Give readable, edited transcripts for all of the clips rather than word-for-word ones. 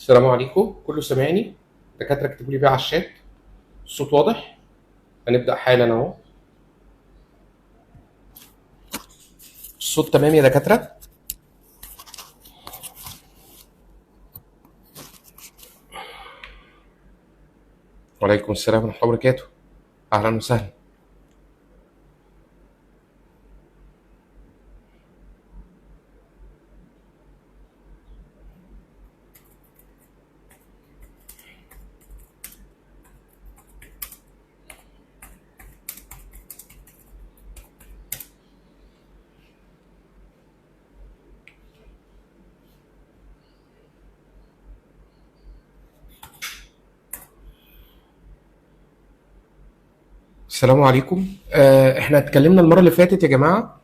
السلام عليكم، كله سامعني؟ دكاترة اكتبوا لي بقى على الشات، الصوت واضح؟ هنبدأ حالا اهو. الصوت تمام يا دكاترة؟ وعليكم السلام ورحمة الله وبركاته، أهلا وسهلا. السلام عليكم. احنا اتكلمنا المرة اللي فاتت يا جماعة،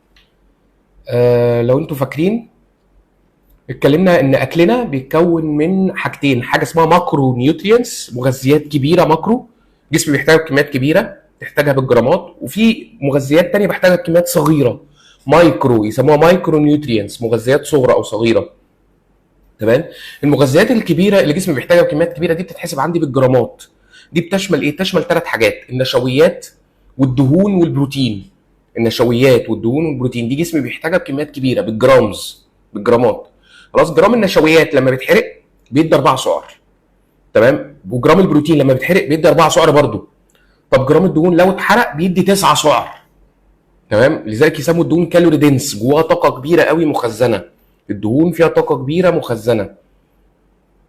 لو انتوا فاكرين اتكلمنا ان اكلنا بيتكون من حاجتين، حاجة اسمها macronutrients، مغذيات كبيرة macro جسمي بيحتاجها بكميات كبيرة تحتاجها بالجرامات، وفي مغذيات تانية بحتاجها بكميات صغيرة مايكرو، يسموها micronutrients، مغذيات صغرى او صغيرة. تمام؟ المغذيات الكبيرة اللي جسمي بيحتاجها بكميات كبيرة دي بتتحسب عندي بالجرامات. دي بتشمل ايه؟ تشمل ثلاث حاجات: النشويات والدهون والبروتين. النشويات والدهون والبروتين دي جسمي بيحتاجها بكميات كبيرة بال grams، بالجرامات. خلاص، جرام النشويات لما بيتحرق بيدي 4 سعر، تمام؟ وجرام البروتين لما بيتحرق بيدي 4 سعر برضه. طب جرام الدهون لو اتحرق بيدي 9 سعر، تمام؟ لذلك يسموا الدهون calorie dense، جواها طاقة كبيرة قوي مخزنة. الدهون فيها طاقة كبيرة مخزنة،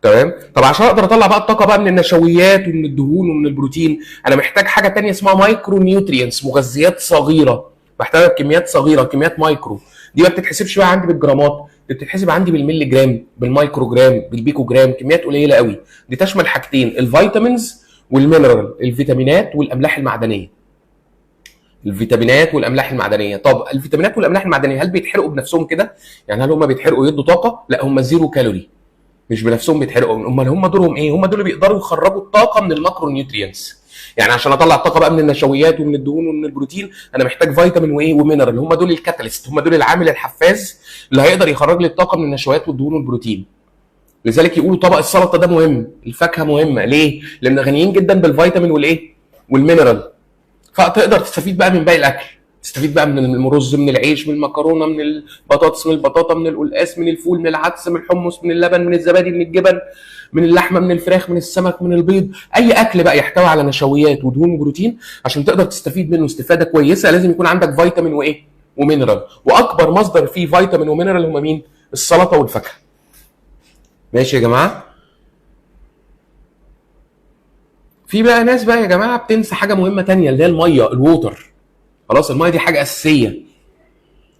تمام؟ طب عشان اقدر اطلع بقى الطاقة بقى من النشويات ومن الدهون ومن البروتين، انا محتاج حاجة تانية اسمها micronutrients، مغذيات صغيرة بحتاجها بكميات صغيرة، كميات مايكرو. دي ما بتتحسبش بقى عندي بالجرامات، دي بتتحسب عندي بالملي جرام، بالمايكرو جرام، بالبيكو جرام، كميات قليله قوي. دي تشمل حاجتين: ال vitamins وال mineral، الفيتامينات والاملاح المعدنية. الفيتامينات والاملاح المعدنية. طب الفيتامينات والاملاح المعدنية هل بيتحرقوا بنفسهم كده؟ يعني هل هم بيتحرقوا يدوا طاقة؟ لا، هم zero calorie، مش بنفسهم بيتحرقوا. امال هم دورهم ايه؟ هم دول اللي بيقدروا يخرجوا الطاقة من ال macronutrients. يعني عشان اطلع الطاقة بقى من النشويات ومن الدهون ومن البروتين، انا محتاج فيتامين وايه؟ و mineral. هم دول ال catalyst، هم دول العامل الحفاز اللي هيقدر يخرج لي الطاقة من النشويات والدهون والبروتين. لذلك يقولوا طبق السلطة ده مهم، الفاكهة مهمة. ليه؟ لان غنيين جدا بالفيتامين والايه؟ وال mineral. فتقدر تستفيد بقى من باقي الاكل، تستفيد بقى من الرز، من العيش، من المكرونه، من البطاطس، من البطاطا، من القلقاس، من الفول، من العدس، من الحمص، من اللبن، من الزبادي، من الجبن، من اللحمة، من الفراخ، من السمك، من البيض. اي اكل بقى يحتوي على نشويات ودهون وبروتين عشان تقدر تستفيد منه استفاده كويسة لازم يكون عندك فيتامين وايه؟ و mineral. واكبر مصدر فيه فيتامين و mineral هم مين؟ السلطة والفاكهه. ماشي يا جماعة؟ في بقى ناس بقى يا جماعة بتنسى حاجة مهمة تانية اللي هي المية، ال water. خلاص، المية دي حاجة اساسية.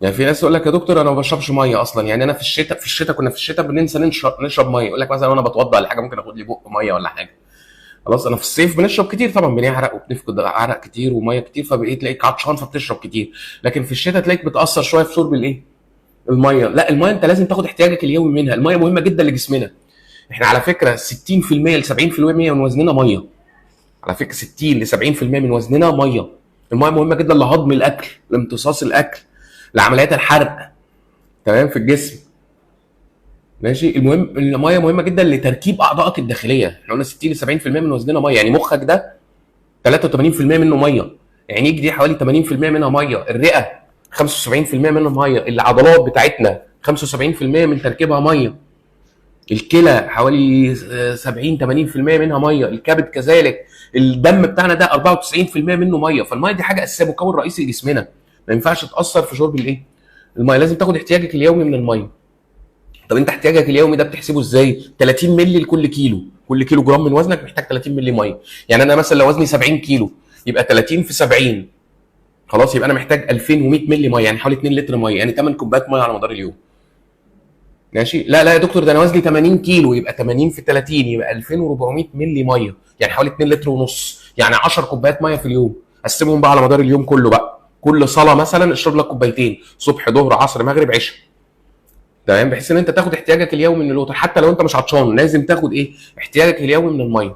يعني في ناس تقول لك يا دكتور انا ما بشربش مية اصلا، يعني انا في الشتاء كنا في الشتاء بننسى نشرب مية. يقول لك مثلا وانا بتوضى ولا حاجة ممكن اخد لي بق مية ولا حاجة. خلاص، انا في الصيف بنشرب كتير طبعا، بنعرق وبنفقد عرق كتير ومية كتير، فبقيت تلاقيك عطشان فبتشرب كتير. لكن في الشتاء تلاقيك بتاثر شوية في شرب الايه؟ المية. لا، المية انت لازم تاخد احتياجك اليومي منها. المية مهمة جدا لجسمنا. احنا على فكرة 60% ل 70% من وزننا مية. على فكرة 60 ل 70% من وزننا مية. المية مهمة جدا لهضم الاكل، لامتصاص الاكل، لعمليات الحرق، تمام، في الجسم. ماشي. المهم المية مهمة جدا لتركيب اعضائك الداخلية. احنا قلنا 60 ل 70% من وزننا مية، يعني مخك ده 83% منه مية، عينيك دي حوالي 80% منها مية، الرئة 75% منها مية، العضلات بتاعتنا 75% من تركيبها مية، الكلى حوالي 70 80% منها مية، الكبد كذلك، الدم بتاعنا ده 94% منه مية. فالميه دي حاجة اساسية، مكون رئيسي لجسمنا، ما ينفعش تاثر في شرب الايه؟ المية. لازم تاخد احتياجك اليومي من المية. طب انت احتياجك اليومي ده بتحسبه ازاي؟ 30 مللي لكل كيلو، كل كيلو جرام من وزنك محتاج 30 مللي مية. يعني انا مثلا لو وزني 70 كيلو يبقى 30 في 70، خلاص، يبقى انا محتاج 2100 مللي مية، يعني حوالي 2 لتر مية، يعني 8 كوبايات مية على مدار اليوم. ماشي؟ لا لا يا دكتور ده انا وزني 80 كيلو، يبقى 80 في 30 يبقى 2400 مللي مية، يعني حوالي 2 لتر ونص، يعني 10 كوبايات مية في اليوم. قسمهم بقى على مدار اليوم كله بقى، كل صلاة مثلا اشرب لك كوبايتين، صبح ظهر عصر مغرب عشاء، تمام؟ بحيث ان انت تاخد احتياجك اليومي من ال water، حتى لو انت مش عطشان لازم تاخد ايه؟ احتياجك اليومي من المية.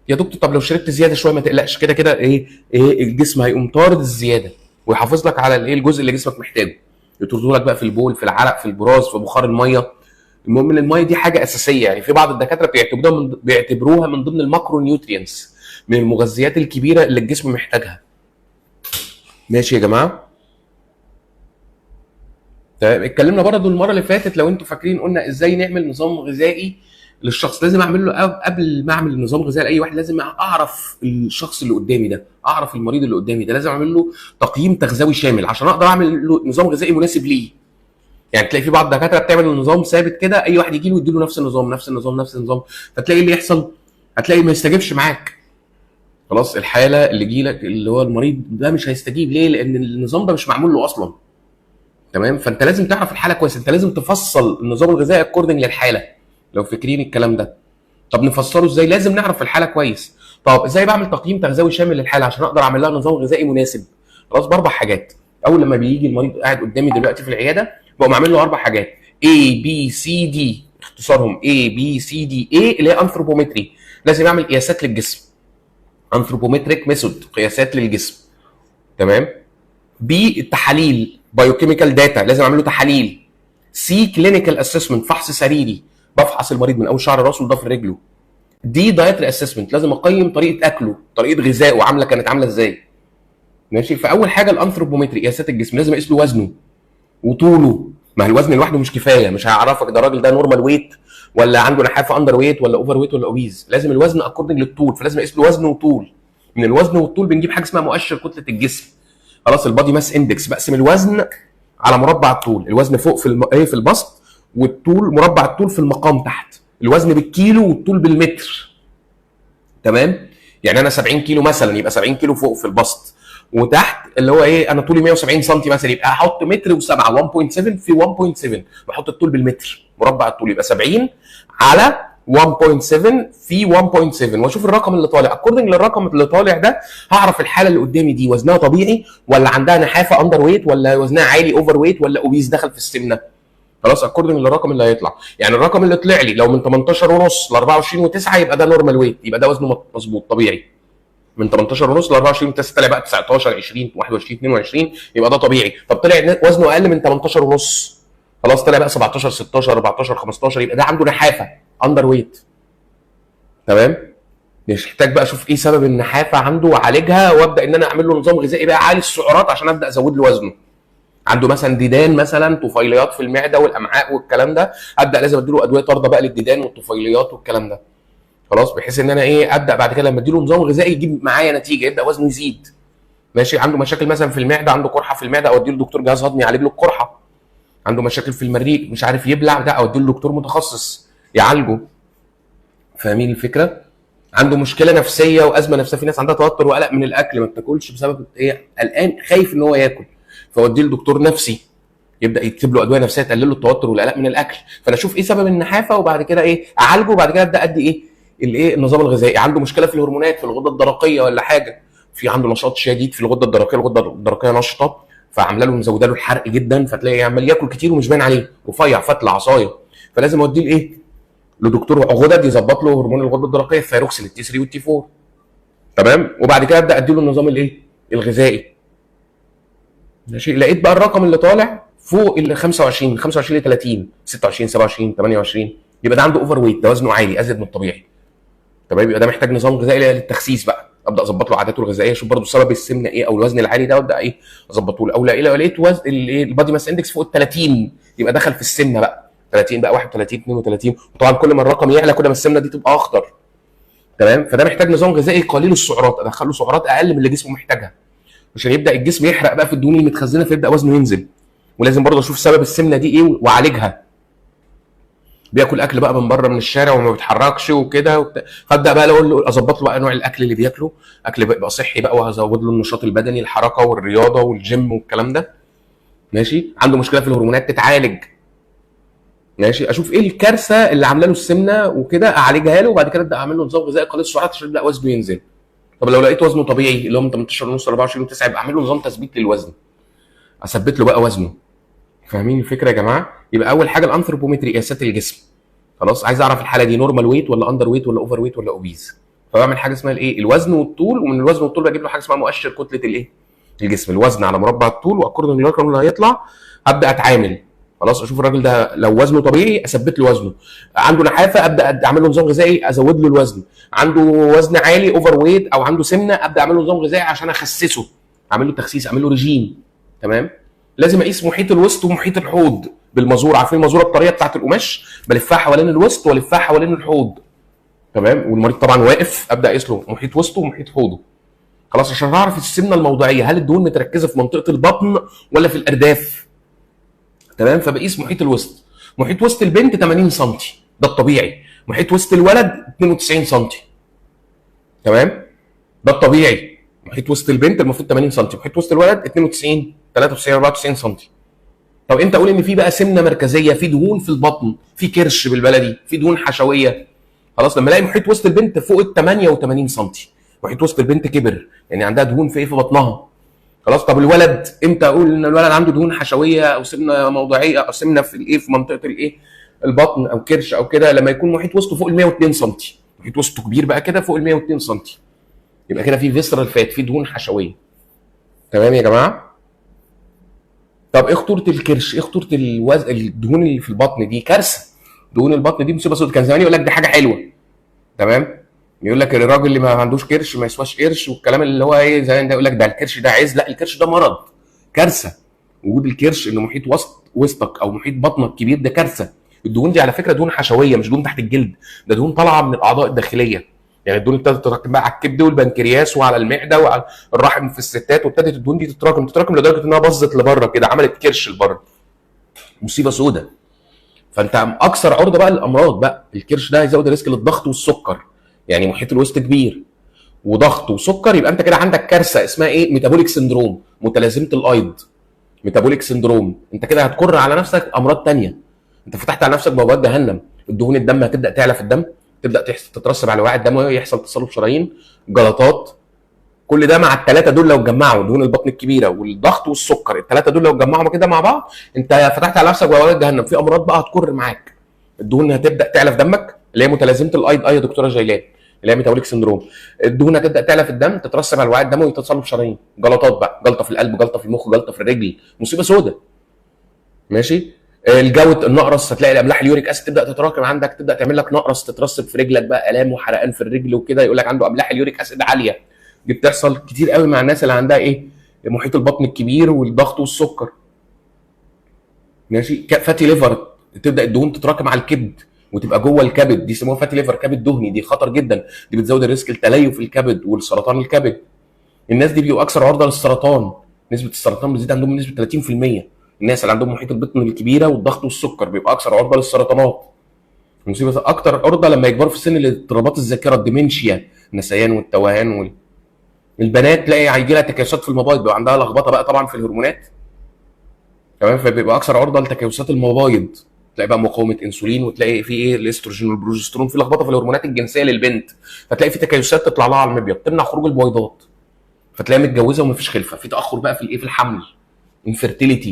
يا دكتور طب لو شربت زيادة شوية ما تقلقش، كده كده ايه الجسم هيقوم طارد الزيادة ويحافظ لك على الايه؟ الجزء اللي جسمك محتاجه، يطرده لك بقى في البول، في العرق، في البراز، في بخار المية. المهم ان المية دي حاجة اساسيه، يعني في بعض الدكاترة بيعتبروها من ضمن ال macronutrients، من المغذيات الكبيرة اللي الجسم محتاجها. ماشي يا جماعة؟ تمام. اتكلمنا برضه المرة اللي فاتت لو انتوا فاكرين، قلنا ازاي نعمل نظام غذائي للشخص. لازم اعمل له قبل ما اعمل نظام غذائي لاي واحد لازم اعرف الشخص اللي قدامي ده، اعرف المريض اللي قدامي ده، لازم اعمل له تقييم تغذوي شامل عشان اقدر اعمل له نظام غذائي مناسب ليه. يعني تلاقي في بعض الدكاترة بتعمل نظام ثابت كده، اي واحد يجي له يدي له نفس النظام نفس النظام نفس النظام، فتلاقي اللي يحصل هتلاقي ما يستجيبش معاك. خلاص الحالة اللي جي لك اللي هو المريض ده مش هيستجيب. ليه؟ لان النظام ده مش معمول له اصلا. تمام؟ فانت لازم تعرف الحالة كويس، انت لازم تفصل النظام الغذائي according للحالة. لو فاكرين الكلام ده. طب نفسره ازاي؟ لازم نعرف الحالة كويس. طب ازاي بعمل تقييم تغذوي شامل للحالة عشان اقدر اعمل لها نظام غذائي مناسب؟ خلاص، باربع حاجات. اول لما بيجي المريض قاعد قدامي دلوقتي في العيادة بقوم عامل له اربع حاجات، A B C D، اختصارهم A B C D. A اللي هي anthropometry، لازم اعمل قياسات للجسم، anthropometric method، قياسات للجسم. تمام؟ B التحاليل، biochemical data، لازم اعمل له تحاليل. C clinical assessment، فحص سريري، بفحص المريض من اول شعر راسه لضفر رجله. D dietary assessment، لازم اقيم طريقه اكله، طريقه غذائه عامله كانت عامله ازاي. ماشي؟ فاول حاجة ال anthropometry، قياسات الجسم، لازم اقيس له وزنه وطوله. ما الوزن لوحده مش كفاية، مش هيعرفك ده الراجل ده normal weight ولا عنده نحافه underweight ولا overweight ولا obese. لازم الوزن according للطول، فلازم اقيس له وزنه وطول. من الوزن والطول بنجيب حاجة اسمها مؤشر كتلة الجسم. خلاص، ال body mass index، بقسم الوزن على مربع الطول. الوزن فوق في ايه في البسط، والطول مربع الطول في المقام تحت. الوزن بالكيلو والطول بالمتر. تمام؟ يعني انا 70 كيلو مثلا، يبقى 70 كيلو فوق في البسط، وتحت اللي هو ايه، انا طولي 170 سم مثلا، يبقى احط متر و7، 1.7 في 1.7، بحط الطول بالمتر، مربع الطول يبقى 70 على 1.7 في 1.7، واشوف الرقم اللي طالع. according للرقم اللي طالع ده هعرف الحالة اللي قدامي دي وزنها طبيعي ولا عندها نحافه underweight ولا وزنها عالي overweight ولا obese دخل في السمنة. خلاص، according للرقم اللي هيطلع. يعني الرقم اللي طلع لي لو من 18 ونص ل 24 و9 يبقى ده normal weight، يبقى ده وزنه مظبوط طبيعي. من 18 ونص ل 24 و9، طلع بقى 19 20 21 22 يبقى ده طبيعي. طب طلع وزنه اقل من 18 ونص، خلاص طلع بقى 17 16 14 15، يبقى ده عنده نحافه underweight. تمام؟ مش محتاج بقى اشوف ايه سبب النحافه عنده واعالجها، وابدا ان انا اعمل له نظام غذائي بقى عالي السعرات عشان ابدا ازود له وزنه. عنده مثلا ديدان مثلا، طفيليات في المعدة والامعاء والكلام ده، ابدا لازم اديله ادوية طارده بقى للديدان والطفيليات والكلام ده. خلاص، بحيث ان انا ايه، ابدا بعد كده لما اديله نظام غذائي يجيب معايا نتيجة، يبدا وزنه يزيد. ماشي؟ عنده مشاكل مثلا في المعدة، عنده قرحة في المعدة، او اديله دكتور جهاز هضمي يعالج له القرحه. عنده مشاكل في المريء، مش عارف يبلع ده، او اديله دكتور متخصص يعالجه. فاهمين الفكرة؟ عنده مشكلة نفسية وازمة نفسية، في ناس عندها توتر وقلق من الاكل، ما بتاكلش بسبب ايه؟ قلقان، خايف ان هو ياكل، فوديه لدكتور نفسي يبدا يكتب له ادوية نفسية تقلل له التوتر والقلق من الاكل. فانا اشوف ايه سبب النحافه وبعد كده ايه اعالجه، وبعد كده ابدا ادي ايه الايه النظام الغذائي. عنده مشكلة في الهرمونات، في الغدة الدرقية ولا حاجة، في عنده نشاط شديد في الغدة الدرقية، الغدة الدرقية نشطة فعامله له مزوده له الحرق جدا، فتلاقي عمال ياكل كتير ومش باين عليه، رفيع فتله عصاية، فلازم اوديه لايه؟ لدكتور غدد يظبط له هرمون الغدة الدرقية، ال thyroxine ال T3 وال T4. تمام؟ وبعد كده ابدا ادي له النظام الايه؟ الغذائي. ماشي؟ لقيت بقى الرقم اللي طالع فوق ال 25، من 25 ل 30، 26 27 28، يبقى ده عنده overweight، ده وزنه عالي ازيد من الطبيعي. تمام؟ يبقى ده محتاج نظام غذائي للتخسيس بقى، ابدا اظبط له عاداته الغذائية، اشوف برده سبب السمنة ايه او الوزن العالي ده، وابدا ايه اظبطه له. او لو لقيت وزن ال body mass index فوق ال 30 يبقى دخل في السمنة بقى، 30 بقى 31 32، وطبعا كل ما الرقم يعلى كل ما السمنة دي تبقى اخطر. تمام؟ فده محتاج نظام غذائي قليل السعرات، ادخل له سعرات اقل من اللي جسمه محتاجها عشان يبدا الجسم يحرق بقى في الدهون المتخزنه، فيبدا وزنه ينزل. ولازم برضه اشوف سبب السمنة دي ايه واعالجها. بياكل اكل بقى من بره من الشارع وما بيتحركش وكده وبتاع، فابدا بقى اقول له اظبط له بقى نوع الاكل اللي بياكله، اكل بقى صحي بقى، وهزود له النشاط البدني، الحركة والرياضة والجيم والكلام ده. ماشي؟ عنده مشكلة في الهرمونات تتعالج. ماشي؟ اشوف ايه الكارثة اللي عامله له السمنة وكده اعالجها له، وبعد كده ابدا اعمل له نظام غذائي قليل السعرات عشان يبدا وزنه ينزل. طب لو لقيت وزنه طبيعي اللي هو من 18 ونص ل 24 و9، يبقى اعمل له نظام تثبيت للوزن، اثبت له بقى وزنه. فاهمين الفكرة يا جماعة؟ يبقى اول حاجة ال anthropometry، قياسات الجسم. خلاص، عايز اعرف الحالة دي normal weight ولا underweight ولا overweight ولا obese، فبعمل حاجة اسمها الايه؟ الوزن والطول، ومن الوزن والطول بجيب له حاجة اسمها مؤشر كتلة الايه؟ الجسم، الوزن على مربع الطول، و according للرقم اللي هيطلع هبدا اتعامل. خلاص اشوف الراجل ده لو وزنه طبيعي اثبت له وزنه، عنده نحافه ابدا اعمل له نظام غذائي ازود له الوزن، عنده وزن عالي overweight او عنده سمنه ابدا اعمل له نظام غذائي عشان اخسسه، اعمل له تخسيس، اعمل له رجيم. تمام. لازم اقيس محيط الوسط ومحيط الحوض بالمازوره، عارفين المازوره الطريه بتاعت القماش؟ بلفها حوالين الوسط والفها حوالين الحوض. تمام. والمريض طبعا واقف، ابدا اقيس له محيط وسطه ومحيط حوضه. خلاص، عشان اعرف السمنة الموضعيه، هل الدهون متركزه في منطقة البطن ولا في الارداف. تمام. فبقيس محيط الوسط. محيط وسط البنت 80 سم، ده الطبيعي. محيط وسط الولد 92 سم. تمام، ده الطبيعي. محيط وسط البنت المفروض 80 سم، محيط وسط الولد 92 93 94 سم. طب امتى اقول ان في بقى سمنه مركزية، في دهون في البطن، في كرش بالبلدي، في دهون حشويه؟ خلاص، لما الاقي محيط وسط البنت فوق ال 88 سم، محيط وسط البنت كبر، يعني عندها دهون في ايه؟ في بطنها. خلاص. طب الولد امتى اقول ان الولد عنده دهون حشويه او سمنه موضعيه او سمنه في الايه، في منطقة الايه، البطن او كرش او كده؟ لما يكون محيط وسطه فوق ال 102 سم، محيط وسطه كبير بقى كده فوق ال 102 سم، يبقى كده في visceral fat، في دهون حشويه. تمام يا جماعة. طب ايه خطورة الكرش؟ ايه خطورة الدهون اللي في البطن دي؟ كارثة. دهون البطن دي مصيبة سوداء. كان زمان يقول لك دي حاجة حلوة. تمام، يقول لك الراجل اللي ما عندوش كرش ما يسواش قرش، والكلام اللي هو ايه زمان ده، يقول لك ده الكرش ده عز. لا، الكرش ده مرض، كارثة. وجود الكرش انه محيط وسطك او محيط بطنك كبير ده كارثة. الدهون دي على فكرة دهون حشويه، مش دهون تحت الجلد، ده دهون طالعه من الاعضاء الداخلية. يعني الدهون ابتدت تتراكم بقى على الكبد والبنكرياس وعلى المعدة وعلى الرحم في الستات، وابتدت الدهون دي تتراكم لدرجة انها باظت لبره كده، عملت كرش لبره، مصيبة سودة. فانت اكثر عرضه بقى للامراض بقى. الكرش ده هيزود risk للضغط والسكر، يعني محيط الوسط كبير وضغط وسكر، يبقى انت كده عندك كارثة اسمها ايه؟ metabolic syndrome، متلازمة الايض، metabolic syndrome. انت كده هتكر على نفسك امراض تانية، انت فتحت على نفسك بوابات جهنم. الدهون الدم هتبدا تعلى في الدم، تبدا تترسب على وعاء الدم، ويحصل تصلب شرايين، جلطات. كل ده مع الثلاثة دول لو اتجمعوا، دهون البطن الكبيرة والضغط والسكر، الثلاثة دول لو اتجمعوا كده مع بعض، انت فتحت على نفسك بوابات جهنم. في امراض بقى هتكر معاك. الدهون هتبدا تعلى في دمك اللي هي متلازمة الايض، يا دكتورة جيلان، اللي هي metabolic syndrome. الدهون هتبدا تعلى في الدم، تترسب على الوعاء الدموي، وتصلب شرايين، جلطات بقى، جلطة في القلب، جلطة في المخ، جلطة في الرجل، مصيبة سوداء. ماشي. ال gout، النقرس، هتلاقي الاملاح ال uric acid تبدا تتراكم عندك، تبدا تعمل لك نقرس، تترسب في رجلك بقى، الام وحرقان في الرجل وكده، يقول لك عنده املاح ال uric acid عالية. دي بتحصل كتير قوي مع الناس اللي عندها ايه؟ محيط البطن الكبير والضغط والسكر. ماشي. fatty liver، تبدا الدهون تتراكم على الكبد وتبقى جوه الكبد، دي يسموها fatty liver، كبد دهني، دي خطر جدا، دي بتزود ال risk لتليف الكبد والسرطان الكبد. الناس دي بيبقوا اكثر عرضه للسرطان، نسبه السرطان بتزيد عندهم بنسبة 30%. الناس اللي عندهم محيط البطن الكبيرة والضغط والسكر بيبقى اكثر عرضه للسرطانات. مصيبة اكتر عرضه لما يكبروا في السن لاضطرابات الذاكرة، ال dementia، النسيان والتوهان. البنات تلاقي هيجي لها تكيسات في المبايض، بيبقى عندها لخبطة بقى طبعا في الهرمونات. تمام. فبيبقى اكثر عرضه لتكيسات المبايض، تلاقي بقى مقاومة انسولين، وتلاقي في ايه، الاستروجين والبروجسترون، في لخبطة في الهرمونات الجنسية للبنت، فتلاقي في تكيسات تطلع لها على المبيض تمنع خروج البويضات، فتلاقيها متجوزة ومفيش خلفه، في تاخر بقى في الايه، في الحمل، infertility،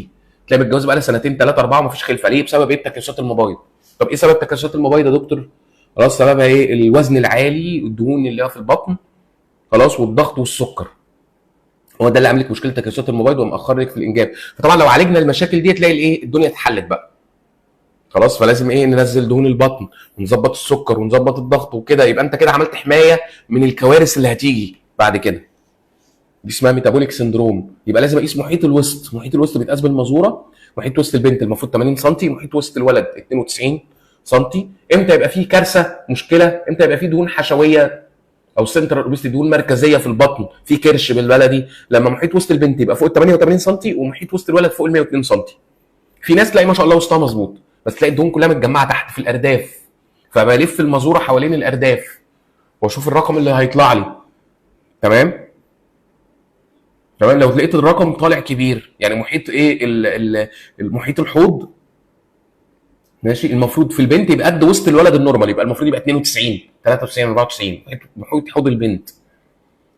تلاقي متجوزة بقى لها سنتين 3 4 ومفيش خلفه. ليه؟ بسبب ايه؟ تكيسات المبايض. طب ايه سبب تكيسات المبايض يا دكتور؟ خلاص، سببها ايه؟ الوزن العالي، الدهون اللي هي في البطن، خلاص، والضغط والسكر. هو ده اللي عامل لك مشكلة تكيسات المبايض ومأخر لك في الانجاب. فطبعا لو عالجنا المشاكل دي تلاقي الايه، الدنيا اتحلت بقى. خلاص. فلازم ايه، ننزل دهون البطن ونظبط السكر ونظبط الضغط وكده، يبقى انت كده عملت حماية من الكوارث اللي هتيجي بعد كده. دي اسمها metabolic syndrome. يبقى لازم اقيس محيط الوسط. محيط الوسط بيتقاس بالمازوره. محيط وسط البنت المفروض 80 سم، محيط وسط الولد 92 سم. امتى يبقى فيه كارثة، مشكلة؟ امتى يبقى فيه دهون حشويه او central obesity، دهون مركزية في البطن، في كرش بالبلدي؟ لما محيط وسط البنت يبقى فوق ال 88 سم ومحيط وسط الولد فوق ال 102 سم. في ناس تلاقي ما شاء الله وسطها مظبوط، بس تلاقي الدهون كلها متجمعه تحت في الارداف، فبلف المازوره حوالين الارداف واشوف الرقم اللي هيطلع لي. تمام. تمام. لو لقيت الرقم طالع كبير، يعني محيط ايه، المحيط الحوض، ماشي، المفروض في البنت يبقى قد وسط الولد ال normal، يبقى المفروض يبقى 92 93 94 محيط حوض البنت.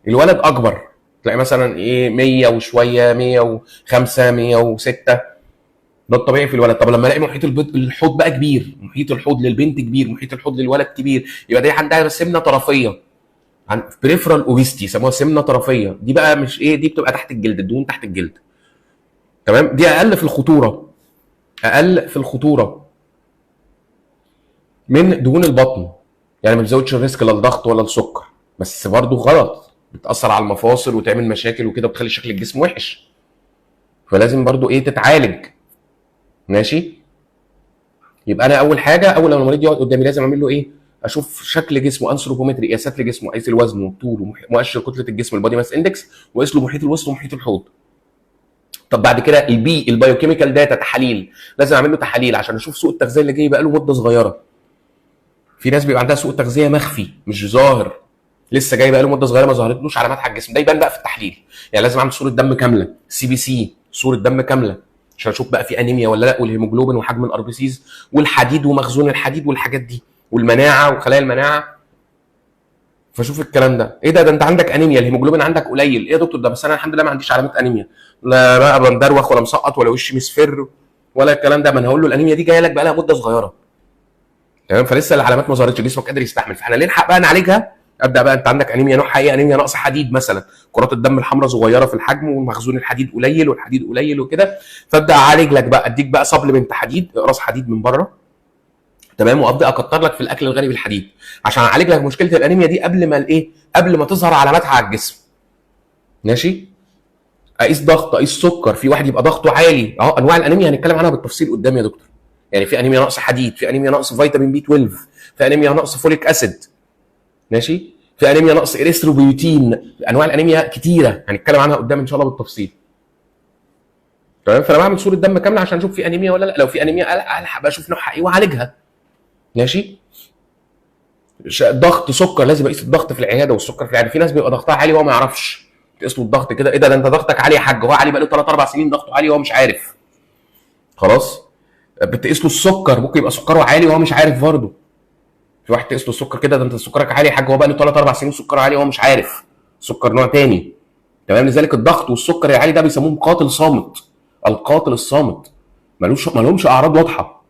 الولد اكبر، تلاقي مثلا ايه 100 وشوية، 105 106، ده الطبيعي في الولد. طب لما الاقي محيط الحوض بقى كبير، محيط الحوض للبنت كبير، محيط الحوض للولد كبير، يبقى دي عندها سمنه طرفيه، عن peripheral obesity، يسموها سمنه طرفيه. دي بقى مش ايه، دي بتبقى تحت الجلد، الدهون تحت الجلد. تمام. دي اقل في الخطورة. اقل في الخطورة من دهون البطن، يعني ما بتزودش ال risk لا الضغط ولا السكر، بس برضو غلط، بتاثر على المفاصل وتعمل مشاكل وكده، وبتخلي شكل الجسم وحش، فلازم برضو ايه تتعالج. ماشي. يبقى انا اول حاجة اول لما المريض يقعد قدامي لازم اعمل له ايه؟ اشوف شكل جسمه، anthropometry، قياسات لجسمه، اقيس الوزن والطول ومؤشر كتلة الجسم ال body mass index، واقيس له محيط الوسط ومحيط الحوض. طب بعد كده ال B ال biochemical data، تحاليل، لازم اعمل له تحاليل عشان اشوف سوء التغذية اللي جاي بقى له مده صغيرة. في ناس بيبقى عندها سوء تغذية مخفي مش ظاهر، لسه جاي بقى له مده صغيرة ما ظهرتلوش علامات على الجسم، ده يبان بقى في التحليل. يعني لازم اعمل صوره دم كاملة، CBC، صوره دم كاملة عشان اشوف بقى في انيميا ولا لا، والهيموجلوبين وحجم ال RBCs والحديد ومخزون الحديد والحاجات دي، والمناعة وخلايا المناعة. فشوف الكلام ده، ايه ده؟ ده انت عندك انيميا، الهيموجلوبين عندك قليل. ايه يا دكتور ده؟ بس انا الحمد لله ما عنديش علامات انيميا، لا بقى بندروخ ولا مسقط ولا وشي مصفر ولا الكلام ده. ما انا هقول له الانيميا دي جاية لك بقى لها مده صغيرة، تمام، فلسه العلامات ما ظهرتش، جسمك قادر يستحمل، فاحنا نلحق بقى نعالجها. ابدا بقى انت عندك انيميا نوعها ايه؟ انيميا نقص حديد مثلا، كرات الدم الحمراء صغيرة في الحجم ومخزون الحديد قليل والحديد قليل وكده، فابدا اعالج لك بقى، اديك بقى supplement حديد، اقراص حديد من بره، تمام، وابدا اكتر لك في الاكل الغني بالحديد عشان اعالج لك مشكلة الانيميا دي قبل ما الايه، قبل ما تظهر علاماتها على الجسم. ماشي. اقيس ضغط، اقيس سكر، في واحد يبقى ضغطه عالي اهو. انواع الانيميا هنتكلم عنها بالتفصيل قدام يا دكتور. يعني في انيميا نقص حديد، في انيميا نقص فيتامين B 12، في انيميا نقص folic acid، ماشي، في انيميا نقص اريثروبيوتين. انواع الانيميا كتيرة هنتكلم عنها قدام ان شاء الله بالتفصيل، تمام. فانا بعمل صوره دم كاملة عشان اشوف في انيميا ولا لا، لو في انيميا الحق بقى اشوف نوعها ايه واعالجها. ماشي. ضغط، سكر، لازم اقيس الضغط في العيادة والسكر في العيادة. في ناس بيبقى ضغطها عالي وهو ما يعرفش، تقيس له الضغط كده، ايه ده؟ ده انت ضغطك عالي يا حاج، هو عالي بقى له 3 4 سنين ضغطه عالي وهو مش عارف. خلاص. بتقيس له السكر، ممكن يبقى سكره عالي وهو مش عارف برضه. في واحد تقيس له السكر كده، ده انت سكرك عالي يا حاج، هو بقى له 3 4 سنين سكره عالي وهو مش عارف، سكر نوع تاني، تمام. لذلك الضغط والسكر العالي ده بيسموه قاتل صامت، القاتل الصامت، ملوش مالهمش اعراض واضحة،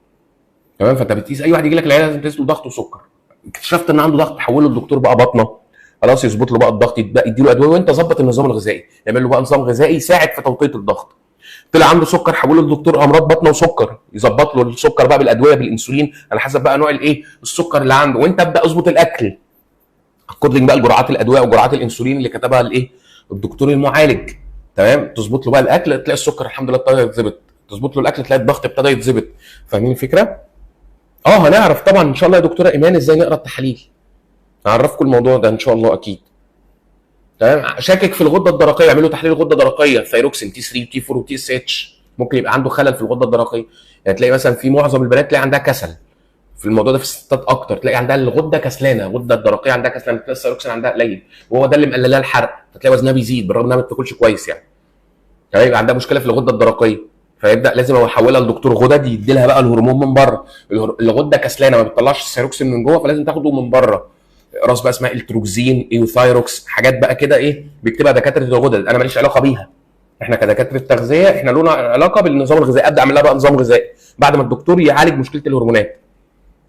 تمام. فانت بتقيس اي واحد يجي لك العيادة لازم تقيس له ضغط وسكر. اكتشفت ان عنده ضغط، حوله للدكتور بقى بطنه، خلاص يظبط له بقى الضغط، يدي له ادوية، وانت ظبط النظام الغذائي، يعمل له بقى نظام غذائي يساعد في توطيه الضغط. طلع عنده سكر، حوله لدكتور امراض بطنه وسكر، يظبط له السكر بقى بالادوية بالانسولين على حسب بقى نوع الايه السكر اللي عنده. وانت ابدا اظبط الاكل according بقى لجرعات الادوية وجرعات الانسولين اللي كتبها الايه الدكتور المعالج، تمام. تظبط له بقى الاكل، تلاقي السكر الحمد لله ابتدى يتظبط، تظبط له الاكل تلاقي الضغط ابتدى يتظبط. فاهمين الفكرة؟ هنعرف طبعا ان شاء الله يا دكتورة ايمان ازاي نقرا التحاليل، هعرفكم الموضوع ده ان شاء الله اكيد، تمام. شاكك في الغدة الدرقية، اعملوا تحليل غده درقيه، thyroxine T 3 و T 4 و TSH، ممكن يبقى عنده خلل في الغدة الدرقية. يعني تلاقي مثلا في معظم البنات تلاقي عندها كسل في الموضوع ده، في الستات اكتر تلاقي عندها الغدة كسلانه، الغدة الدرقية عندها كسلانه، تلاقي الثيروكسين عندها قليل وهو ده اللي مقللها الحرق، فتلاقي وزنها بيزيد بالرغم انها ما بتاكلش كويس يعني. تمام، يبقى عندها مشكلة في الغدة الدرقية، فيبدا لازم احولها لدكتور غدد يدي لها بقى الهرمون من بره. الغدة كسلانه ما بتطلعش الثيروكسين من جوه، فلازم تاخده من بره. اقراص بقى اسمها Eltroxin، Euthyrox، حاجات بقى كده ايه بيكتبها دكاترة الغدد، انا ماليش علاقة بيها. احنا كدكاتره تغذية احنا لنا علاقة بالنظام الغذائي، ابدا اعمل لها بقى نظام غذائي بعد ما الدكتور يعالج مشكلة الهرمونات.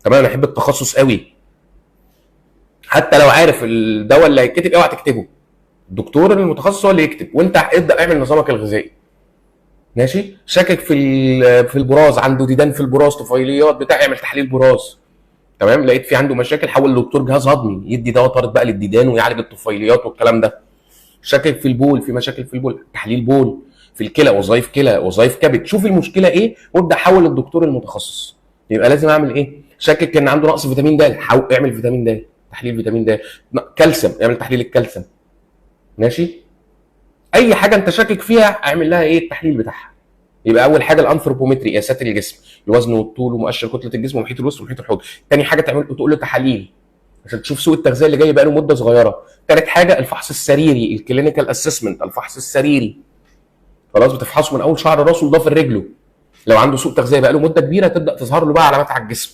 تمام، انا احب التخصص قوي، حتى لو عارف الدواء اللي هيتكتب اوعى تكتبه، الدكتور المتخصص هو اللي يكتب، وانت ابدا اعمل نظامك الغذائي. ماشي. شاكك في البراز، عنده ديدان في البراز، طفيليات بتاع، اعمل تحليل براز. تمام، لقيت في عنده مشاكل، حول لدكتور جهاز هضمي يدي دواء طارد بقى للديدان ويعالج الطفيليات والكلام ده. شاكك في البول، في مشاكل في البول، تحليل بول. في الكلى، وظائف كلى، وظائف كبد، شوف المشكلة ايه وابدا حول للدكتور المتخصص. يبقى لازم اعمل ايه؟ شاكك ان عنده نقص فيتامين د، اعمل فيتامين د، تحليل فيتامين د، كالسيوم، اعمل تحليل الكالسيوم. ماشي. اي حاجة انت شاكك فيها اعمل لها ايه التحليل بتاعها. يبقى اول حاجة ال anthropometry، قياسات الجسم، الوزن والطول ومؤشر كتلة الجسم ومحيط الوسط ومحيط الحوض. تاني حاجة تعمل تقول له تحاليل عشان تشوف سوء التغذية اللي جاي بقى له مده صغيرة. تالت حاجة الفحص السريري، ال clinical assessment، الفحص السريري. خلاص، بتفحصه من اول شعر راسه لضفر رجله. لو عنده سوء تغذية بقى له مده كبيرة تبدا تظهر له بقى علامات على الجسم،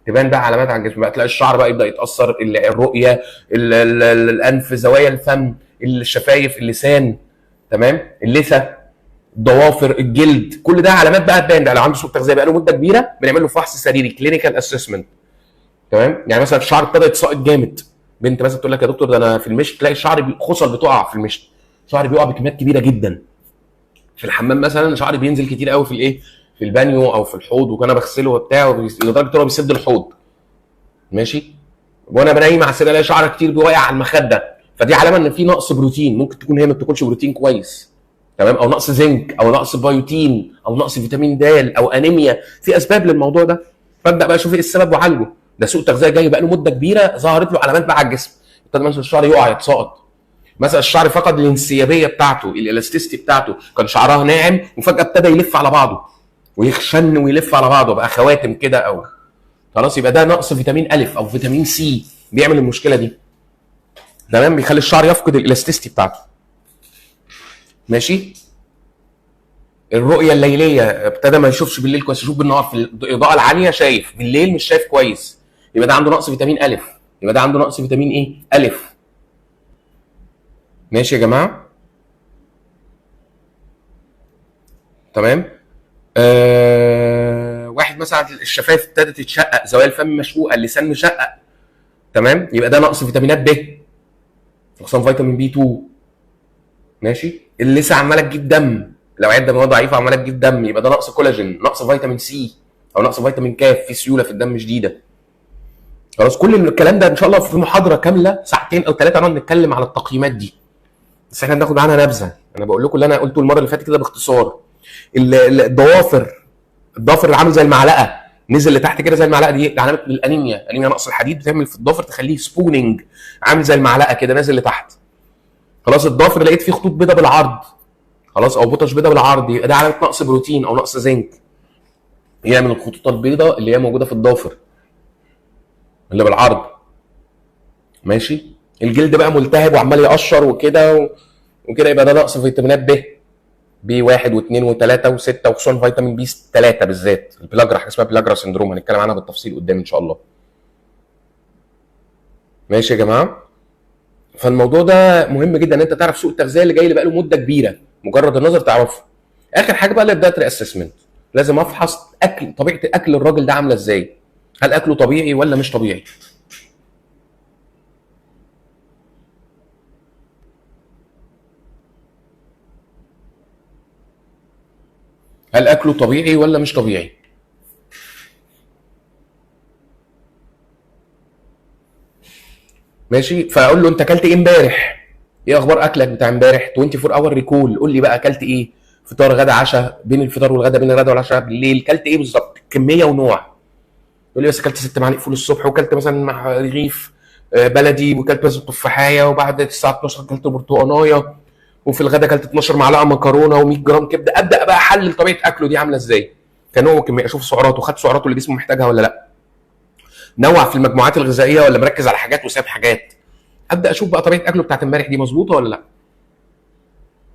تبان بقى علامات على الجسم بقى، تلاقي الشعر بقى يبدا يتاثر، الرؤية، الانف، زوايا الفم، الشفايف، اللسان، تمام، اللثة، الضوافر، الجلد، كل ده علامات بقى تبان. ده لو عنده سوء تغذية بقى له مده كبيرة بنعمل له فحص سريري، clinical assessment. تمام، يعني مثلا الشعر ابتدى يتساقط جامد، بنت مثلا تقول لك يا دكتور ده انا في المشط تلاقي الشعر خصل بتقع في المشط، شعري بيقع بكميات كبيرة جدا في الحمام مثلا، شعري بينزل كتير قوي في الايه، في البانيو او في الحوض، وانا بغسله وبتاع، لدرجة ان هو بيسد الحوض. ماشي، وانا بنايم على السرير الاقي شعر كتير بيوقع على المخدة، فدي علامة ان في نقص بروتين، ممكن تكون هي ما بتاكلش بروتين كويس، تمام، او نقص زنك او نقص بيوتين او نقص فيتامين د او انيميا، في اسباب للموضوع ده. فابدا بقى اشوف ايه السبب وعالجه. ده سوء تغذية جاي بقى له مده كبيرة، ظهرت له علامات بقى على الجسم، ابتدى مثلا الشعر يقع يتساقط، مثلا الشعر فقد الانسيابيه بتاعته، ال elasticity بتاعته، كان شعرها ناعم وفجاة ابتدى يلف على بعضه ويخشن ويلف على بعضه بقى خواتم كده، او خلاص يبقى ده نقص فيتامين الف او فيتامين سي بيعمل المشكلة دي، تمام، بيخلي الشعر يفقد ال elasticity بتاعته. ماشي، الرؤية الليلية ابتدى ما يشوفش بالليل كويس، يشوف بالنهار في الاضاءة العالية شايف، بالليل مش شايف كويس، يبقى ده عنده نقص فيتامين الف، يبقى ده عنده نقص فيتامين ايه؟ الف. ماشي يا جماعة، تمام. واحد مثلا الشفايف ابتدت تتشقق، زوايا الفم مشقوقه، اللسان مشقق، تمام، يبقى ده نقص فيتامينات ب، خصوصا فيتامين بي 2. ماشي، اللسه عماله تجيب دم، الاوعية الدموية ضعيفة عماله تجيب دم، يبقى ده نقص كولاجين، نقص فيتامين سي او نقص فيتامين كاف، في سيولة في الدم شديدة. خلاص، كل الكلام ده ان شاء الله في محاضرة كاملة ساعتين او 3 نقعد نتكلم على التقييمات دي، بس احنا بناخد عنها نبذه. انا بقول لكم اللي انا قلته المرة اللي فاتت كده باختصار. الضوافر، الضافر اللي عامل زي المعلقة نزل لتحت كده زي المعلقة، دي علامة الانيميا، انيميا نقص الحديد بتعمل في الضافر تخليه spooning، عامل زي المعلقة كده نازل لتحت. خلاص، الضافر لقيت فيه خطوط بيضاء بالعرض، خلاص، او patch بيضاء بالعرض، يبقى ده علامة نقص بروتين او نقص زنك، يعمل الخطوط البيضاء اللي هي موجودة في الضافر اللي بالعرض. ماشي، الجلد بقى ملتهب وعمال يقشر وكده وكده، يبقى ده نقص فيتامينات ب، بي 1 و2 و3 و6، وخصوصا فيتامين بي 3 بالذات، البلاجرا، حاجة اسمها pellagra syndrome هنتكلم عنها بالتفصيل قدام ان شاء الله. ماشي يا جماعة، فالموضوع ده مهم جدا ان انت تعرف سوء التغذية اللي جاي اللي بقاله مده كبيرة، مجرد النظر تعرفه. اخر حاجة بقى ال dietary assessment، لازم افحص اكل، طبيعة اكل الراجل ده عامله ازاي، هل اكله طبيعي ولا مش طبيعي. هل اكله طبيعي ولا مش طبيعي؟ ماشي، فاقول له انت اكلت ايه امبارح؟ ايه اخبار اكلك بتاع امبارح؟ 24 hour recall، قول لي بقى اكلت ايه؟ فطار غدا عشاء، بين الفطار والغدا، بين الغدا والعشاء، بالليل اكلت ايه بالظبط؟ كمية ونوع. يقول لي بس اكلت 6 معالق فول الصبح، وكلت مثلا مع رغيف بلدي، وكلت مثلا تفاحيه، وبعد الساعة 12 اكلت برتقانايه، وفي الغدا اكلت 12 معلقه مكرونه و100 جرام كبده. ابدا بقى احلل طبيعة اكله دي عامله ازاي، كنوع وكمية، اشوف سعراته، خد سعراته اللي جسمه محتاجها ولا لا، نوع في المجموعات الغذائية ولا مركز على حاجات وساب حاجات. ابدا اشوف بقى طبيعة اكله بتاعت امبارح دي مظبوطة ولا لا.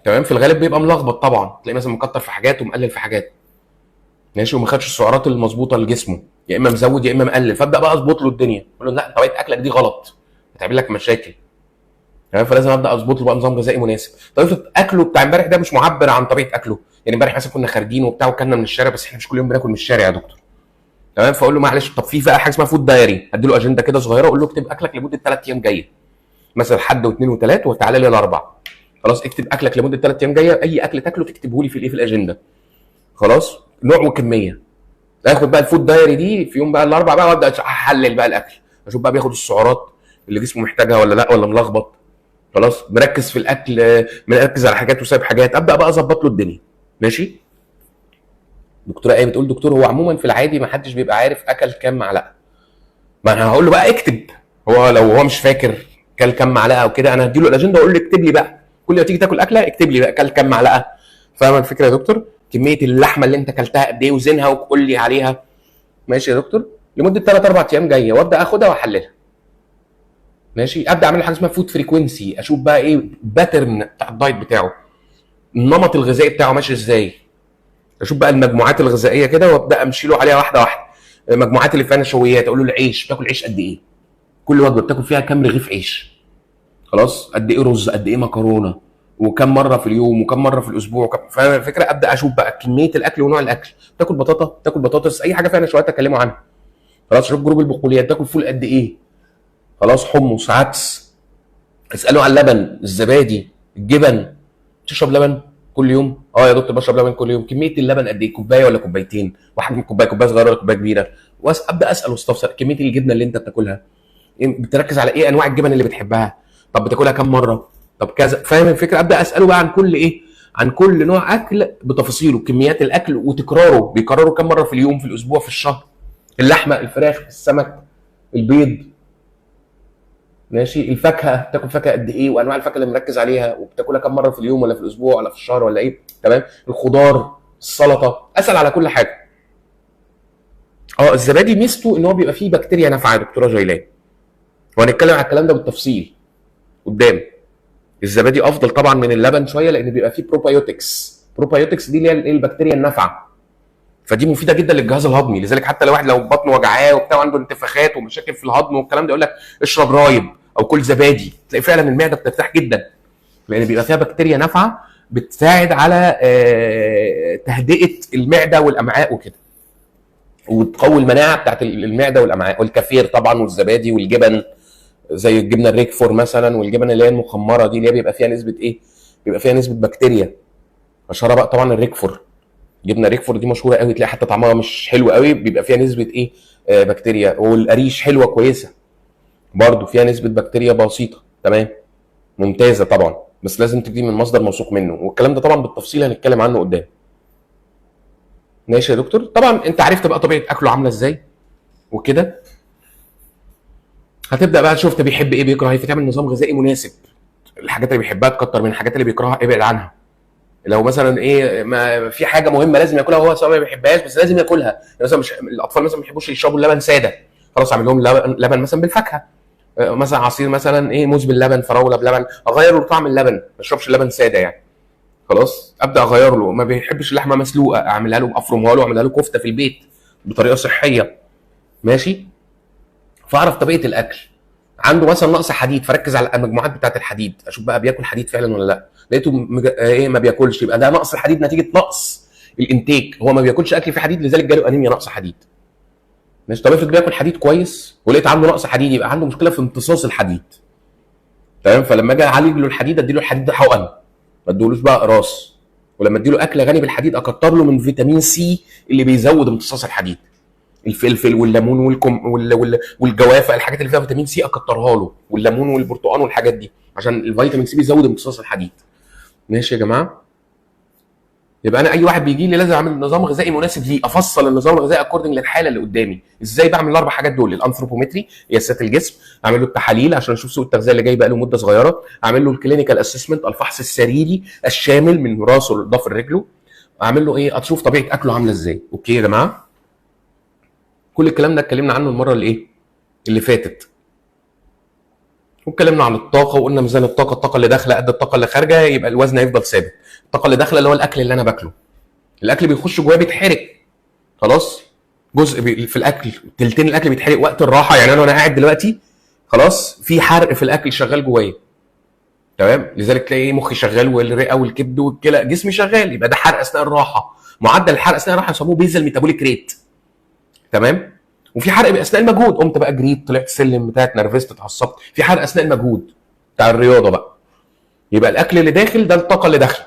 تمام، في الغالب بيبقى ملخبط طبعا، تلاقي مثلا مكتر في حاجات ومقلل في حاجات، ماشي، وما خدش السعرات المظبوطه لجسمه، يا اما مزود يا اما مقلل. فابدا بقى اظبط له الدنيا، اقول له لا طبيعة اكلك دي غلط، هتعمل لك مشاكل. تمام، فلازم ابدا اظبط له بقى نظام غذائي مناسب. طب افرض اكله بتاع امبارح ده مش معبر عن طبيعة اكله، يعني امبارح مثلا كنا خارجين وبتاع وكلنا من الشارع، بس احنا مش كل يوم بناكل من الشارع يا دكتور. تمام، فاقول له معلش، طب في بقى حاجة اسمها food diary، ادي له اجندة كده صغيرة، اقول له اكتب اكلك لمدة 3 ايام جاية، مثلا حد واثنين وثلاث، وتعالى لي الاربع. خلاص، اكتب اكلك لمدة 3 ايام جاية، اي اكل تاكله تكتبه لي في الايه، في الاجندة. خلاص، نوع وكمية. اخد بقى ال food diary دي في يوم بقى الاربع بقى، وابدا احلل بقى الاكل، اشوف بقى بياخد السعرات اللي جسمه محتاجها ولا لا، ولا ملخبط. خلاص، مركز في الاكل، مركز على حاجات وسايب حاجات، ابدا بقى اظبط له الدنيا. ماشي. دكتورة ايه بتقول دكتور هو عموما في العادي ما حدش بيبقى عارف اكل كام معلقه. ما انا هقول له بقى اكتب، هو لو هو مش فاكر كل كام معلقه او كده، انا هدي له الاجندة واقول له اكتب لي بقى، كل ما تيجي تاكل اكله اكتب لي بقى كل كام معلقه. فاهم الفكرة يا دكتور؟ كمية اللحمة اللي انت اكلتها قد ايه، وزنها وقول لي عليها. ماشي يا دكتور، لمدة 3 4 ايام جاية، وابدا اخدها واحللها. ماشي، ابدا اعمل حاجة اسمها food frequency، اشوف بقى ايه pattern بتاع ال diet بتاعه، النمط الغذائي بتاعه ماشي ازاي، اشوف بقى المجموعات الغذائية كده وابدا امشي له عليها واحدة واحدة. المجموعات اللي فيها نشويات، اقول له العيش بتاكل عيش قد ايه، كل وجبة بتاكل فيها كام رغيف عيش، خلاص، قد ايه رز، قد ايه مكرونه، وكم مرة في اليوم، وكم مرة في الاسبوع، وكم... فاهم الفكرة؟ ابدا اشوف بقى كمية الاكل ونوع الاكل، تاكل بطاطا، تاكل بطاطس، اي حاجة فيها نشويات اكلمه عنها. خلاص، شوف group البقوليات تاكل فول قد ايه، خلاص، حمص، عدس، اساله على اللبن، الزبادي، الجبن، تشرب لبن، كل يوم؟ اه يا دكتور بشرب لبن كل يوم. كمية اللبن قد ايه؟ كوباية ولا كوبايتين؟ وحجم الكوباية كوباية صغيرة ولا كوباية كبيرة؟ وابدا اسال واستفسر. كمية الجبنة اللي انت بتاكلها، بتركز على ايه؟ انواع الجبن اللي بتحبها، طب بتاكلها كم مرة، طب كذا. فاهم الفكرة؟ ابدا اساله بقى عن كل ايه، عن كل نوع اكل بتفاصيله، كميات الاكل وتكراره، بيكرره كم مرة في اليوم، في الاسبوع، في الشهر. اللحمة، الفراخ، السمك، البيض، ماشي، الفاكهة، بتاكل فاكهة قد ايه، وانواع الفاكهة اللي مركز عليها، وبتاكلها كم مرة في اليوم ولا في الاسبوع ولا في الشهر ولا ايه. تمام. الخضار، السلطة، اسال على كل حاجة. الزبادي ميزته ان هو بيبقى فيه بكتيريا نافعة يا دكتورة جيلان، وهنتكلم على الكلام ده بالتفصيل قدام. الزبادي افضل طبعا من اللبن شوية، لان بيبقى فيه probiotics. probiotics دي اللي هي البكتيريا النافعة، فدي مفيدة جدا للجهاز الهضمي. لذلك حتى لو واحد لو بطنه وجعاه وبتاع عنده انتفاخات ومشاكل في الهضم والكلام ده، يقول لك اشرب رايب او كل زبادي، تلاقي فعلا المعدة بترتاح جدا، لان بيبقى فيها بكتيريا نافعة بتساعد على تهدئه المعدة والامعاء وكده، وتقوي المناعة بتاعت المعدة والامعاء. والكفير طبعا والزبادي والجبن، زي الجبنة الريكفور مثلا، والجبن اللي هي المخمره دي اللي هي بيبقى فيها نسبه ايه؟ بيبقى فيها نسبه بكتيريا. اشهرها بقى طبعا الريكفور، جبنه ريكفور دي مشهورة قوي، تلاقي حتى طعمها مش حلو قوي، بيبقى فيها نسبه ايه؟ بكتيريا. والقريش حلوة كويسة برضو، فيها نسبه بكتيريا بسيطة. تمام، ممتازة طبعا، بس لازم تجيب من مصدر موثوق منه، والكلام ده طبعا بالتفصيل هنتكلم عنه قدام. ماشي يا دكتور. طبعا انت عرفت بقى طبيعة اكله عامله ازاي وكده، هتبدا بقى تشوف بيحب ايه بيكره ايه، فتعمل نظام غذائي مناسب. الحاجات اللي بيحبها تكتر من الحاجات اللي بيكرهها ابعد عنها. لو مثلا ايه، ما في حاجة مهمة لازم ياكلها وهو سواء ما بيحبهاش بس لازم ياكلها، يعني مثلا مش الاطفال مثلا ما بيحبوش يشربوا اللبن ساده، خلاص اعمل لهم لبن مثلا بالفاكهه، مثلا عصير مثلا ايه، موز باللبن، فراوله بلبن، اغير له طعم اللبن، ما اشربش اللبن ساده يعني. خلاص ابدا اغير له. ما بيحبش اللحمة مسلوقة، اعملها له، افرمها له، اعملها له كفته في البيت بطريقة صحية. ماشي. فاعرف طبيعة الاكل. عنده مثلا نقص حديد، فركز على المجموعات بتاعه الحديد، اشوف بقى بياكل حديد فعلا ولا لا. لقيته ايه ما بياكلش، يبقى ده نقص الحديد نتيجة نقص ال intake، هو ما بياكلش اكل فيه حديد، لذلك جاله انيميا نقص حديد. ماشي. طب افرض بياكل حديد كويس ولقيت عنده نقص حديد، يبقى عنده مشكلة في امتصاص الحديد. تمام. فلما اجي اعالج له الحديد ادي له الحديد ده حقن، ما اديهولوش بقى اقراص. ولما ادي له اكل غني بالحديد اكتر له من فيتامين سي اللي بيزود امتصاص الحديد، الفلفل والليمون والجوافه، الحاجات اللي فيها فيتامين سي اكترها له، والليمون والبرتقال والحاجات دي، عشان الفيتامين سي بيزود امتصاص الحديد. ماشي يا جماعة. يبقى انا اي واحد بيجي لي لازم اعمل نظام غذائي مناسب ليه، افصل النظام الغذائي according للحالة اللي قدامي. ازاي بعمل الاربع حاجات دول؟ ال anthropometry، قياسات الجسم، اعمل له التحاليل عشان اشوف سوء التغذية اللي جاي بقى له مده صغيرة، اعمل له ال clinical assessment، الفحص السريري الشامل من راسه لضفر رجله، اعمل له ايه؟ اشوف طبيعة اكله عامله ازاي. okay يا جماعة، كل الكلام ده اتكلمنا عنه المرة اللي ايه اللي فاتت، واتكلمنا عن الطاقة وقلنا ميزان الطاقة، الطاقة اللي داخله قد الطاقة اللي خارجه، يبقى الوزن هيفضل ثابت. الطاقة اللي داخله اللي هو الاكل اللي انا باكله، الاكل بيخش جواه بيتحرق، خلاص جزء في الاكل، تلتين الاكل بيتحرق وقت الراحة، يعني انا وانا قاعد دلوقتي خلاص في حرق في الاكل شغال جوايا. تمام. لذلك تلاقي مخي شغال والرئه والكبد والكلى، جسمي شغال، يبقى ده حرق اثناء الراحة. معدل الحرق اثناء الراحة يسموه basal metabolic rate. تمام. وفي حرق اثناء المجهود، قمت بقى جريت، طلعت سلم بتاع، اتنرفزت، اتعصبت، في حرق اثناء المجهود بتاع الرياضة بقى. يبقى الاكل اللي داخل ده الطاقة اللي داخله،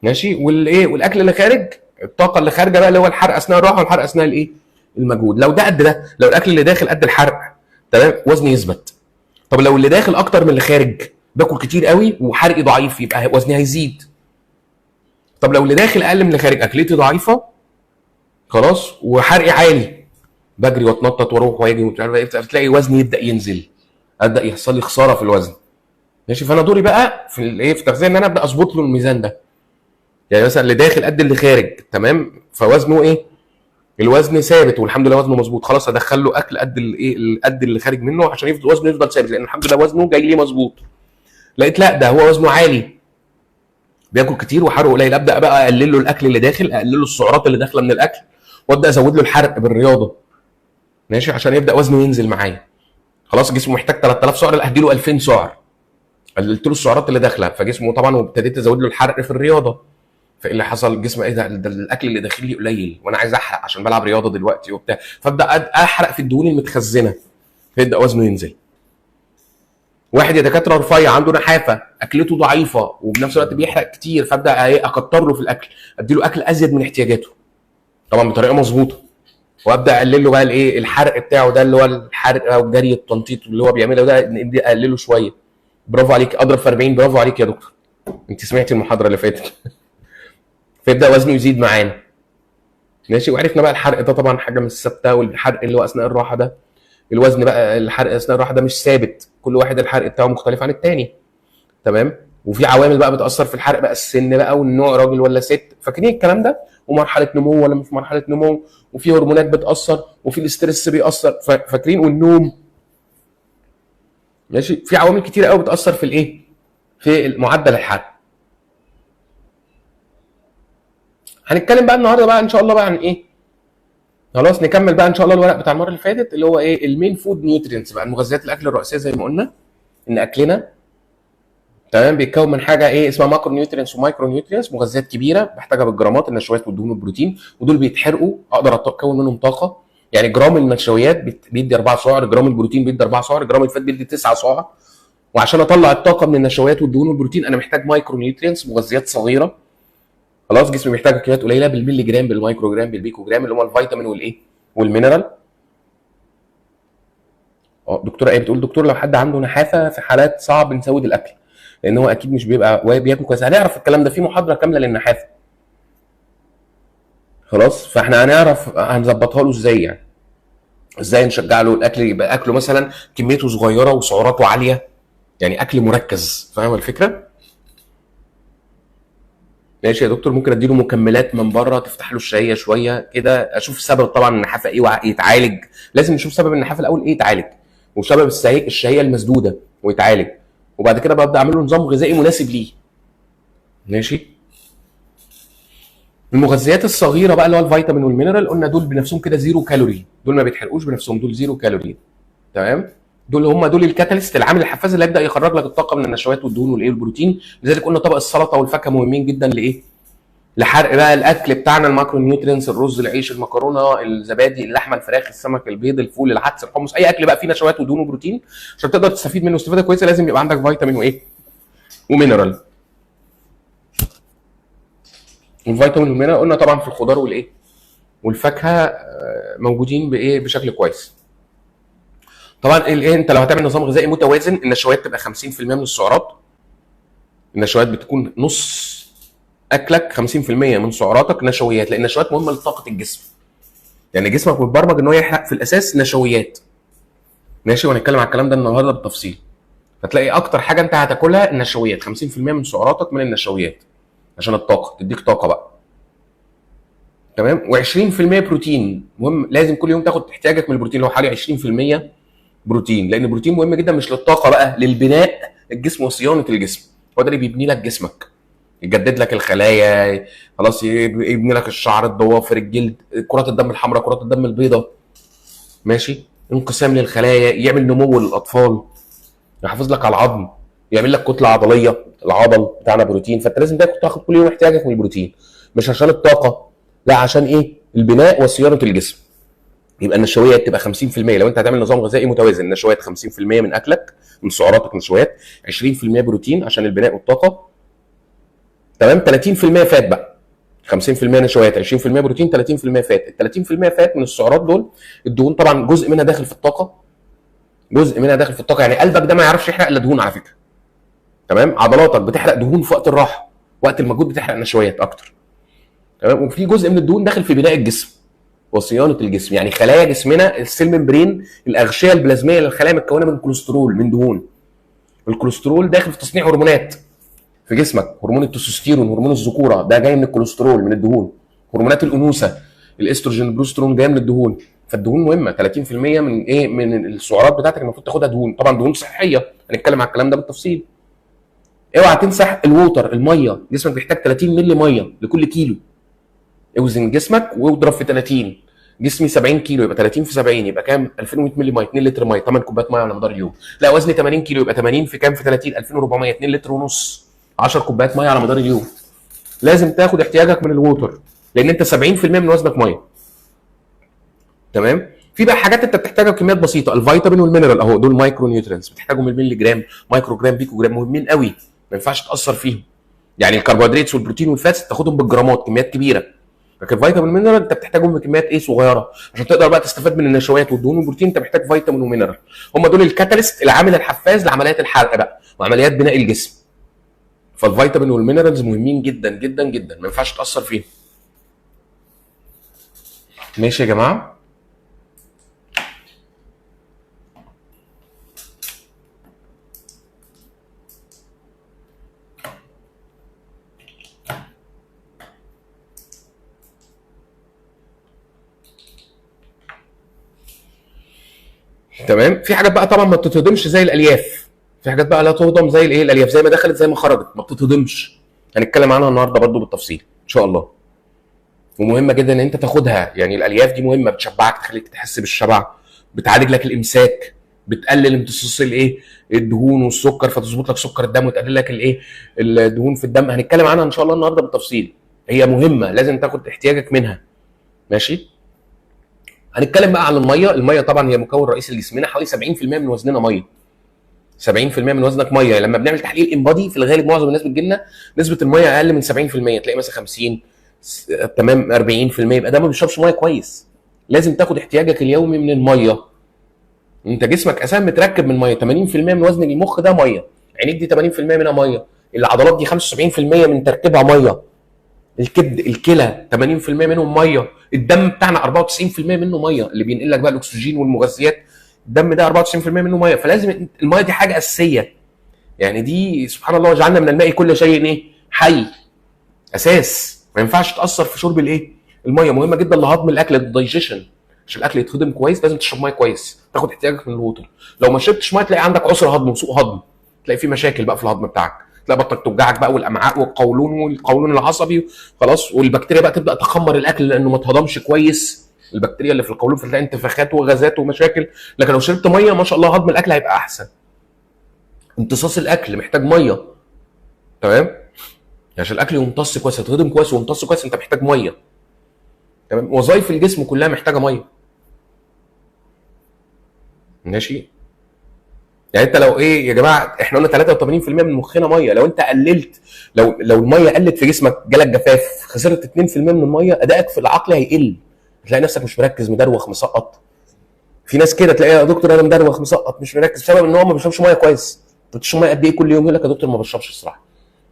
ماشي، والايه والاكل اللي خارج الطاقة اللي خارجه بقى اللي هو الحرق اثناء الراحة والحرق اثناء الايه المجهود. لو ده قد ده، لو الاكل اللي داخل قد الحرق، تمام، وزني يثبت. طب لو اللي داخل اكتر من اللي خارج، باكل كتير قوي وحرقي ضعيف، يبقى وزني هيزيد. طب لو اللي داخل اقل من اللي خارج، اكلتي ضعيفة خلاص وحرقي عالي، بجري واتنطط واروح واجي ومش عارف ايه، تلاقي وزني يبدا ينزل، ابدا يحصل لي خسارة في الوزن. ماشي. فانا دوري بقى في الايه في التغذية ان انا ابدا اظبط له الميزان ده، يعني مثلا اللي داخل قد اللي خارج، تمام، فوزنه ايه؟ الوزن ثابت والحمد لله وزنه مظبوط، خلاص ادخل له اكل قد الايه قد اللي خارج منه عشان يفضل وزنه يفضل ثابت، لان الحمد لله وزنه جاي لي مظبوط. لقيت لا ده هو وزنه عالي، بياكل كتير وحرقه قليل، ابدا بقى اقلل له الاكل اللي داخل، اقلل له السعرات اللي داخله من الاكل، وابدا ازود له الحرق بالرياضة. ماشي، عشان يبدا وزنه ينزل معايا. خلاص جسمه محتاج 3000 سعر، لا هديله 2000 سعر، قللت له السعرات اللي داخله فجسمه طبعا، وابتديت ازود له الحرق في الرياضة. فايه اللي حصل؟ الجسم ايه ده الاكل اللي داخل لي قليل وانا عايز احرق عشان بلعب رياضة دلوقتي وبتاع، فابدا احرق في الدهون المتخزنه، فيبدا وزنه ينزل. واحد يا دكاترة رفيع عنده نحافه، اكلته ضعيفة وبنفس الوقت بيحرق كتير، فابدا ايه؟ اكتر له في الاكل، ادي له اكل ازيد من احتياجاته طبعا بطريقة مظبوطة، وابدا اقلل له بقى الايه؟ الحرق بتاعه ده اللي هو الحرق او الجري التنطيط اللي هو بيعمله ده، نبدا اقلله شوية. برافو عليك، اضرب في 40. برافو عليك يا دكتور، انت سمعتي المحاضرة اللي فاتت. فيبدا وزنه يزيد معانا. ماشي. وعرفنا بقى الحرق ده طبعا حاجة مش ثابتة، والحرق اللي هو اثناء الراحة ده، الوزن بقى الحرق اثناء الراحة ده مش ثابت، كل واحد الحرق بتاعه مختلف عن الثاني. تمام. وفي عوامل بقى بتاثر في الحرق بقى، السن بقى والنوع راجل ولا ست، فاكرين الكلام ده؟ ومرحلة نمو ولا مش مرحلة نمو، وفي هرمونات بتاثر، وفي ال stress بيأثر، فاكرين؟ والنوم. ماشي. في عوامل كتير قوي بتاثر في الايه؟ في معدل الحرق. هنتكلم بقى النهارده بقى ان شاء الله بقى عن ايه؟ خلاص نكمل بقى ان شاء الله الورق بتاع المرة اللي فاتت اللي هو ايه؟ ال main food nutrients بقى، المغذيات الاكل الرئيسية. زي ما قلنا ان اكلنا تمام بيتكون من حاجة ايه اسمها macronutrients و micronutrients، مغذيات كبيرة بحتاجها بالجرامات، النشويات والدهون والبروتين، ودول بيتحرقوا اقدر اكون منهم طاقة. يعني جرام النشويات بيدي 4 سعر، جرام البروتين بيدي 4 سعر، جرام ال fat بيدي 9 سعر. وعشان اطلع الطاقة من النشويات والدهون والبروتين انا محتاج micronutrients، مغذيات صغيرة. خلاص جسمي محتاج كميات قليله بالملي جرام بالمايكرو جرام بالبيكو جرام، اللي هم الفيتامين والايه وال mineral. دكتورة ايه بتقول؟ دكتور لو حد عنده نحافه في حالات صعب نزود الاكل لان هو اكيد مش بيبقى بياكل كويس. هنعرف الكلام ده في محاضرة كاملة للنحافه. خلاص فاحنا هنعرف هنظبطها له ازاي، يعني ازاي نشجع له الاكل يبقى اكله مثلا كميته صغيرة وسعراته عالية، يعني اكل مركز. فاهم الفكرة؟ ماشي يا دكتور. ممكن اديله مكملات من بره تفتح له الشهية شوية كده، اشوف سبب طبعا النحافه ايه ويتعالج. لازم نشوف سبب النحافه الاول ايه يتعالج، وسبب الشهية المسدوده ويتعالج، وبعد كده ببدا اعمل له نظام غذائي مناسب ليه. ماشي. المغذيات الصغيرة بقى اللي هو الفيتامين وال mineral، قلنا دول بنفسهم كده zero calorie، دول ما بيتحرقوش بنفسهم، دول zero calorie. تمام. دول هم دول ال catalyst، العامل الحفاز اللي هيبدا يخرج لك الطاقة من النشويات والدهون والايه والبروتين. لذلك قلنا طبق السلطة والفاكهه مهمين جدا لايه؟ لحرق بقى الاكل بتاعنا، ال macronutrients، الرز، العيش، المكرونه، الزبادي، اللحمة، الفراخ، السمك، البيض، الفول، العدس، الحمص، اي اكل بقى فيه نشويات ودهون وبروتين عشان تقدر تستفيد منه استفاده كويسة لازم يبقى عندك فيتامين وايه؟ و mineral. والفيتامين وال mineral قلنا طبعا في الخضار والايه؟ والفاكهه موجودين بايه؟ بشكل كويس. طبعا الايه انت لو هتعمل نظام غذائي متوازن النشويات تبقى 50% من السعرات. النشويات بتكون نص اكلك، 50% من سعراتك نشويات، لان النشويات مهمة لطاقة الجسم. يعني جسمك متبرمج ان هو يحرق في الاساس نشويات. ماشي. وهنتكلم على الكلام ده النهارده بالتفصيل. فتلاقي اكتر حاجة انت هتاكلها النشويات، 50% من سعراتك من النشويات عشان الطاقة، تديك طاقة بقى. تمام. و20% بروتين مهم، لازم كل يوم تاخد احتياجك من البروتين اللي هو حوالي 20% بروتين، لان البروتين مهم جدا مش للطاقة بقى، للبناء الجسم وصيانة الجسم. هو ده اللي بيبني لك جسمك، يجدد لك الخلايا، خلاص يبني لك الشعر، الضوافر، الجلد، كرات الدم الحمراء، كرات الدم البيضاء. ماشي. انقسام للخلايا، يعمل نمو للاطفال، يحافظ لك على العظم، يعمل لك كتلة عضلية، العضل بتاعنا بروتين. فانت لازم تاخد كل يوم احتياجك من البروتين، مش عشان الطاقة، لا عشان ايه؟ البناء وصيانة الجسم. يبقى النشويات تبقى 50% لو انت هتعمل نظام غذائي متوازن، النشويات 50% من اكلك، من سعراتك نشويات، 20% بروتين عشان البناء والطاقة. تمام. 30% fat بقى، 50% نشويات، 20% بروتين، 30% fat. ال 30% fat من السعرات دول الدهون طبعا جزء منها داخل في الطاقة، جزء منها داخل في الطاقة. يعني قلبك ده ما يعرفش يحرق الا دهون على فكرة. تمام. عضلاتك بتحرق دهون في وقت الراحة، وقت المجهود بتحرق نشويات اكتر. تمام. وفي جزء من الدهون داخل في بناء الجسم وصيانة الجسم. يعني خلايا جسمنا، ال cell membrane، الاغشيه البلازميه للخلايا متكونه من كوليسترول، من دهون. الكوليسترول داخل في تصنيع هرمونات في جسمك، هرمون التستوستيرون، هرمون الذكورة ده جاي من الكوليسترول، من الدهون. هرمونات الانوثة، الاستروجين، البروسترون جاي من الدهون. فالدهون مهمة، 30% من ايه؟ من السعرات بتاعتك المفروض تاخدها دهون، طبعا دهون صحية، هنتكلم على الكلام ده بالتفصيل. اوعى تنسى ال water، المية، جسمك بيحتاج 30 مللي مية لكل كيلو. اوزن جسمك واضرب في 30. جسمي 70 كيلو يبقى 30 في 70 يبقى كام؟ 2100 مللي مية، 2 لتر مية، 8 كوبايات مية على مدار اليوم. لا وزني 80 كيلو يبقى 80 في كام في 30؟ 2400، 2 لتر ونص، 10 كوبايات مية على مدار اليوم. لازم تاخد احتياجك من ال water لان انت 70% من وزنك مية. تمام؟ في بقى حاجات انت بتحتاجها بكميات بسيطة، الفيتامين وال mineral اهو، دول micronutrients بتحتاجهم بالملي جرام، مايكرو جرام، بيكو جرام، مهمين قوي، ما ينفعش تاثر فيهم. يعني الكربوهيدرات والبروتين وال fats تاخدهم بالجرامات، كميات كبيرة، لكن الفيتامين وال mineral انت بتحتاجهم بكميات ايه؟ صغيرة، عشان تقدر بقى تستفاد من النشويات والدهون والبروتين. انت محتاج فيتامين و mineral، هم دول ال catalyst، العامل الحفاز لعمليات الحرق بقى وعمليات بناء الجسم. فالفيتامين وال minerals مهمين جدا جدا جدا، ما ينفعش تاثر فيهم. ماشي يا جماعة؟ تمام. في حاجات بقى طبعا ما بتتهضمش زي الالياف، في حاجات بقى لا تهضم زي الايه؟ الالياف، زي ما دخلت زي ما خرجت، ما بتتهضمش. هنتكلم عنها النهارده برضو بالتفصيل ان شاء الله. ومهمة جدا ان انت تاخدها، يعني الالياف دي مهمة، بتشبعك، تخليك تحس بالشبع، بتعالج لك الامساك، بتقلل امتصاص الايه؟ الدهون والسكر، فتظبط لك سكر الدم وتقلل لك الايه؟ الدهون في الدم. هنتكلم عنها ان شاء الله النهارده بالتفصيل، هي مهمة لازم تاخد احتياجك منها. ماشي. هنتكلم بقى عن المية. المية طبعا هي مكون رئيسي لجسمنا، حوالي 70% من وزننا مية. 70% من وزنك مية. لما بنعمل تحليل InBody في الغالب معظم الناس بتجي لنا نسبه المية اقل من 70%، تلاقي مثلا 50، تمام، 40%، يبقى ده ما بيشربش مية كويس. لازم تاخد احتياجك اليومي من المية. انت جسمك اساسا متركب من مية، 80% من وزن المخ ده مية، عينيك دي 80% منها مية، العضلات دي 75% من تركيبها مية، الكبد، الكلى 80% منهم مية، الدم بتاعنا 94% منه مية، اللي بينقل لك بقى الاكسجين والمغذيات، الدم ده 94% منه مية. فلازم المية دي حاجة اساسية، يعني دي سبحان الله وجعلنا من الماء كل شيء ايه؟ حي، اساس، ما ينفعش تاثر في شرب الايه؟ المية. مهمة جدا لهضم الاكل، الدايجيشن، عشان الاكل يتهضم كويس لازم تشرب مية كويس، تاخد احتياجك من ال water. لو ما شربتش مية تلاقي عندك عسر هضم وسوء هضم، تلاقي في مشاكل بقى في الهضم بتاعك، تلاقي بطنك توجعك بقى، والامعاء والقولون والقولون العصبي، خلاص، والبكتيريا بقى تبدا تخمر الاكل لانه ما اتهضمش كويس، البكتيريا اللي في القولون، فتلاقي انتفاخات وغازات ومشاكل. لكن لو شربت مية ما شاء الله هضم الاكل هيبقى احسن. امتصاص الاكل محتاج مية، تمام؟ عشان الاكل يمتص كويس، يتهضم كويس ويمتص كويس، انت محتاج مية. تمام؟ وظائف الجسم كلها محتاجه مية. ماشي؟ يعني انت لو ايه يا جماعة، احنا قلنا 83% من مخنا مية، لو انت قللت، لو المية قلت في جسمك، جالك جفاف، خسرت 2% من المية، ادائك في العقل هيقل، هتلاقي نفسك مش مركز، مدروخ، مسقط. في ناس كده تلاقيها يا دكتور انا مدروخ مسقط مش مركز، بسبب ان هو ما بيشربش مية كويس. انت بتشرب مية قد ايه كل يوم؟ يقول لك يا دكتور ما بشربش الصراحة،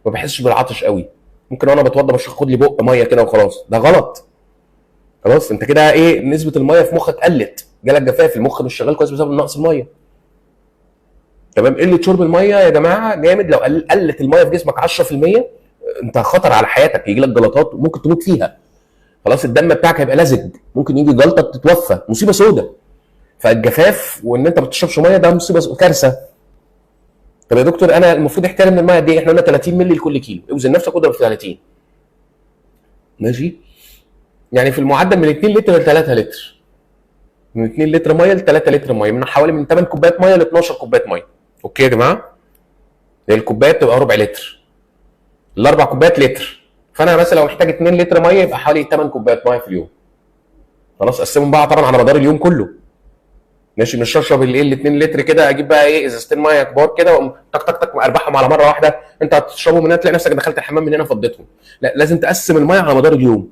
ما بحسش بالعطش قوي، ممكن وانا بتوضى بشرب خد لي بق مية كده وخلاص. ده غلط. خلاص انت كده ايه، نسبه المية في مخك قلت، جالك جفاف، المخ مش شغال كويس بسبب نقص المية. تمام؟ قلة شرب المية يا جماعة جامد، لو قلت المية في جسمك 10% انت خطر على حياتك، يجي لك جلطات ممكن تموت فيها. خلاص الدم بتاعك هيبقى لزج، ممكن يجي جلطة تتوفى، مصيبة سودة. فالجفاف وان انت ما بتشربش مية ده مصيبة، كارثة. طب يا دكتور انا المفروض احترم من المية قد ايه؟ احنا قلنا 30 مللي لكل كيلو، اوزن نفسك واضرب في 30. ماشي؟ يعني في المعدل من 2 لتر ل 3 لتر. من 2 لتر مية ل 3 لتر مية، من حوالي من 8 كوبايات مية ل 12 كوباية مية. okay يا جماعة؟ الكوباية بتبقى ربع لتر. الاربع كوبايات لتر. فانا مثلا لو محتاج 2 لتر مية يبقى حوالي 8 كوبايات مية في اليوم. خلاص قسمهم بقى طبعا على مدار اليوم كله. ماشي، مش اشرب الايه ال 2 لتر كده، اجيب بقى ايه ازازتين مية كبار كده واقوم تك تك تك اربعهم على مرة واحدة، انت هتشربهم من هنا تلاقي نفسك دخلت الحمام من هنا فضيتهم. لا، لازم تقسم المية على مدار اليوم.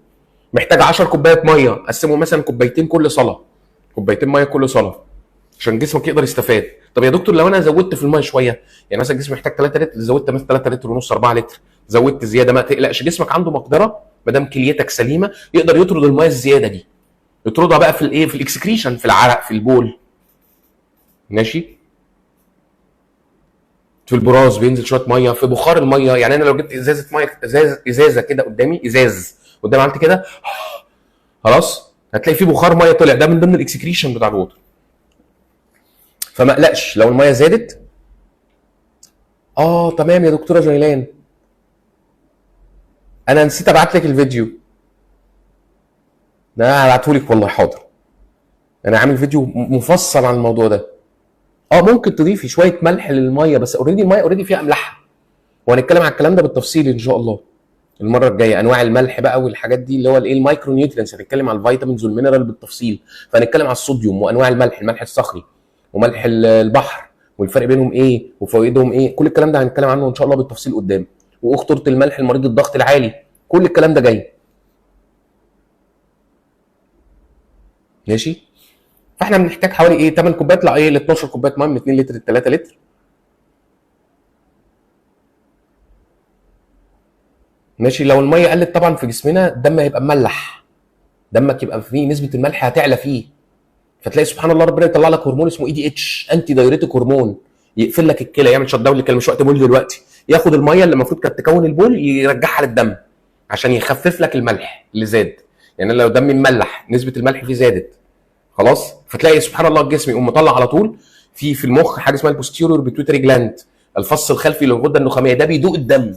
محتاج 10 كوبايات مية، قسمهم مثلا كوبايتين كل صلاة، كوبايتين مية كل صلاة عشان جسمك يقدر يستفاد. طب يا دكتور لو انا زودت في المية شوية، يعني مثلا جسمي محتاج 3 لتر، زودت مثلا 3 لتر ونص، 4 لتر، زودت زيادة، ما تقلقش، جسمك عنده مقدره ما دام كليتك سليمة يقدر يطرد المية الزيادة دي، يطردها بقى في الايه، في ال excretion، في العرق، في البول. ماشي، في البراز بينزل شوية مية، في بخار المية. يعني انا لو جبت ازازة مية، ازازة كده قدامي، ازاز قدامي، عملت كده خلاص هتلاقي في بخار مية طلع، ده من ضمن ال excretion بتاع ال water. فما اقلقش لو المية زادت. تمام يا دكتورة جيلان، انا نسيت ابعت لك الفيديو ده، هبعته لك والله، حاضر. انا عامل فيديو مفصل عن الموضوع ده. ممكن تضيفي شوية ملح للمية، بس already المية already فيها املاحها، وهنتكلم على الكلام ده بالتفصيل ان شاء الله. المرة الجاية، انواع الملح بقى والحاجات دي اللي هو الايه ال micronutrients. هنتكلم على ال vitamins وال mineral بالتفصيل، فهنتكلم على الصوديوم وانواع الملح، الملح الصخري وملح البحر والفرق بينهم ايه وفوائدهم ايه، كل الكلام ده هنتكلم عنه ان شاء الله بالتفصيل قدام. واخطوره الملح لمريض الضغط العالي، كل الكلام ده جاي. ماشي؟ فاحنا بنحتاج حوالي ايه 8 كوبايات لا ايه ل 12 كوباية مية، من 2 لتر ل 3 لتر. ماشي؟ لو المية قلت طبعا في جسمنا الدم هيبقى مملح، دمك يبقى فيه نسبه الملح هتعلى فيه، فتلاقي سبحان الله ربنا يطلع لك هرمون اسمه ADH، antidiuretic hormone، يقفل لك الكلى، يعمل shut down للكلى. مش وقت بول دلوقتي، ياخد المية اللي المفروض كانت تكون البول يرجعها للدم عشان يخفف لك الملح اللي زاد. يعني لو دمي مملح نسبه الملح فيه زادت خلاص، فتلاقي سبحان الله الجسم يقوم مطلع على طول في المخ حاجة اسمها ال posterior pituitary gland، الفص الخلفي للغده النخاميه، ده بيدوق الدم،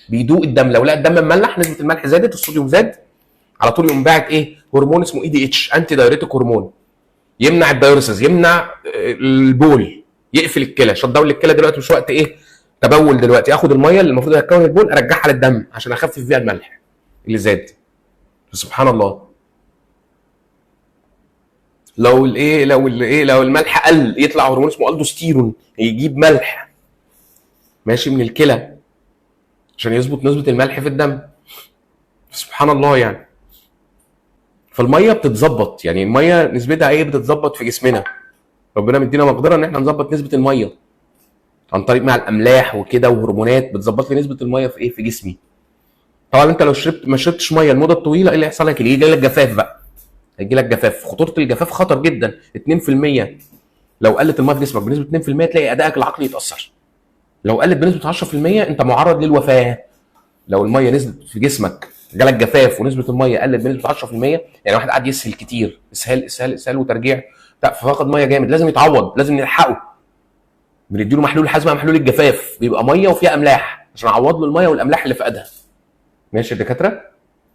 بيدوق الدم. لو لقى الدم مملح نسبه الملح زادت، الصوديوم زاد، على طول يقوم باعت ايه هرمون اسمه ADH، antidiuretic hormone، يمنع ال diuresis، يمنع البول، يقفل الكلى، shut down للكلى. دلوقتي مش وقت ايه تبول دلوقتي، اخد المية اللي المفروض هتكون البول ارجعها للدم عشان اخفف بيها الملح اللي زاد. سبحان الله. لو الايه لو الايه لو الملح قل يطلع هرمون اسمه الدوستيرون، يجيب ملح ماشي من الكلى عشان يظبط نسبه الملح في الدم. سبحان الله يعني. فالميه بتتظبط، يعني المية نسبتها ايه بتتظبط في جسمنا، ربنا مدينا مقدره ان احنا نظبط نسبه المية عن طريق مع الاملاح وكده وهرمونات بتظبط لي نسبه المية في ايه في جسمي. طبعا انت لو شربت ما شربتش مية المدة الطويلة ايه اللي هيحصل لك؟ يجي لك جفاف بقى، هيجي لك جفاف. خطورة الجفاف خطر جدا. 2% لو قلت المية في جسمك بنسبة 2% تلاقي ادائك العقلي يتاثر. لو قلت بنسبة 10% انت معرض للوفاه. لو المية نزلت في جسمك جالك جفاف ونسبه المية قلت بنسبة 10%، يعني واحد قاعد يسهل كتير، اسهال اسهال اسهال وترجيع، ففقد مية جامد، لازم يتعوض، لازم نلحقه. بنديله محلول حزمه، محلول الجفاف، بيبقى مية وفيها املاح عشان اعوض له المية والاملاح اللي فقدها. ماشي يا دكاترة؟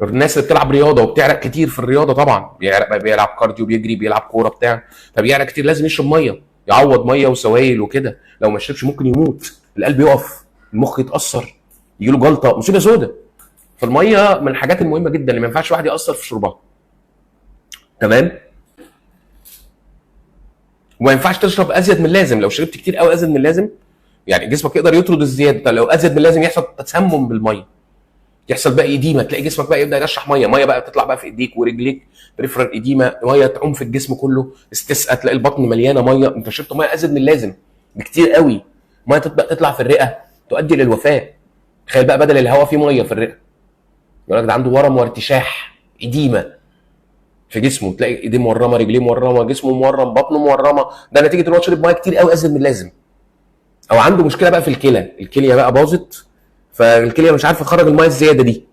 الناس اللي بتلعب رياضة وبتعرق كتير في الرياضة طبعا بيعرق، بيلعب cardio، بيجري، بيلعب كورة بتاع، فبيعرق كتير، لازم يشرب مية، يعوض مية وسوائل وكده. لو ما شربش ممكن يموت، القلب يقف، المخ يتاثر، يجي له جلطة، مصيبة سودة. فالميه من الحاجات المهمة جدا اللي ما ينفعش واحد ياثر في شربها. تمام؟ وما ينفعش تشرب ازيد من اللازم. لو شربت كتير قوي ازيد من اللازم يعني جسمك يقدر يطرد الزيادة. لو ازيد من اللازم يحصل تسمم بالمية، يحصل بقى edema، تلاقي جسمك بقى يبدا يرشح مية، مية بقى بتطلع بقى في ايديك ورجليك، peripheral edema، مية تعوم في الجسم كله، استسقى، تلاقي البطن مليانة مية، انت شربت مية ازيد من اللازم بكتير قوي، مية تبدا تطلع في الرئة تؤدي للوفاه. تخيل بقى بدل الهواء في مية في الرئة، يقول لك ده عنده ورم وارتشاح، edema في جسمه، تلاقي ايديه مورمه، رجليه مورمه، جسمه مورم، بطنه مورمه، ده نتيجة ان هو شرب مية كتير قوي ازيد من اللازم. او عنده مشكلة بقى في الكلى، الكلية بقى باظت، فالكليه مش عارفه تخرج المية الزيادة دي،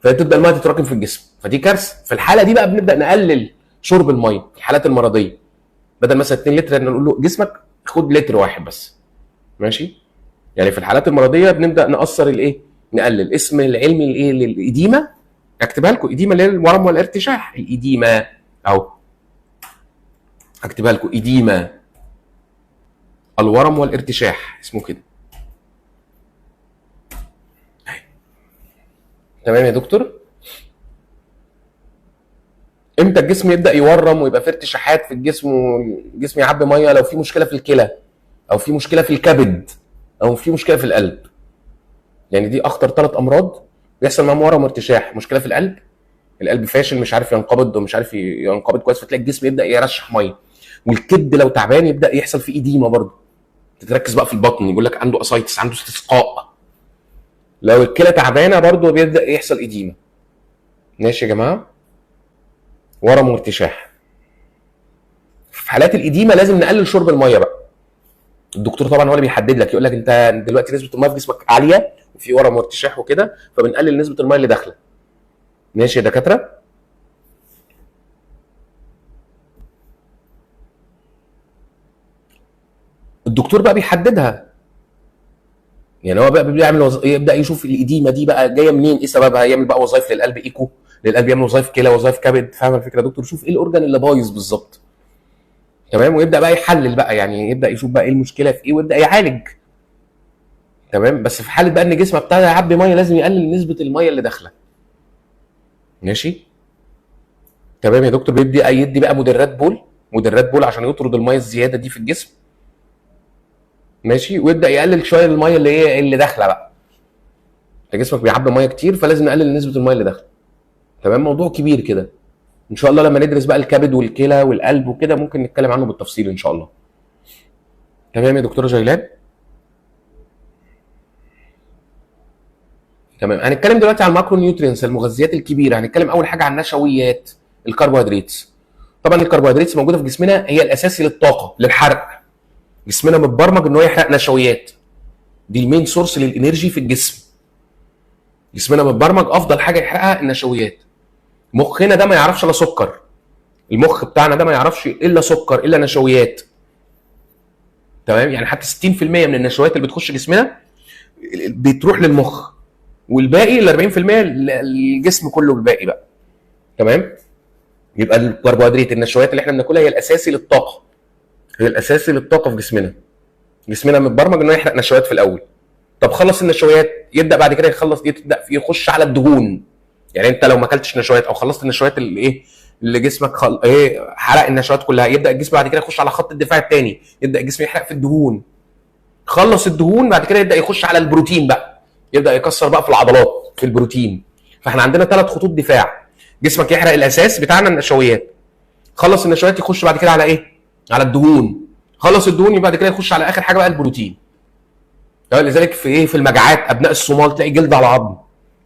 فتبدا المية تتراكم في الجسم، فدي كارثة. في الحالة دي بقى بنبدا نقلل شرب المية في الحالات المرضية، بدل مثلا 2 لتر نقول له جسمك خد لتر واحد بس. ماشي؟ يعني في الحالات المرضية بنبدا نقصر الايه؟ نقلل. اسم العلمي الايه لل edema، اكتبها لكم، edema اللي هي الورم والارتشاح، ال edema اهو، اكتبها لكم، edema الورم والارتشاح اسمه كده. تمام يا دكتور؟ امتى الجسم يبدا يورم ويبقى فيه ارتشاحات في الجسم والجسم يعبي مية؟ لو في مشكلة في الكلى، او في مشكلة في الكبد، او في مشكلة في القلب. يعني دي اخطر 3 امراض بيحصل معاهم ورم وارتشاح. مشكلة في القلب، القلب فاشل مش عارف ينقبض ومش عارف ينقبض كويس، فتلاقي الجسم يبدا يرشح مية. والكبد لو تعبان يبدا يحصل فيه edema برضه، تتركز بقى في البطن، يقول لك عنده ascites، عنده استسقاء. لو الكلى تعبانة برضه بيبدا يحصل edema. ماشي يا جماعة؟ ورم وارتشاح. في حالات ال edema لازم نقلل شرب المية بقى. الدكتور طبعا هو اللي بيحدد لك، يقول لك انت دلوقتي نسبه المية في جسمك عالية وفي ورم وارتشاح وكده، فبنقلل نسبه المية اللي داخله. ماشي يا دكاترة؟ الدكتور بقى بيحددها، يعني هو بقى بيعمل يبدا يشوف ال edema دي بقى جاية منين، ايه سببها، يعمل بقى وظائف للقلب، ايكو للقلب، يعمل وظائف كلى، وظائف كبد. فاهم الفكرة يا دكتور؟ شوف ايه ال organ اللي بايظ بالظبط. تمام؟ ويبدا بقى يحلل بقى، يعني يبدا يشوف بقى ايه المشكلة في ايه ويبدا يعالج. تمام؟ بس في حاله بقى ان جسمك ابتدى يعبي مية، لازم يقلل نسبه المية اللي داخله. ماشي؟ تمام يا دكتور. بيدي يدي بقى مدرات بول، مدرات بول عشان يطرد المية الزيادة دي في الجسم. ماشي؟ ويبدا يقلل شوية المية اللي هي اللي داخله بقى. انت جسمك بيعبي مية كتير، فلازم نقلل نسبه المية اللي داخله. تمام؟ موضوع كبير كده. ان شاء الله لما ندرس بقى الكبد والكلى والقلب وكده ممكن نتكلم عنه بالتفصيل ان شاء الله. تمام يا دكتورة جيلان؟ تمام. هنتكلم دلوقتي عن ال macronutrients، المغذيات الكبيرة. هنتكلم اول حاجة عن النشويات، الكربوهيدرات. طبعا الكربوهيدرات موجودة في جسمنا، هي الاساسي للطاقة، للحرق. جسمنا متبرمج ان هو يحرق نشويات، دي ال main source لل energy في الجسم. جسمنا متبرمج افضل حاجة يحرقها النشويات. مخنا ده ما يعرفش الا سكر، المخ بتاعنا ده ما يعرفش الا سكر، الا نشويات. تمام؟ يعني حتى 60% من النشويات اللي بتخش جسمنا بتروح للمخ، والباقي ال 40% الجسم كله الباقي بقى. تمام؟ يبقى الكربوهيدرات، النشويات اللي احنا بناكلها هي الاساسي للطاقة، هي الاساسي للطاقة في جسمنا. جسمنا متبرمج انه يحرق نشويات في الاول. طب خلص النشويات، يبدا بعد كده يخلص، يبدا يخش على الدهون. يعني انت لو ما اكلتش نشويات او خلصت النشويات اللي ايه اللي جسمك ايه حرق النشويات كلها، يبدا الجسم بعد كده يخش على خط الدفاع الثاني، يبدا الجسم يحرق في الدهون. خلص الدهون بعد كده يبدا يخش على البروتين بقى، يبدا يكسر بقى في العضلات في البروتين. فاحنا عندنا 3 خطوط دفاع. جسمك يحرق الاساس بتاعنا النشويات، خلص النشويات يخش بعد كده على ايه؟ على الدهون. خلص الدهون يبقى بعد كده يخش على اخر حاجة بقى البروتين. لذلك في ايه، في المجاعات ابناء الصومال تلاقي جلد على عظم.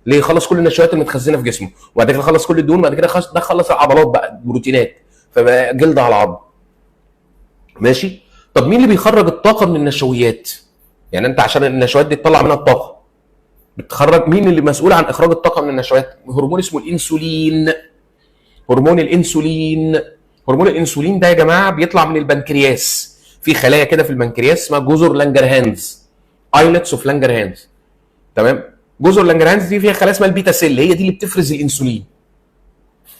ليه؟ خلص كل النشويات المتخزنه في جسمه، وبعد كده خلص كل الدهون، وبعد كده ده خلص العضلات بقى البروتينات، فبقى جلد على عظم. ماشي؟ طب مين اللي بيخرج الطاقة من النشويات؟ يعني انت عشان النشويات دي تطلع منها الطاقة، بتخرج مين اللي مسؤول عن اخراج الطاقة من النشويات؟ هرمون اسمه الانسولين. هرمون الانسولين. هرمون الانسولين ده يا جماعة بيطلع من البنكرياس، في خلايا كده في البنكرياس اسمها جزر لانجرهانز، islets of Langerhans. تمام؟ جزر لانجرهانز دي فيها خلايا اسمها ال beta cell، هي دي اللي بتفرز الانسولين.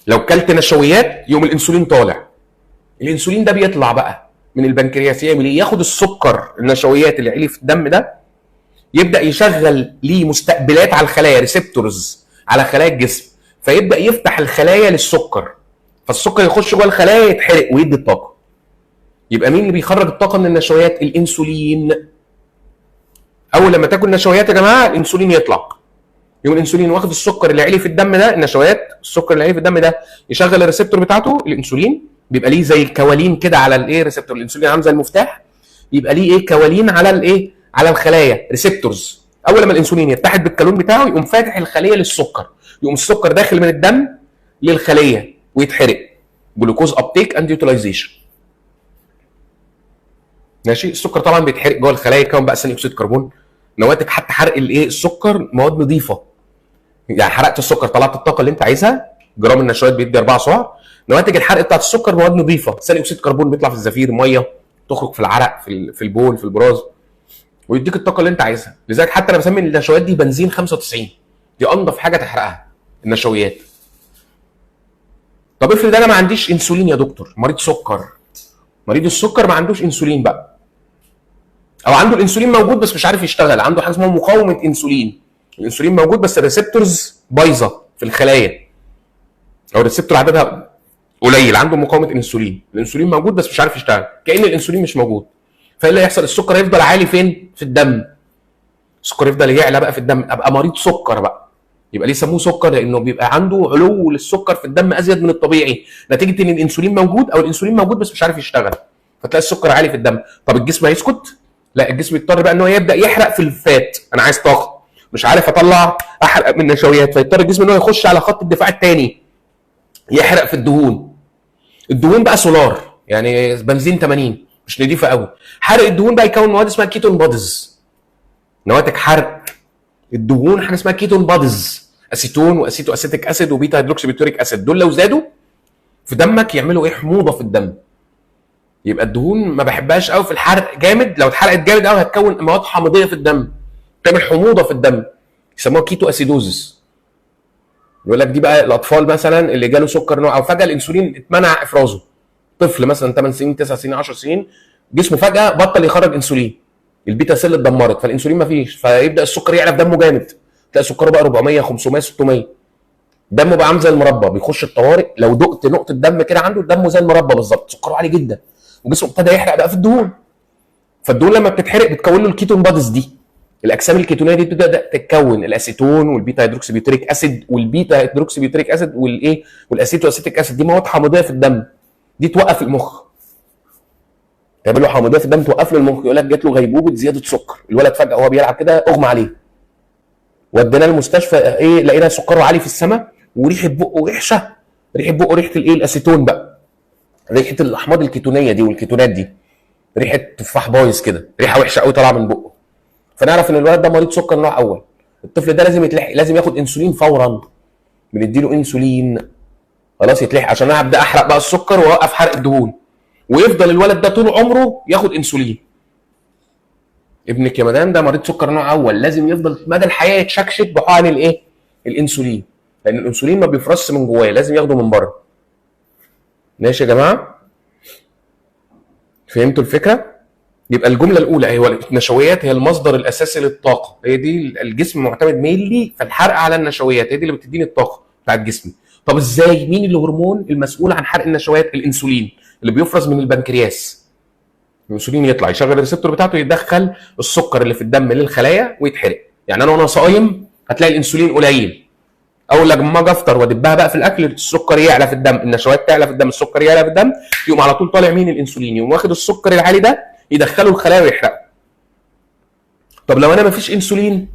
لو كلت نشويات يوم الانسولين طالع. الانسولين ده بيطلع بقى من البنكرياس، يعمل ايه؟ ياخد السكر النشويات اللي عليه في الدم ده، يبدا يشغل ليه مستقبلات على الخلايا، receptors على خلايا الجسم، فيبدا يفتح الخلايا للسكر، فالسكر يخش جوه الخلايا يتحرق ويدي الطاقة. يبقى مين اللي بيخرج الطاقة من النشويات؟ الانسولين. اول لما تاكل نشويات يا جماعة الانسولين يطلع، يقوم الانسولين واخد السكر اللي عليه في الدم ده، النشويات، السكر اللي عليه في الدم ده، يشغل ال receptor بتاعته. الانسولين بيبقى ليه زي الكوالين كده على الايه receptor، الانسولين عامل زي المفتاح، يبقى ليه ايه كوالين على الايه على الخلايا، receptors. اول لما الانسولين يتحد بالكالون بتاعه يقوم فاتح الخلية للسكر، يقوم السكر داخل من الدم للخليه ويتحرق، glucose uptake and utilization. ماشي؟ السكر طبعا بيتحرق جوه الخلايا، يكون بقى ثاني اكسيد كربون، نواتج حتى حرق الايه السكر مواد نظيفة. يعني حرقت السكر طلعت الطاقة اللي انت عايزها، جرام النشويات بيدي 4 سعر، نواتج الحرق بتاعت السكر مواد نظيفة، ثاني اكسيد كربون بيطلع في الزفير، مية تخرج في العرق، في البول، في البراز، ويديك الطاقة اللي انت عايزها. لذلك حتى انا بسمي النشويات دي بنزين 95، دي انضف حاجة تحرقها النشويات. طب افرض انا ما عنديش انسولين يا دكتور، مريض سكر، مريض السكر ما عندوش انسولين بقى، او عنده الانسولين موجود بس مش عارف يشتغل، عنده حاجة اسمها مقاومة انسولين. الانسولين موجود بس ال receptors بايظة في الخلايا، او ال receptor عددها قليل، عنده مقاومة انسولين، الانسولين موجود بس مش عارف يشتغل، كأن الانسولين مش موجود. فايه اللي هيحصل؟ السكر هيفضل عالي فين؟ في الدم. السكر يفضل يعلى بقى في الدم، ابقى مريض سكر بقى. يبقى ليه سموه سكر؟ لانه بيبقى عنده علو للسكر في الدم ازيد من الطبيعي، نتيجة ان الانسولين موجود، او الانسولين موجود بس مش عارف يشتغل، فتلاقي السكر عالي في الدم. طب الجسم هيسكت؟ لا، الجسم يضطر بقى ان هو يبدا يحرق في ال fat. انا عايز طاقة، مش عارف اطلع احرق من النشويات، فيضطر الجسم ان هو يخش على خط الدفاع الثاني، يحرق في الدهون. الدهون بقى سولار، يعني بنزين 80، مش نضيفه قوي. حرق الدهون بقى يكون مواد اسمها ketone bodies، نواتج حرق الدهون حاجة اسمها ketone bodies، اسيتون و acetoacetic acid و beta hydroxybutyric acid. دول لو زادوا في دمك يعملوا ايه؟ حموضه في الدم. يبقى الدهون ما بحبهاش قوي في الحرق جامد، لو اتحرقت جامد قوي هتكون مواد حامضيه في الدم، تعمل حموضه في الدم، يسموها ketoacidosis. يقول لك دي بقى الاطفال مثلا اللي جاله سكر نوع، او فجاة الانسولين اتمنع افرازه، طفل مثلا 8 سنين 9 سنين 10 سنين، جسمه فجاة بطل يخرج انسولين، ال beta cell اتدمرت، فالانسولين مفيش، فيبدا السكر يعلى في دمه جامد، تلاقي سكره بقى 400 500 600، دمه بقى عامل زي المربى، بيخش الطوارئ. لو دقت نقطة دم كده عنده، دمه زي المربى بالظبط، سكره عالي جدا، وجسمه ابتدى يحرق بقى في الدهون. فالدهون لما بتتحرق بتكون له ال ketone bodies دي، الاجسام الكيتونيه دي بتبدا تتكون، الاسيتون وال beta hydroxybutyric acid وال beta hydroxybutyric acid والايه وال acetoacetic acid، دي مواد حامضيه في الدم، دي توقف المخ، تعمل له حامضيه في الدم توقف له المخ، يقول لك جات له غيبوبة زيادة سكر، الولد فجاة وهو بيلعب كده اغمى عليه، وديناه المستشفى، ايه لقينا سكره عالي في السماء وريحه بقه وحشة، ريحه بقه ريحه الايه الاسيتون بقى، ريحه الاحماض الكيتونيه دي والكيتونات دي، ريحه تفاح بايظ كده، ريحه وحشة قوي طالعه من بقه. فنعرف ان الولد ده مريض سكر نوع اول. الطفل ده لازم يتلحق، لازم ياخد انسولين فورا، بنديله انسولين خلاص يتلحق عشان انا ابدا احرق بقى السكر واوقف حرق الدهون، ويفضل الولد ده طول عمره ياخد انسولين. ابنك يا مدام ده مريض سكر نوع اول، لازم يفضل مدى الحياة يتشكشك بحقن الايه؟ الانسولين، لان الانسولين ما بيفرزش من جواه، لازم ياخده من بره. ماشي يا جماعة؟ فهمتوا الفكرة؟ يبقى الجملة الاولى هو النشويات هي المصدر الاساسي للطاقة، هي دي الجسم معتمد mainly في الحرق على النشويات، هي دي اللي بتديني الطاقة بتاعت جسمي. طب ازاي؟ مين الهرمون المسؤول عن حرق النشويات؟ الانسولين اللي بيفرز من البنكرياس. الانسولين يطلع يشغل ال receptor بتاعته، يدخل السكر اللي في الدم للخلايا ويتحرق. يعني انا وانا صايم هتلاقي الانسولين قليل، اول لما اجي افطر وادبها بقى في الاكل السكر يعلى في الدم، النشويات تعلى في الدم، السكر يعلى في الدم، يقوم على طول طالع مين؟ الانسولين، يقوم واخد السكر العالي ده يدخله الخلايا ويحرقه. طب لو انا ما فيش انسولين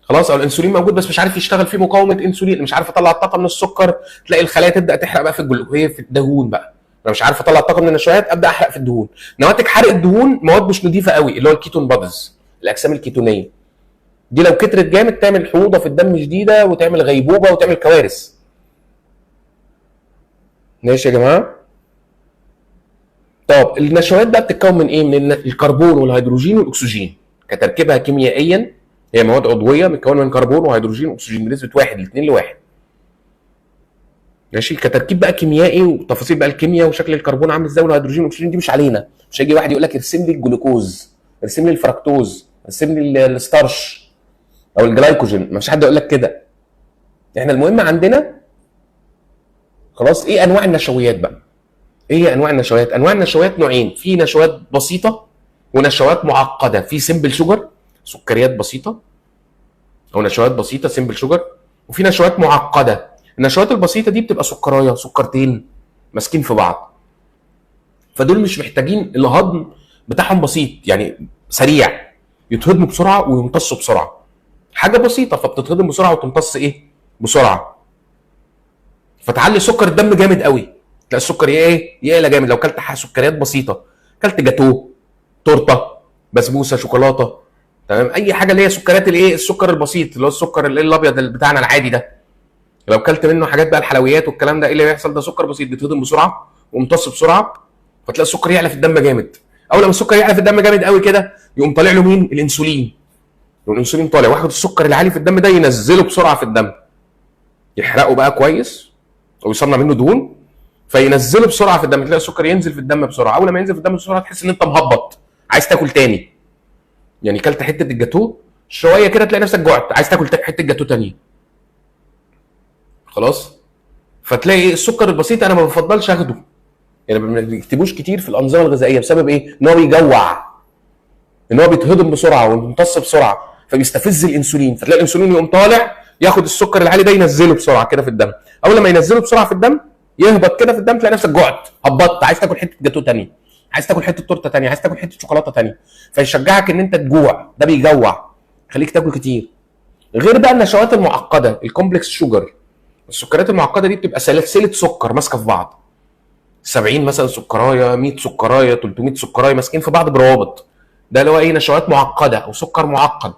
خلاص، او الانسولين موجود بس مش عارف يشتغل، فيه مقاومة انسولين، مش عارف اطلع الطاقة من السكر، تلاقي الخلايا تبدا تحرق بقى في الجلوكوز في الدهون بقى. انا مش عارف اطلع الطاقة من النشويات، ابدا احرق في الدهون. نواتج حرق الدهون مواد مش نظيفة قوي اللي هو ال ketone bodies، الاجسام الكيتونيه دي لو كترت جامد تعمل حموضه في الدم شديدة وتعمل غيبوبة وتعمل كوارث. ماشي يا جماعة؟ طب النشويات بقى بتتكون من ايه؟ من الكربون والهيدروجين والاكسجين كتركيبها كيميائيا، هي مواد عضوية متكونه من كربون وهيدروجين واكسجين بنسبة 1 ل 2 ل 1. ماشي، كتركيب بقى كيميائي وتفاصيل بقى الكيمياء وشكل الكربون عامل ازاي والهيدروجين والاكسجين دي مش علينا. مش هيجي واحد يقول لك ارسم لي الجلوكوز، ارسم لي الفركتوز، ارسم لي ال starch او الجلايكوجين، ما فيش حد يقول لك كده. احنا المهم عندنا خلاص ايه انواع النشويات بقى؟ ايه هي انواع النشويات؟ انواع النشويات نوعين، في نشويات بسيطة ونشويات معقدة. في simple sugar، سكريات بسيطة او نشويات بسيطة simple sugar، وفي نشويات معقدة. النشويات البسيطة دي بتبقى سكرايه سكرتين ماسكين في بعض، فدول مش محتاجين، الهضم بتاعهم بسيط يعني سريع، يتهضموا بسرعة ويمتصوا بسرعة، حاجة بسيطة فبتتهضم بسرعة وتمتص ايه بسرعة، فتعلي سكر الدم جامد قوي. تلاقي السكر ايه يعلى جامد لو كلت سكريات بسيطة، كلت جاتوه، تورته، بسبوسه، شوكولاتة، تمام، اي حاجة اللي هي سكريات الايه السكر البسيط اللي هو السكر الابيض اللي بتاعنا العادي ده، لو كلت منه حاجات بقى الحلويات والكلام ده ايه اللي بيحصل؟ ده سكر بسيط بيتهضم بسرعة ويمتص بسرعة، فتلاقي السكر يعلى في الدم جامد. اول لما السكر يعلى في الدم جامد قوي كده يقوم طالع له مين؟ الانسولين. الانسولين طالع واخد السكر العالي في الدم ده ينزله بسرعة في الدم، يحرقه بقى كويس ويصنع منه دهون، فينزله بسرعة في الدم، تلاقي السكر ينزل في الدم بسرعة. اول ما ينزل في الدم بسرعة تحس ان انت مهبط، عايز تاكل تاني. يعني كلت حتة الجاتوه شوية كده تلاقي نفسك جعت، عايز تاكل حتة جاتوه تانية. خلاص؟ فتلاقي السكر البسيط انا ما بفضلش اخده، يعني ما بيكتبوش كتير في الانظمة الغذائية بسبب ايه؟ ان هو بيجوع، ان هو بيتهضم بسرعة وبيمتص بسرعة، فبيستفز الانسولين، فتلاقي الانسولين يقوم طالع ياخد السكر العالي ده ينزله بسرعة كده في الدم. اول لما ينزله بسرعة في الدم يهبط كده في الدم، تلاقي نفسك جعت، هبطت، عايز تاكل حتة جاتوه ثانية، عايز تاكل حتة تورته ثانية، عايز تاكل حتة شوكولاتة ثانية، فيشجعك ان انت تجوع. ده بيجوع، يخليك تاكل كتير. غير بقى النشويات المعقدة، ال complex sugar، السكريات المعقدة دي بتبقى سلسلة سكر ماسكه في بعض، 70 مثلا سكرايه، 100 سكرايه، 300 سكرايه ماسكين في بعض بروابط. ده اللي هو ايه؟ نشويات معقدة او سكر معقد.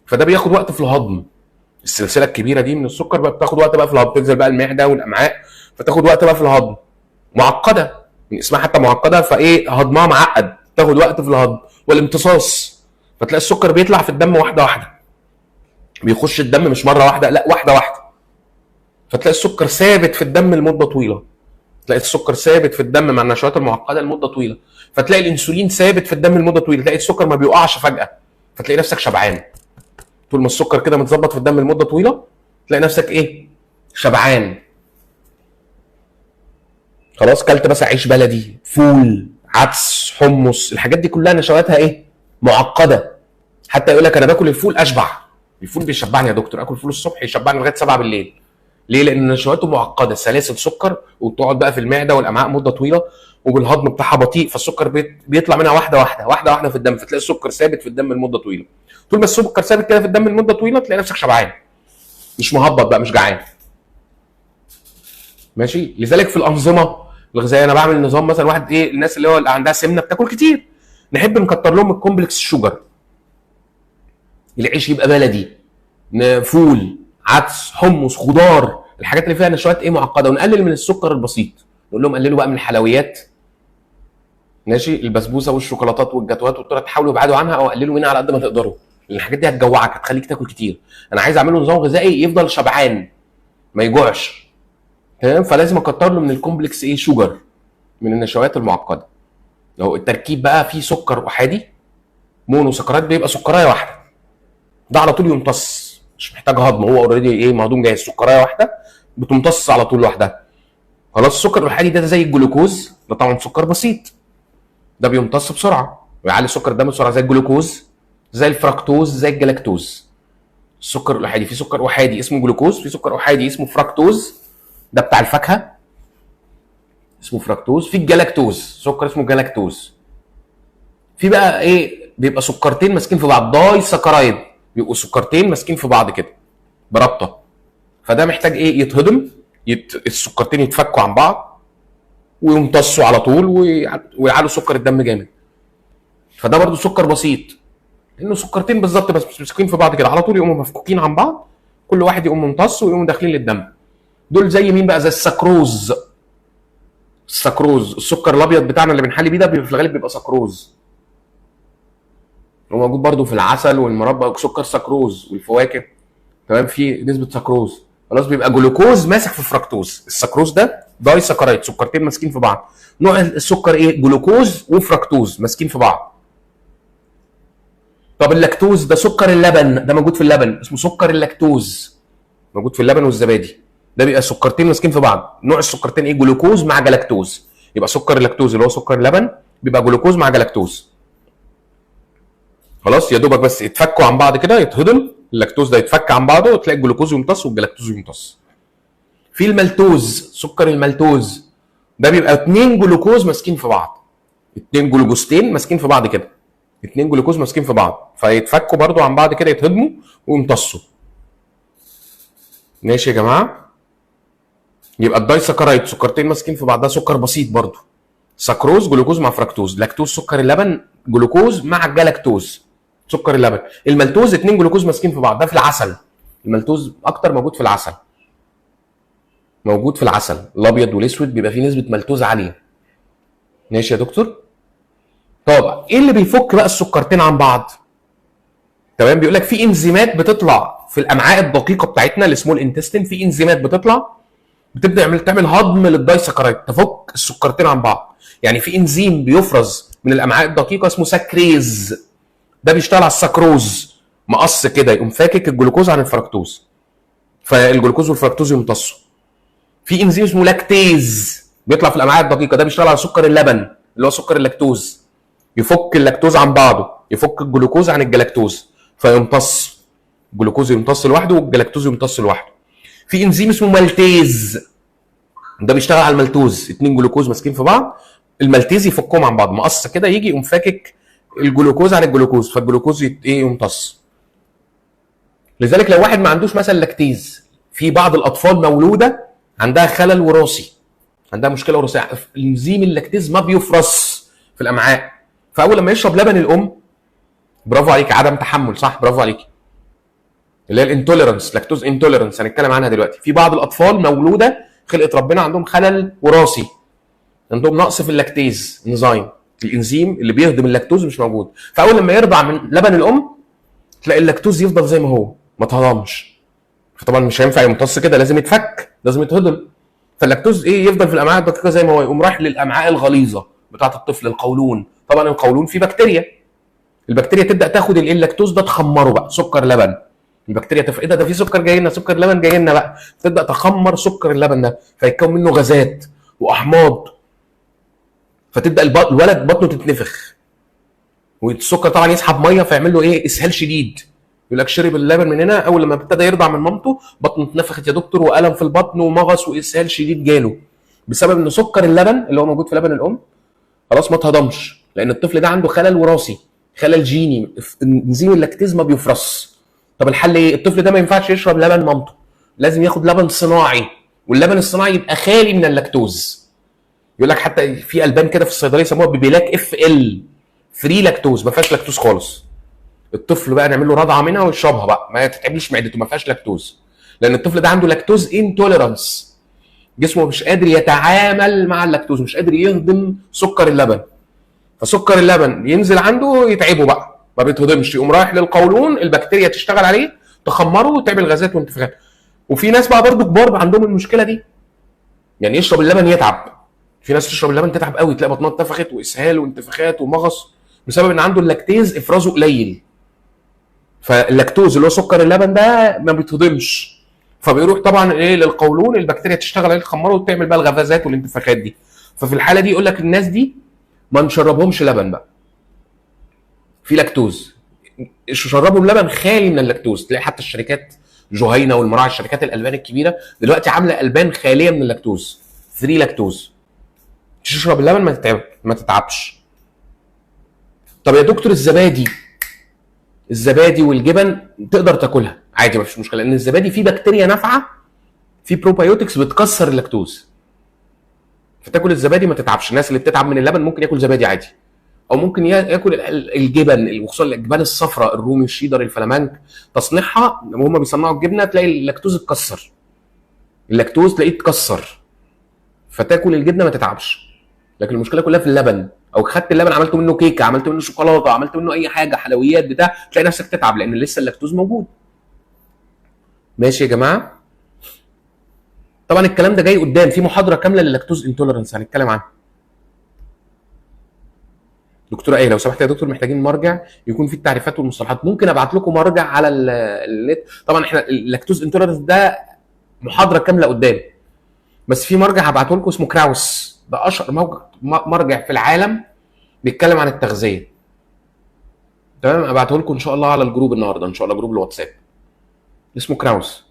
فده بياخد وقت في الهضم. السلسلة الكبيرة دي من السكر بقى بتاخد وقت بقى في الهضم، تنزل بقى المعدة والامعاء، فتاخد وقت بقى في الهضم. معقدة من اسمها حتى معقدة، فايه هضمها معقد، تاخد وقت في الهضم والامتصاص. فتلاقي السكر بيطلع في الدم واحدة واحدة، بيخش الدم مش مرة واحدة، لا واحدة واحدة. فتلاقي السكر ثابت في الدم لمدة طويلة، تلاقي السكر ثابت في الدم مع النشويات المعقدة لمدة طويلة. فتلاقي الانسولين ثابت في الدم لمدة طويلة، تلاقي السكر ما بيقعش فجاة، فتلاقي نفسك شبعان. طول ما السكر كده متظبط في الدم لمدة طويلة تلاقي نفسك ايه؟ شبعان. خلاص كلت مثلا عيش بلدي، فول، عدس، حمص، الحاجات دي كلها نشواتها ايه؟ معقدة. حتى يقول لك انا باكل الفول اشبع، الفول بيشبعني يا دكتور، اكل فول الصبح يشبعني لغاية 7 بالليل. ليه؟ لان نشوياته معقدة، سلاسل سكر وبتقعد بقى في المعدة والامعاء مده طويلة، وبالهضم بتاعها بطيء، فالسكر بيطلع منها واحدة واحدة واحدة واحدة في الدم، فتلاقي السكر ثابت في الدم لمدة طويلة. طول ما السكر ثابت كده في الدم لمدة طويلة تلاقي نفسك شبعان، مش مهبط بقى، مش جعان. ماشي؟ لذلك في الانظمة الغذائية انا بعمل نظام مثلا واحد ايه، الناس اللي هو اللي عندها سمنه بتاكل كتير، نحب نكتر لهم ال complex sugar، العيش يبقى بلدي، فول، عدس، حمص، خضار، الحاجات اللي فيها نشويات ايه معقدة، ونقلل من السكر البسيط، نقول لهم قللوا بقى من الحلويات، ماشي، البسبوسه والشوكولاتات والجاتوهات والتورت، حاولوا ابعدوا عنها او قللوا منها على قد ما تقدروا، لان الحاجات دي هتجوعك، هتخليك تاكل كتير. انا عايز اعمل له نظام غذائي يفضل شبعان ما يجوعش، تمام؟ فلازم اكتر له من ال complex ايه sugar، من النشويات المعقدة. لو التركيب بقى فيه سكر احادي monosaccharide بيبقى سكرايه واحدة، ده على طول يمتص، مش محتاج هضم، هو already ايه مهضوم جاهز، سكرايه واحدة بتمتص على طول لوحدها. خلاص السكر الاحادي ده زي الجلوكوز، ده طبعا سكر بسيط، ده بيمتص بسرعة ويعلي سكر الدم بسرعة، زي الجلوكوز، زي الفركتوز، زي الجلاكتوز. السكر الاحادي، في سكر احادي اسمه جلوكوز، في سكر احادي اسمه فركتوز، ده بتاع الفاكهة اسمه فركتوز، في الجلاكتوز سكر اسمه جلاكتوز. في بقى ايه، بيبقى سكرتين ماسكين في بعض، disaccharide، بيبقوا سكرتين ماسكين في بعض كده برابطه، فده محتاج ايه يتهضم، السكرتين يتفكوا عن بعض ويمتصوا على طول ويعلوا سكر الدم جامد. فده برضو سكر بسيط، لانه سكرتين بالظبط بس ماسكين في بعض كده على طول، يقوموا مفكوكين عن بعض، كل واحد يقوم ممتص ويقوموا داخلين للدم. دول زي مين بقى؟ زي السكروز. السكروز السكر الابيض بتاعنا اللي بنحلي بيه ده في الغالب بيبقى سكروز، وموجود برضو في العسل والمربى، سكر سكروز، والفواكه، تمام، في نسبه سكروز. خلاص بيبقى جلوكوز ماسك في فركتوز. السكروز ده disaccharide، سكرتين ماسكين في بعض. نوع السكر ايه؟ جلوكوز وفركتوز ماسكين في بعض. طب اللاكتوز ده سكر اللبن، ده موجود في اللبن، اسمه سكر اللاكتوز، موجود في اللبن والزبادي، ده بيبقى سكرتين ماسكين في بعض. نوع السكرتين ايه؟ جلوكوز مع جلاكتوز. يبقى سكر اللاكتوز اللي هو سكر اللبن بيبقى جلوكوز مع جلاكتوز. خلاص يا دوبك بس يتفكوا عن بعض كده، يتهضم اللاكتوز ده، يتفك عن بعضه، وتلاقي الجلوكوز يمتص والجلاكتوز يمتص. في المالتوز، سكر المالتوز ده بيبقى 2 جلوكوز ماسكين في بعض، 2 جلوكوزتين ماسكين في بعض كده، 2 جلوكوز ماسكين في بعض، فيتفكوا برضو عن بعض كده، يتهضموا ويمتصوا. ماشي يا جماعة؟ يبقى ال disaccharide سكرتين ماسكين في بعض، ده سكر بسيط برضو. سكروز جلوكوز مع فركتوز، لاكتوز سكر اللبن جلوكوز مع الجلاكتوز سكر اللبن. المالتوز 2 جلوكوز ماسكين في بعض، ده في العسل، المالتوز اكتر موجود في العسل، موجود في العسل الابيض والاسود بيبقى فيه نسبه مالتوز عالية. ماشي يا دكتور؟ طب ايه اللي بيفك بقى السكرتين عن بعض؟ تمام، بيقول لك في انزيمات بتطلع في الامعاء الدقيقة بتاعتنا ال small intestine، في انزيمات بتطلع بتبدا تعمل هضم لل disaccharide، تفك السكرتين عن بعض. يعني في انزيم بيفرز من الامعاء الدقيقة اسمه sucrase، ده بيشتغل على السكروز، مقص كده يقوم فاكك الجلوكوز عن الفركتوز، فالجلوكوز والفركتوز يمتصوا. في انزيم اسمه lactase بيطلع في الامعاء الدقيقة، ده بيشتغل على سكر اللبن اللي هو سكر اللاكتوز، يفك اللاكتوز عن بعضه، يفك الجلوكوز عن الجلاكتوز فيمتص، الجلوكوز يمتص لوحده والجلاكتوز يمتص لوحده. في انزيم اسمه maltase، ده بيشتغل على المالتوز، 2 جلوكوز ماسكين في بعض، ال maltase يفكهم عن بعض، مقص كده يجي يقوم فاكك الجلوكوز عن الجلوكوز، فالجلوكوز ايه يمتص. لذلك لو واحد ما عندوش مثلا lactase، في بعض الاطفال مولودة عندها خلل وراثي، عندها مشكلة وراثية، انزيم ال lactase ما بيفرز في الامعاء، فاول لما يشرب لبن الام، برافو عليك، عدم تحمل، صح، برافو عليك، اللي هي ال intolerance، lactose intolerance هنتكلم عنها دلوقتي. في بعض الاطفال مولودة خلقه ربنا عندهم خلل وراثي، عندهم نقص في ال lactase enzyme، الانزيم اللي بيهضم اللاكتوز مش موجود، فاول لما يرضع من لبن الام تلاقي اللاكتوز يفضل زي ما هو ما اتهضمش، فطبعا مش هينفع يمتص كده، لازم يتفك، لازم يتهضم، فاللاكتوز ايه يفضل في الامعاء الدقيقة زي ما هو، يقوم رايح للامعاء الغليظة بتاعه الطفل، القولون. طبعا القولون فيه بكتيريا، البكتيريا تبدا تاخد اللاكتوز ده تخمره بقى سكر لبن. البكتيريا ايه ده في سكر جاي لنا، سكر لبن جاي لنا بقى، تبدا تخمر سكر اللبن ده فيتكون منه غازات واحماض، فتبدا الولد بطنه تتنفخ، والسكر طبعا يسحب مية فيعمل له ايه؟ اسهال شديد. يقول لك شرب اللبن من هنا، اول لما ابتدى يرضع من مامته بطنه اتنفخت يا دكتور، والم في البطن ومغص واسهال شديد جاله، بسبب ان سكر اللبن اللي هو موجود في لبن الام خلاص ما اتهضمش، لان الطفل ده عنده خلل وراثي، خلل جيني، انزيم ال lactase ما بيفرص. طب الحل ايه؟ الطفل ده ما ينفعش يشرب لبن مامته، لازم ياخد لبن صناعي، واللبن الصناعي يبقى خالي من اللاكتوز. يقول لك حتى في البان كده في الصيدلية يسموها بيبيلاك FL، free lactose، ما فيهاش لاكتوز خالص. الطفل بقى نعمل له رضعه منها ويشربها بقى، ما تتعبلوش معدته، ما فيهاش لاكتوز، لان الطفل ده عنده lactose intolerance، جسمه مش قادر يتعامل مع اللاكتوز، مش قادر يهضم سكر اللبن، فسكر اللبن ينزل عنده يتعبه بقى، ما بيتهضمش، يقوم رايح للقولون، البكتيريا تشتغل عليه تخمره وتعمل غازات وانتفاخات. وفي ناس بقى برضو كبار عندهم المشكلة دي، يعني يشرب اللبن يتعب. في ناس تشرب اللبن تتعب قوي، تلاقي بطنها اتنفخت واسهال وانتفاخات ومغص، بسبب ان عنده ال lactase افرازه قليل، فاللاكتوز اللي هو سكر اللبن ده ما بيتهضمش، فبيروح طبعا ايه للقولون، البكتيريا تشتغل عليه تخمره وتعمل بقى الغازات والانتفاخات دي. ففي الحالة دي يقول لك الناس دي ما نشربهمش لبن بقى في لاكتوز، شربهم لبن خالي من اللاكتوز. تلاقي حتى الشركات جهينة والمراعي، الشركات الالبان الكبيرة دلوقتي عامله البان خالية من اللاكتوز، free lactose، تشرب اللبن ما تتعب، ما تتعبش. طب يا دكتور الزبادي، الزبادي والجبن تقدر تاكلها عادي ما فيش مشكلة، لان الزبادي فيه بكتيريا نافعة، فيه probiotics بتكسر اللاكتوز، فتاكل الزبادي ما تتعبش. الناس اللي بتتعب من اللبن ممكن ياكل زبادي عادي، او ممكن ياكل الجبن، وخصوصا الجبن الصفراء، الرومي، الشيدر، الفلامنك، تصنيعها وهم بيصنعوا الجبنة تلاقي اللاكتوز اتكسر، اللاكتوز تلاقيه اتكسر، فتاكل الجبنة ما تتعبش. لكن المشكلة كلها في اللبن، او خدت اللبن عملت منه كيكة، عملت منه شوكولاتة، عملت منه اي حاجة، حلويات بتاع، تلاقي نفسك تتعب لان لسه اللاكتوز موجود. ماشي يا جماعة؟ طبعا الكلام ده جاي قدام في محاضرة كاملة لل lactose intolerance هنتكلم عنها. دكتورة ايه لو سمحت يا دكتور محتاجين مرجع يكون فيه التعريفات والمصطلحات، ممكن ابعت لكم مرجع على النت. طبعا احنا ال lactose intolerance ده محاضرة كاملة قدام، بس في مرجع هبعته لكم اسمه كراوس، ده اشهر مرجع في العالم بيتكلم عن التغذية. تمام، ابعته لكم ان شاء الله على ال group النهارده ان شاء الله، group الواتساب، اسمه كراوس.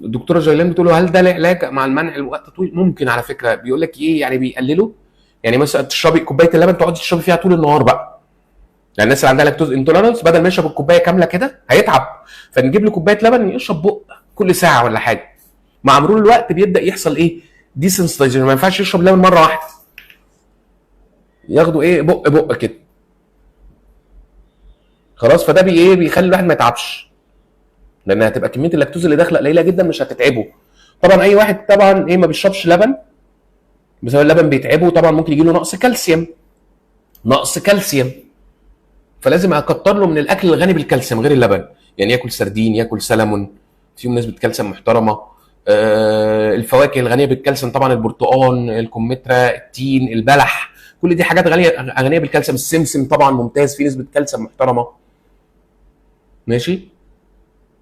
الدكتورة جيلان بتقول له هل ده العلاج مع المنع لوقت طويل؟ ممكن على فكرة، بيقول لك ايه يعني بيقلله، يعني مثلا تشربي كوباية اللبن تقعدي تشربي فيها طول النهار بقى، يعني الناس اللي عندها lactose intolerance بدل ما يشرب الكوباية كاملة كده هيتعب، فنجيب له كوباية لبن يشرب بق كل ساعة ولا حاجة. مع مرور الوقت بيبدا يحصل ايه؟ desensitization، ما ينفعش يشرب لبن مرة واحدة، ياخدوا ايه بق بق كده خلاص. فده بي ايه بيخلي الواحد ما يتعبش، لان هتبقى كمية اللاكتوز اللي داخله قليله جدا مش هتتعبه. طبعا اي واحد طبعا ايه ما بيشربش لبن بسبب اللبن بيتعبه، طبعا ممكن يجي له نقص كالسيوم، نقص كالسيوم، فلازم اكتر له من الاكل الغني بالكالسيوم غير اللبن، يعني ياكل سردين، ياكل سلمون فيهم نسبه كالسيوم محترمه، الفواكه الغنية بالكالسيوم طبعا البرتقال، الكمثرى، التين، البلح، كل دي حاجات غنية بالكالسيوم. السمسم طبعا ممتاز فيه نسبه كالسيوم محترمه. ماشي،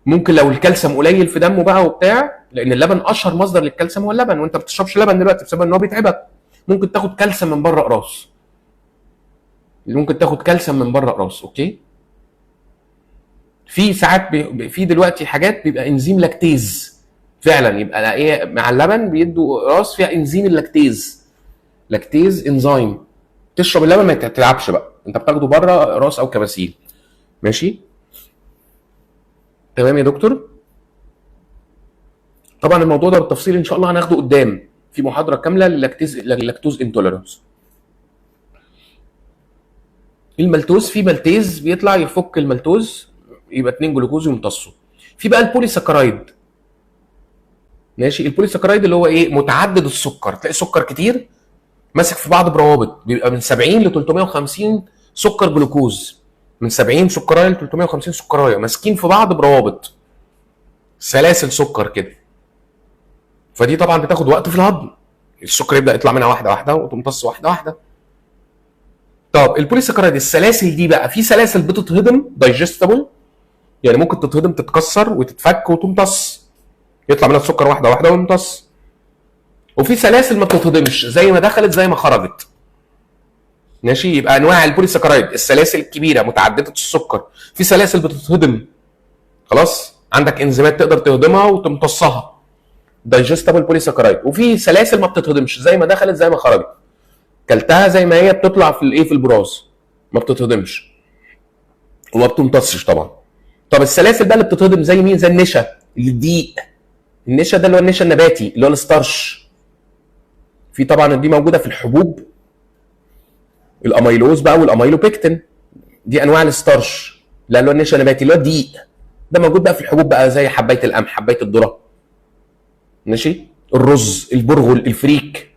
ممكن لو الكالسيوم قليل في دمه بقى وبتاع، لان اللبن اشهر مصدر للكالسيوم هو اللبن، وانت ما بتشربش لبن دلوقتي بسبب ان هو بيتعبك، ممكن تاخد كالسيوم من بره اقراص، ممكن تاخد كالسيوم من بره اقراص. okay، في ساعات في دلوقتي حاجات بيبقى انزيم lactase فعلا، يبقى ايه مع اللبن بيدوا اقراص فيها انزيم ال lactase، lactase enzyme، تشرب اللبن ما تتعبش بقى، انت بتاخده بره اقراص او كباسيل. ماشي تمام يا دكتور. طبعا الموضوع ده بالتفصيل ان شاء الله هناخده قدام في محاضرة كاملة لل lactose intolerance. المالتوز، في maltase بيطلع يفك المالتوز يبقى 2 جلوكوز ويمتصه. في بقى ال polysaccharide. ماشي، ال polysaccharide اللي هو ايه؟ متعدد السكر، تلاقي سكر كتير ماسك في بعض بروابط، بيبقى من 70 ل 350 سكر جلوكوز، من 70 سكرايه ل 350 سكرايه ماسكين في بعض بروابط، سلاسل سكر كده. فدي طبعا بتاخد وقت في الهضم، السكر يبدا يطلع منها واحدة واحدة وتمتص واحدة واحدة. طب ال polysaccharide السلاسل دي بقى، في سلاسل بتتهضم digestible، يعني ممكن تتهضم تتكسر وتتفك وتمتص، يطلع منها السكر واحدة واحدة ويمتص. وفي سلاسل ما بتتهضمش، زي ما دخلت زي ما خرجت. ماشي؟ يبقى انواع ال polysaccharide السلاسل الكبيرة متعددة السكر، في سلاسل بتتهضم خلاص، عندك انزيمات تقدر تهضمها وتمتصها، digestible polysaccharide. وفي سلاسل ما بتتهضمش، زي ما دخلت زي ما خرجت، كلتها زي ما هي بتطلع في الايه؟ في البراز، ما بتتهضمش وما بتمتصش طبعا. طب السلاسل بقى اللي بتتهضم زي مين؟ زي النشا، الدقيق. النشا ده اللي هو النشا النباتي اللي هو ال starch. في طبعا دي موجودة في الحبوب، الاميلوز بقى والاميلوبكتين، دي انواع ال starch. لا اللي هو النشا النباتي اللي هو الدقيق ده موجود بقى في الحبوب بقى، زي حبايه القمح، حبايه الذرة، ماشي، الرز، البرغل، الفريك،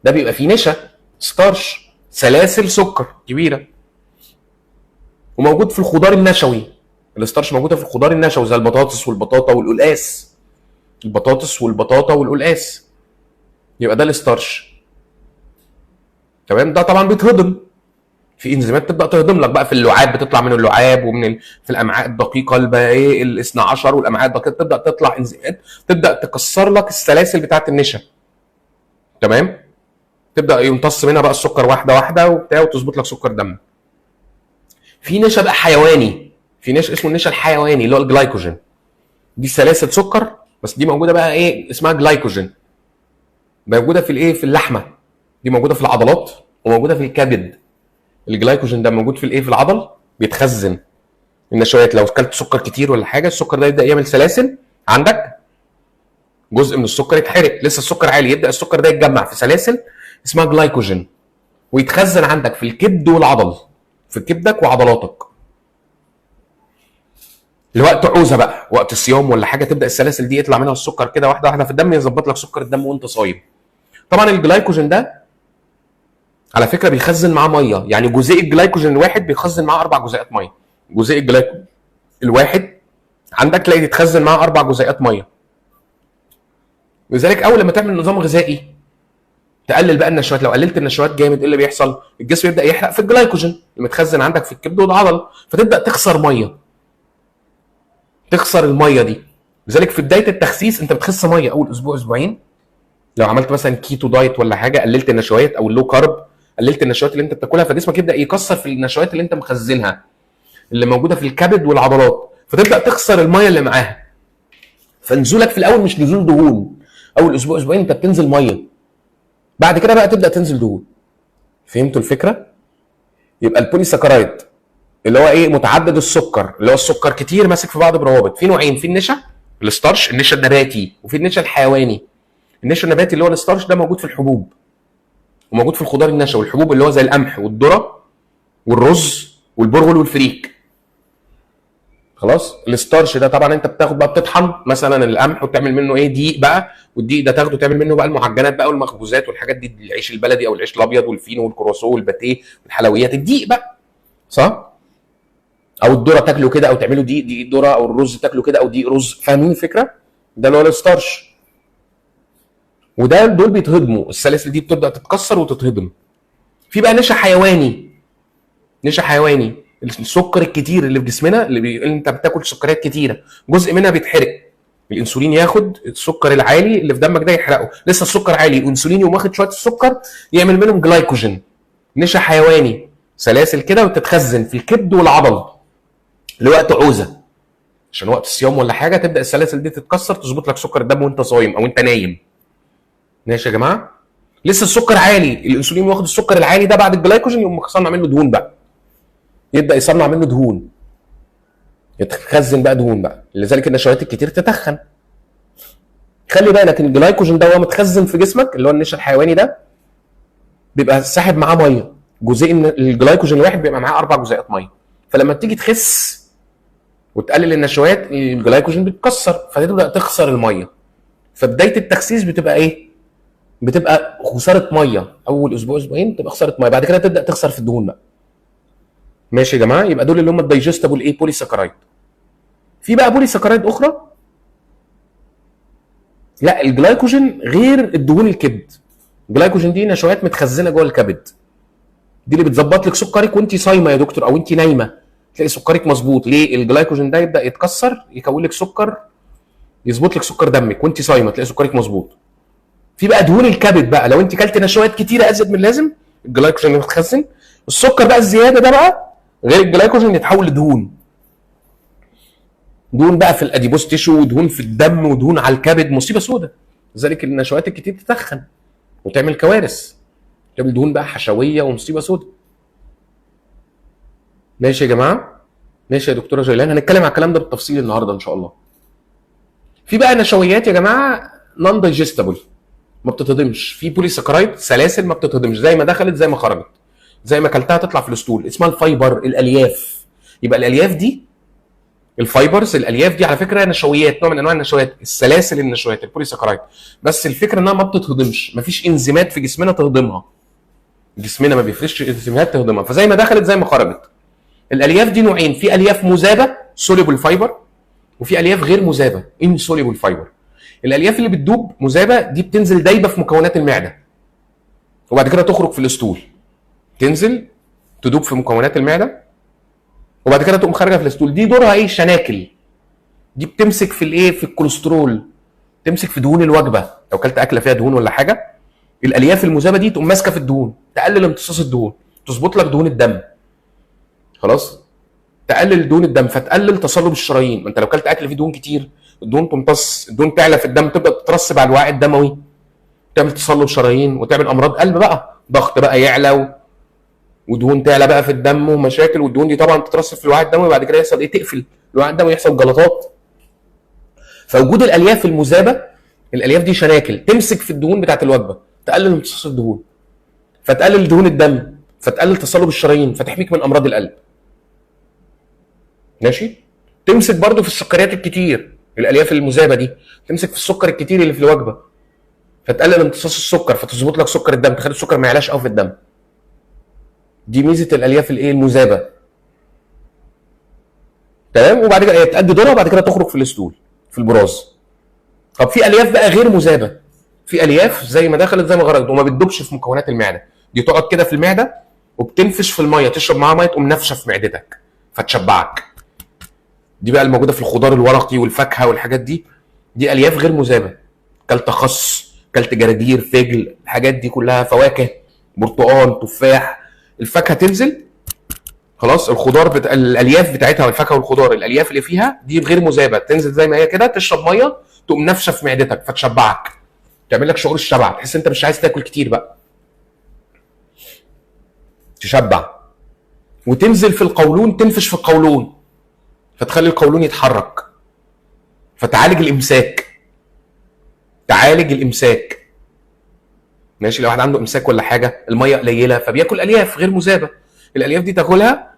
ده بيبقى فيه نشا starch، سلاسل سكر كبيرة. وموجود في الخضار النشوي، ال starch موجودة في الخضار النشوي زي البطاطس والبطاطا والقلقاس، البطاطس والبطاطا والقلقاس، يبقى ده ال starch. تمام؟ ده طبعا بيتهضم، في انزيمات تبدا تهضم لك بقى في اللعاب، بتطلع من اللعاب ومن في الامعاء الدقيقة البقى ايه الاثنى عشر والامعاء الدقيقة تبدا تطلع انزيمات تبدا تكسر لك السلاسل بتاعه النشا. تمام؟ تبدا يمتص منها بقى السكر واحدة واحدة وبتاع، وتظبط لك سكر دم. في نشا بقى حيواني، في نشا اسمه النشا الحيواني اللي هو الجلايكوجين، دي سلاسل سكر بس دي موجودة بقى ايه اسمها جلايكوجين، موجودة في الايه؟ في اللحمة، دي موجودة في العضلات وموجودة في الكبد. الجلايكوجين ده موجود في الايه؟ في العضل، بيتخزن النشويات. لو اكلت سكر كتير ولا حاجة السكر ده يبدا يعمل سلاسل عندك، جزء من السكر يتحرق، لسه السكر عالي، يبدا السكر ده يتجمع في سلاسل اسمها جلايكوجين ويتخزن عندك في الكبد والعضل، في كبدك وعضلاتك. لوقت عوزه بقى، وقت الصيام ولا حاجة، تبدا السلاسل دي يطلع منها السكر كده واحدة واحدة في الدم، يظبط لك سكر الدم وانت صايم. طبعا الجلايكوجين ده على فكرة بيخزن معاه مية، يعني جزيء الجلايكوجين الواحد بيخزن معاه 4 جزيئات مية. جزيء الجلايكوجين الواحد عندك تلاقي يتخزن معاه 4 جزيئات مية. لذلك اول لما تعمل نظام غذائي تقلل بقى النشويات، لو قللت النشويات جامد ايه اللي بيحصل؟ الجسم يبدا يحرق في الجلايكوجين اللي متخزن عندك في الكبد والعضل، فتبدا تخسر مية، تخسر المية دي. لذلك في بداية التخسيس انت بتخس مية اول اسبوع اسبوعين، لو عملت مثلا keto diet ولا حاجة، قللت النشويات او ال low carb، قللت النشويات اللي انت بتاكلها، فجسمك يبدا يكسر في النشويات اللي انت مخزنها اللي موجودة في الكبد والعضلات، فتبدا تخسر المية اللي معاها. فنزولك في الاول مش نزول دهون، اول اسبوع اسبوعين انت بتنزل مية، بعد كده بقى تبدا تنزل دهون. فهمتوا الفكرة؟ يبقى ال polysaccharide اللي هو ايه؟ متعدد السكر، اللي هو السكر كتير ماسك في بعض بروابط. في نوعين، في النشا ال starch، النشا النباتي، وفي النشا الحيواني. النشا النباتي اللي هو ال starch ده موجود في الحبوب وموجود في الخضار النشا، والحبوب اللي هو زي القمح والذرة والرز والبرغل والفريك. خلاص؟ ال starch ده طبعا انت بتاخد بقى، بتطحن مثلا القمح وتعمل منه ايه؟ دقيق بقى، والدقيق ده تاخده تعمل منه بقى المعجنات بقى والمخبوزات والحاجات دي، العيش البلدي او العيش الابيض والفينو والكرواسون والباتيه والحلويات، الدقيق بقى، صح؟ او الذرة تاكله كده، او تعمله دقيق، دقيق ذره، او الرز تاكله كده، او دقيق رز. فاهمين الفكرة؟ ده اللي هو ال starch. وده دول بيتهضموا، السلاسل دي بتبدا تتكسر وتتهضم. في بقى نشا حيواني، نشا حيواني السكر الكتير اللي في جسمنا اللي انت بتاكل سكريات كتيرة، جزء منها بيتحرق، الانسولين ياخد السكر العالي اللي في دمك ده يحرقه، لسه السكر عالي الانسولين يقوم واخد شوية السكر يعمل منهم جلايكوجين، نشا حيواني، سلاسل كده وتتخزن في الكبد والعضل لوقت عوزه، عشان وقت الصيام ولا حاجة تبدا السلاسل دي تتكسر تظبط لك سكر الدم وانت صايم او انت نايم. ماشي يا جماعة؟ لسه السكر عالي، الانسولين واخد السكر العالي ده بعد الجلايكوجين يقوم مصنع منه دهون بقى، يبدا يصنع منه دهون، يتخزن بقى دهون بقى، لذلك النشويات الكتير تتخن. خلي بالك ان الجلايكوجين ده وهو متخزن في جسمك اللي هو النشا الحيواني ده بيبقى ساحب معاه مية، جزيء الجلايكوجين الواحد بيبقى معاه 4 جزيئات مية، فلما بتيجي تخس وتقلل النشويات الجلايكوجين بيتكسر، فتبدا تخسر المية. فبداية التخسيس بتبقى ايه؟ بتبقى خسارة مية، اول اسبوع اسبوعين بتبقى خسارة مية، بعد كده تبدا تخسر في الدهون بقى. ماشي يا جماعة؟ يبقى دول اللي هم ال digestible ايه؟ polysaccharide. في بقى polysaccharide اخرى، لا الجلايكوجين غير الدهون الكبد. الجلايكوجين دي نشويات متخزنه جوه الكبد، دي اللي بتظبط لك سكرك وانت صايمه يا دكتور او انت نايمة، تلاقي سكرك مظبوط. ليه؟ الجلايكوجين ده يبدا يتكسر يكون لك سكر، يظبط لك سكر دمك وانت صايمه، تلاقي سكرك مظبوط. في بقى دهون الكبد بقى، لو انت كلت نشويات كتيرة ازيد من اللازم، الجلايكوجين اللي متخزن، السكر بقى الزيادة ده بقى غير الجلايكوجين يتحول لدهون، دهون بقى في ال adipose tissue، ودهون في الدم، ودهون على الكبد، مصيبة سودة. لذلك النشويات الكتير تتخن وتعمل كوارث، تعمل دهون بقى حشويه ومصيبه سودة. ماشي يا جماعة؟ ماشي يا دكتورة جيلان، هنتكلم على الكلام ده بالتفصيل النهارده ان شاء الله. في بقى نشويات يا جماعة non digestible، ما بتتهضمش، في polysaccharide سلاسل ما بتتهضمش، زي ما دخلت زي ما خرجت، زي ما اكلتها تطلع في ال stool، اسمها ال fiber، الالياف. يبقى الالياف دي ال fibers، الالياف دي على فكرة نشويات، نوع من انواع النشويات، السلاسل النشويات ال polysaccharide، بس الفكرة انها ما بتتهضمش، ما فيش انزيمات في جسمنا تهضمها، جسمنا ما بيفرزش انزيمات تهضمها، فزي ما دخلت زي ما خرجت. الالياف دي نوعين، في الياف مذابه soluble fiber، وفي الياف غير مذابه insoluble fiber. الالياف اللي بتدوب مذابه دي بتنزل دايبه في مكونات المعدة، وبعد كده تخرج في ال stool، تنزل تدوب في مكونات المعدة وبعد كده تقوم خارجه في ال stool. دي دورها ايه؟ شناكل. دي بتمسك في الايه؟ في الكوليسترول، تمسك في دهون الوجبة. لو اكلت اكله فيها دهون ولا حاجة، الالياف المذابه دي تقوم ماسكه في الدهون، تقلل امتصاص الدهون، تظبط لك دهون الدم. خلاص؟ تقلل دهون الدم فتقلل تصلب الشرايين. ما انت لو اكلت اكل فيه دهون كتير، الدهون تمتص، الدهون تعلى في الدم، تبدا تترسب على الوعاء الدموي، تعمل تصلب شرايين وتعمل امراض قلب بقى، ضغط بقى يعلى ودهون تعلى بقى في الدم ومشاكل، والدهون دي طبعا تترسب في الوعاء الدموي، وبعد كده يحصل ايه؟ تقفل الوعاء الدموي، يحصل جلطات. فوجود الالياف المذابه، الالياف دي شناكل تمسك في الدهون بتاعت الوجبة، تقلل امتصاص الدهون، فتقلل دهون الدم، فتقلل تصلب الشرايين، فتحميك من امراض القلب. ماشي؟ تمسك برضو في السكريات الكتير، الالياف المذابه دي تمسك في السكر الكتير اللي في الوجبة، فتقلل امتصاص السكر، فتظبط لك سكر الدم، تخلي السكر ما يعلاش قوي في الدم. دي ميزة الالياف الايه؟ المذابه. تمام؟ وبعد كده هي تأدي دورها، وبعد كده تخرج في ال stool في البراز. طب في الياف بقى غير مذابه، في الياف زي ما دخلت زي ما خرجت وما بتدوبش في مكونات المعدة، دي تقعد كده في المعدة وبتنفش في المية، تشرب معاها مية تقوم نافشه في معدتك فتشبعك. دي بقى الموجودة في الخضار الورقي والفاكهه والحاجات دي، دي الياف غير مذابه. كلت خس، كلت جرجير، فجل، الحاجات دي كلها، فواكه، برتقال، تفاح، الفاكهة تنزل خلاص، الخضار الالياف بتاعتها والفاكهه والخضار، الالياف اللي فيها دي غير مذابه، تنزل زي ما هي كده، تشرب مية تقوم نافشه في معدتك فتشبعك، تعمل لك شعور الشبع، تحس انت مش عايز تاكل كتير بقى، تشبع. وتنزل في القولون، تنفش في القولون فتخلي القولون يتحرك، فتعالج الامساك، تعالج الامساك. ماشي؟ لو واحد عنده امساك ولا حاجة، المية قليله، فبياكل الياف غير مذابه. الالياف دي تاكلها،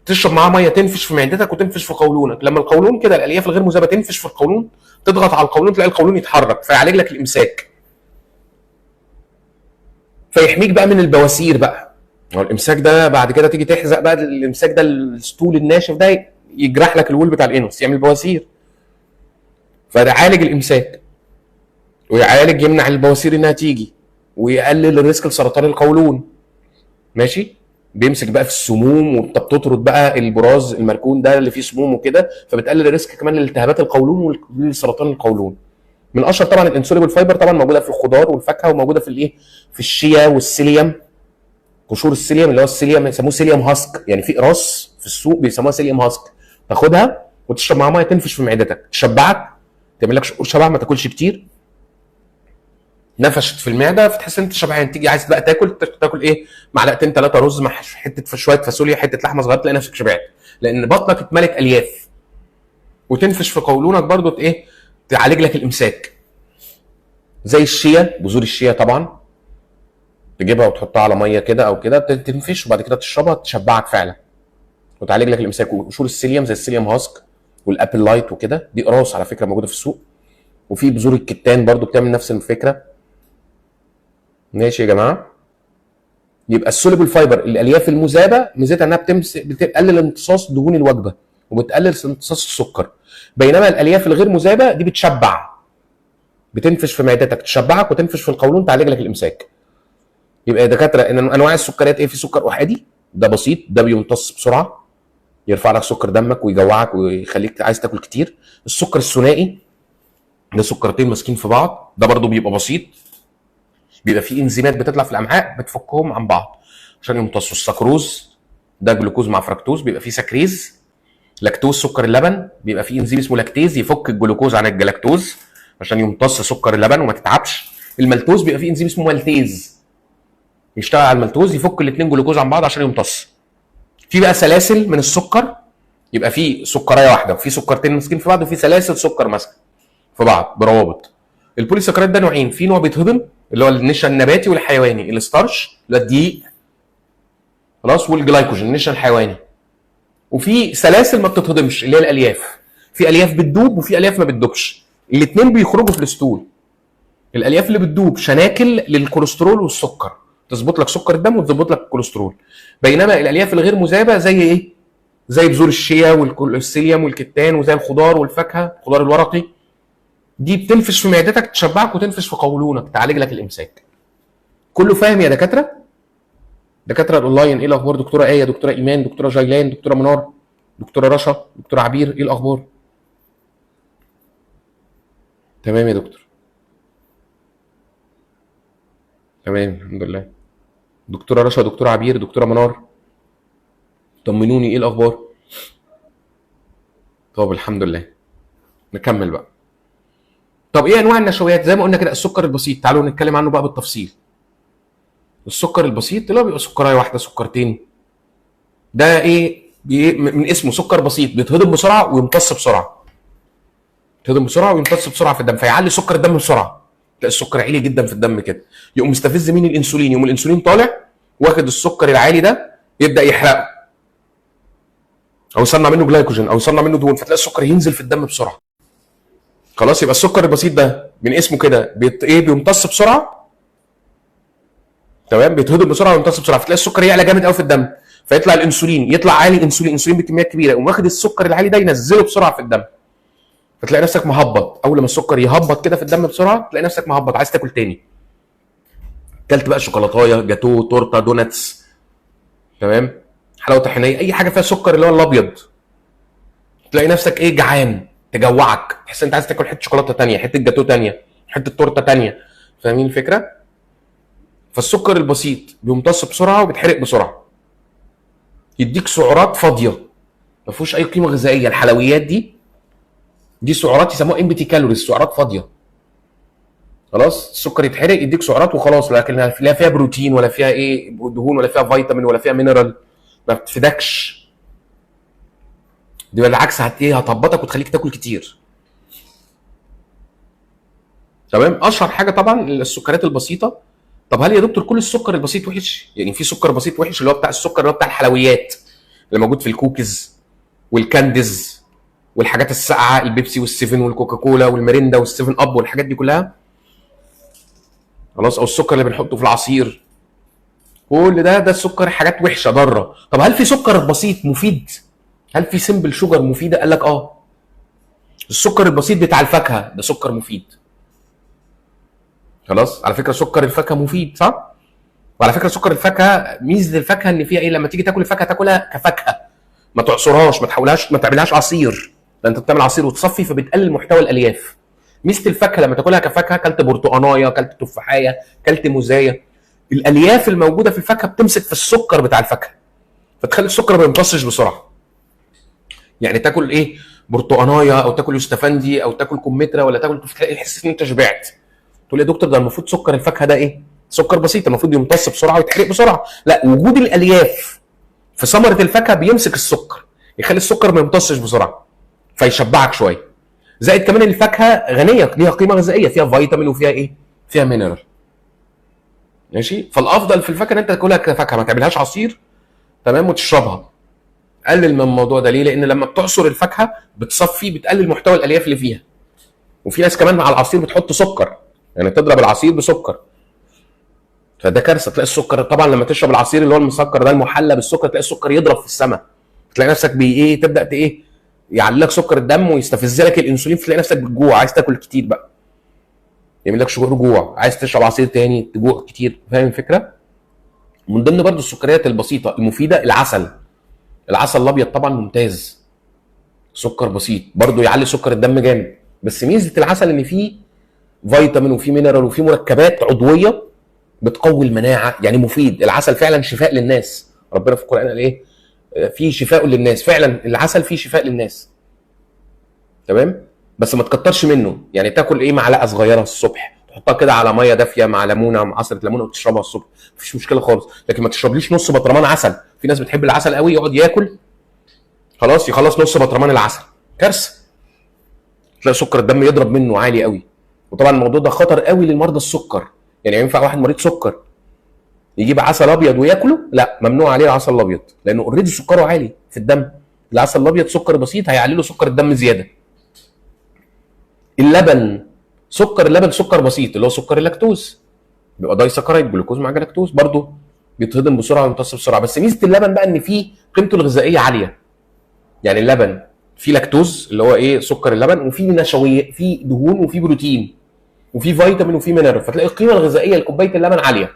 تشرب معاها مية، تنفش في معدتك وتنفش في قولونك. لما القولون كده الالياف الغير مذابه تنفش في القولون، تضغط على القولون، تلاقي القولون يتحرك، فيعالج لك الامساك، فيحميك بقى من البواسير بقى. هو الامساك ده بعد كده تيجي تحزق بقى، الامساك ده ال stool الناشف ده يجرح لك ال wall بتاع ال anus، يعمل بواسير. فده عالج الامساك، ويعالج يمنع البواسير انها تيجي، ويقلل ال risk لسرطان القولون. ماشي؟ بيمسك بقى في السموم، وانت بتطرد بقى البراز المركون ده اللي فيه سموم وكده، فبتقلل ال risk كمان لالتهابات القولون ولسرطان القولون. من اشهر طبعا ال insoluble fiber طبعا موجودة في الخضار والفاكهه، وموجودة في الايه؟ في الشيا وال psyllium، قشور ال psyllium اللي هو ال psyllium يسموه psyllium husk، يعني في قراص في السوق بيسموها psyllium husk، تاخدها وتشرب معاها مية تنفش في معدتك، تشبعك، تعمل لك شعور شبع، ما تاكلش كتير، نفشت في المعدة فتحس ان انت شبعان، تيجي عايز بقى تاكل، تاكل ايه؟ معلقتين ثلاثة رز مع حتة شوية فاصوليا، حتة لحمه صغيرة، تلاقي نفسك شبعت، لان بطنك اتملت الياف. وتنفش في قولونك برضو ايه؟ تعالج لك الامساك. زي الشيا، بذور الشيا طبعا تجيبها وتحطها على مية كده او كده، تنفش وبعد كده تشربها، تشبعك فعلا وتعالج لك الامساك. وقشور ال psyllium زي ال psyllium husk وال apple light وكده، دي قراص على فكرة موجودة في السوق. وفي بذور الكتان برضو بتعمل نفس الفكرة. ماشي يا جماعة؟ يبقى ال soluble fiber الالياف المذابه ميزتها انها بتقلل امتصاص دهون الوجبة وبتقلل امتصاص السكر، بينما الالياف الغير مذابه دي بتشبع، بتنفش في معدتك تشبعك، وتنفش في القولون تعالج لك الامساك. يبقى يا دكاترة ان انواع السكريات ايه؟ في سكر احادي، ده بسيط، ده بيمتص بسرعة، يرفع لك سكر دمك ويجوعك ويخليك عايز تاكل كتير. السكر الثنائي، ده سكرتين ماسكين في بعض، ده برضو بيبقى بسيط، بيبقى فيه انزيمات بتطلع في الامعاء بتفكهم عن بعض عشان يمتصوا. السكروز ده جلوكوز مع فركتوز، بيبقى فيه سكريز. لاكتوز سكر اللبن، بيبقى فيه انزيم اسمه lactase يفك الجلوكوز عن الجلاكتوز عشان يمتص سكر اللبن وما تتعبش. المالتوز بيبقى فيه انزيم اسمه maltase يشتغل على المالتوز يفك الاثنين جلوكوز عن بعض عشان يمتص. في بقى سلاسل من السكر، يبقى في سكرايه واحدة وفي سكرتين ماسكين في بعض، وفي سلاسل سكر ماسكه في بعض بروابط. ال polysaccharide ده نوعين، في نوع بيتهضم اللي هو النشا النباتي والحيواني، ال starch اللي هو الدقيق خلاص، والجلايكوجين النشا الحيواني. وفي سلاسل ما بتتهضمش اللي هي الالياف، في الياف بتدوب وفي الياف ما بتدوبش، الاثنين بيخرجوا في ال stool. الالياف اللي بتدوب شناكل للكوليسترول والسكر، تظبط لك سكر الدم وتظبط لك الكوليسترول. بينما الالياف الغير مذابه زي ايه؟ زي بذور الشيا والسيليوم والكتان، وزي الخضار والفاكهه، الخضار الورقي، دي بتنفش في معدتك تشبعك، وتنفش في قولونك تعالج لك الامساك. كله فاهم يا دكاترة؟ دكاترة الاونلاين ايه الاخبار؟ دكتورة ايه، دكتورة ايمان، دكتورة جيلان، دكتورة منار، دكتورة رشا، دكتورة عبير، ايه الاخبار؟ تمام يا دكتور، تمام الحمد لله. دكتورة رشا، دكتورة عبير، دكتورة منار، طمنوني ايه الاخبار؟ طب الحمد لله. نكمل بقى. طب ايه انواع النشويات؟ زي ما قلنا كده السكر البسيط، تعالوا نتكلم عنه بقى بالتفصيل. السكر البسيط اللي هو بيبقى سكرايه واحدة سكرتين، ده ايه؟ من اسمه سكر بسيط، بيتهضم بسرعة ويمتص بسرعة، يتهضم بسرعة ويمتص بسرعة في الدم، فيعلي سكر الدم بسرعة، تلاقي السكر عالي جدا في الدم كده، يقوم مستفز مين؟ الانسولين. يقوم الانسولين طالع واخد السكر العالي ده يبدا يحرقه، او يصنع منه جلايكوجين، او يصنع منه دهون، فتلاقي السكر ينزل في الدم بسرعة. خلاص، يبقى السكر البسيط ده من اسمه كده ايه؟ بيمتص بسرعة، تمام، بيتهضم بسرعة ويمتص بسرعة، فتلاقي السكر يعلى جامد قوي في الدم، فيطلع الانسولين، يطلع عالي انسولين، انسولين بكميات كبيرة، يقوم واخد السكر العالي ده ينزله بسرعة في الدم، فتلاقي نفسك مهبط. اول ما السكر يهبط كده في الدم بسرعة تلاقي نفسك مهبط، عايز تاكل تاني. كلت بقى شوكولاتايه، جاتوه، تورته، donuts، تمام، حلاوة طحينيه، اي حاجة فيها سكر اللي هو الابيض، تلاقي نفسك ايه؟ جعان، تجوعك، تحس انت عايز تاكل حتة شوكولاتة تانية، حتة جاتوه تانية، حتة تورته تانية. فاهمين الفكرة؟ فالسكر البسيط بيمتص بسرعة وبيتحرق بسرعة، يديك سعرات فاضية ما فيهوش اي قيمة غذائية. الحلويات دي سعرات يسموها empty calories، سعرات فاضية. خلاص، السكر يتحرق يديك سعرات وخلاص، لكن لا فيها بروتين ولا فيها ايه دهون ولا فيها فيتامين ولا فيها mineral، ما بتفيدكش. دي بالعكس ايه، هتهبطك وتخليك تاكل كتير. تمام. اشهر حاجة طبعا السكريات البسيطة. طب هل يا دكتور كل السكر البسيط وحش؟ يعني في سكر بسيط وحش اللي هو بتاع السكر اللي هو بتاع الحلويات اللي موجود في ال cookies وال candies والحاجات الساقعه، البيبسي والسيفن والكوكاكولا والميريندا والسيفن اب والحاجات دي كلها، خلاص، او السكر اللي بنحطه في العصير، كل ده السكر حاجات وحشة ضارة. طب هل في سكر بسيط مفيد؟ هل في simple sugar مفيدة؟ قال لك اه، السكر البسيط بتاع الفاكهة ده سكر مفيد. خلاص، على فكرة سكر الفاكهة مفيد، صح؟ وعلى فكرة سكر الفاكهة، ميزة الفاكهة ان فيها ايه؟ لما تيجي تاكل الفاكهة تاكلها كفاكهه، ما تعصرهاش، ما تحولهاش، ما تعملهاش عصير، لان انت بتعمل عصير وتصفي فبتقلل محتوى الالياف. ميزة الفاكهة لما تاكلها كفاكهه، كلت برتقانايه، كلت تفاحيه، كلت موزايه، الالياف الموجودة في الفاكهة بتمسك في السكر بتاع الفاكهة، فتخلي السكر ما يمتصش بسرعة. يعني تاكل ايه؟ برتقانايه او تاكل يوستفندي او تاكل كمثرى ولا تاكل، تلاقي تحس ان انت شبعت. تقول يا دكتور ده المفروض سكر الفاكهة ده ايه؟ سكر بسيط، المفروض يمتص بسرعة ويتحرق بسرعة. لا، وجود الالياف في ثمره الفاكهة بيمسك السكر، يخلي السكر ما يمتصش بسرعة فيشبعك شوية. زائد كمان الفاكهة غنية، ليها قيمة غذائية، فيها فيتامين وفيها ايه؟ فيها mineral. ماشي؟ فالافضل في الفاكهة ان انت تاكلها كفاكهه، ما تعملهاش عصير، تمام، وتشربها. قلل من الموضوع ده. ليه؟ لان لما بتعصر الفاكهة بتصفي، بتقلل محتوى الالياف اللي فيها. وفي ناس كمان مع العصير بتحط سكر، يعني تضرب العصير بسكر، فده كارثة. تلاقي السكر طبعا لما تشرب العصير اللي هو المسكر ده المحلى بالسكر، تلاقي السكر يضرب في السماء، تلاقي نفسك بي ايه، تبدا ايه، يعلي لك سكر الدم ويستفز لك الانسولين، فتلاقي نفسك بتجوع عايز تاكل كتير بقى. يعمل لك شعور جوع، عايز تشرب عصير تاني تجوع كتير، فاهم الفكرة؟ من ضمن برضو السكريات البسيطة المفيدة العسل. العسل الابيض طبعا ممتاز، سكر بسيط برضو يعلي سكر الدم جامد، بس ميزة العسل ان فيه فيتامين وفيه mineral وفيه مركبات عضوية بتقوي المناعة، يعني مفيد. العسل فعلا شفاء للناس، ربنا في القران قال ايه؟ فيه شفاء للناس، فعلا العسل فيه شفاء للناس. تمام؟ بس ما تكترش منه، يعني تاكل ايه، معلقه صغيرة الصبح، تحطها كده على مية دافيه مع ليمونه، مع عصره ليمونه، وتشربها الصبح، مفيش مشكلة خالص. لكن ما تشربليش نص بطرمان عسل. في ناس بتحب العسل قوي، يقعد ياكل خلاص يخلص نص بطرمان العسل، كارثة، تلاقي سكر الدم يضرب منه عالي قوي. وطبعا الموضوع ده خطر قوي للمرضى السكر، يعني ينفع واحد مريض سكر يجيب عسل ابيض وياكله؟ لا، ممنوع عليه العسل الابيض، لانه already سكره عالي في الدم. العسل الابيض سكر بسيط هيعلي له سكر الدم زيادة. اللبن، سكر اللبن سكر بسيط اللي هو سكر اللاكتوز، بيبقى disaccharide جلوكوز مع جلاكتوز، برضه بيتهضم بسرعة ويمتص بسرعة. بس ميزة اللبن بقى ان فيه قيمته الغذائية عالية، يعني اللبن فيه لاكتوز اللي هو ايه، سكر اللبن، وفيه نشويات، فيه دهون، وفيه بروتين، وفيه فيتامين، وفيه mineral، فتلاقي القيمة الغذائية لكوبايه اللبن عالية.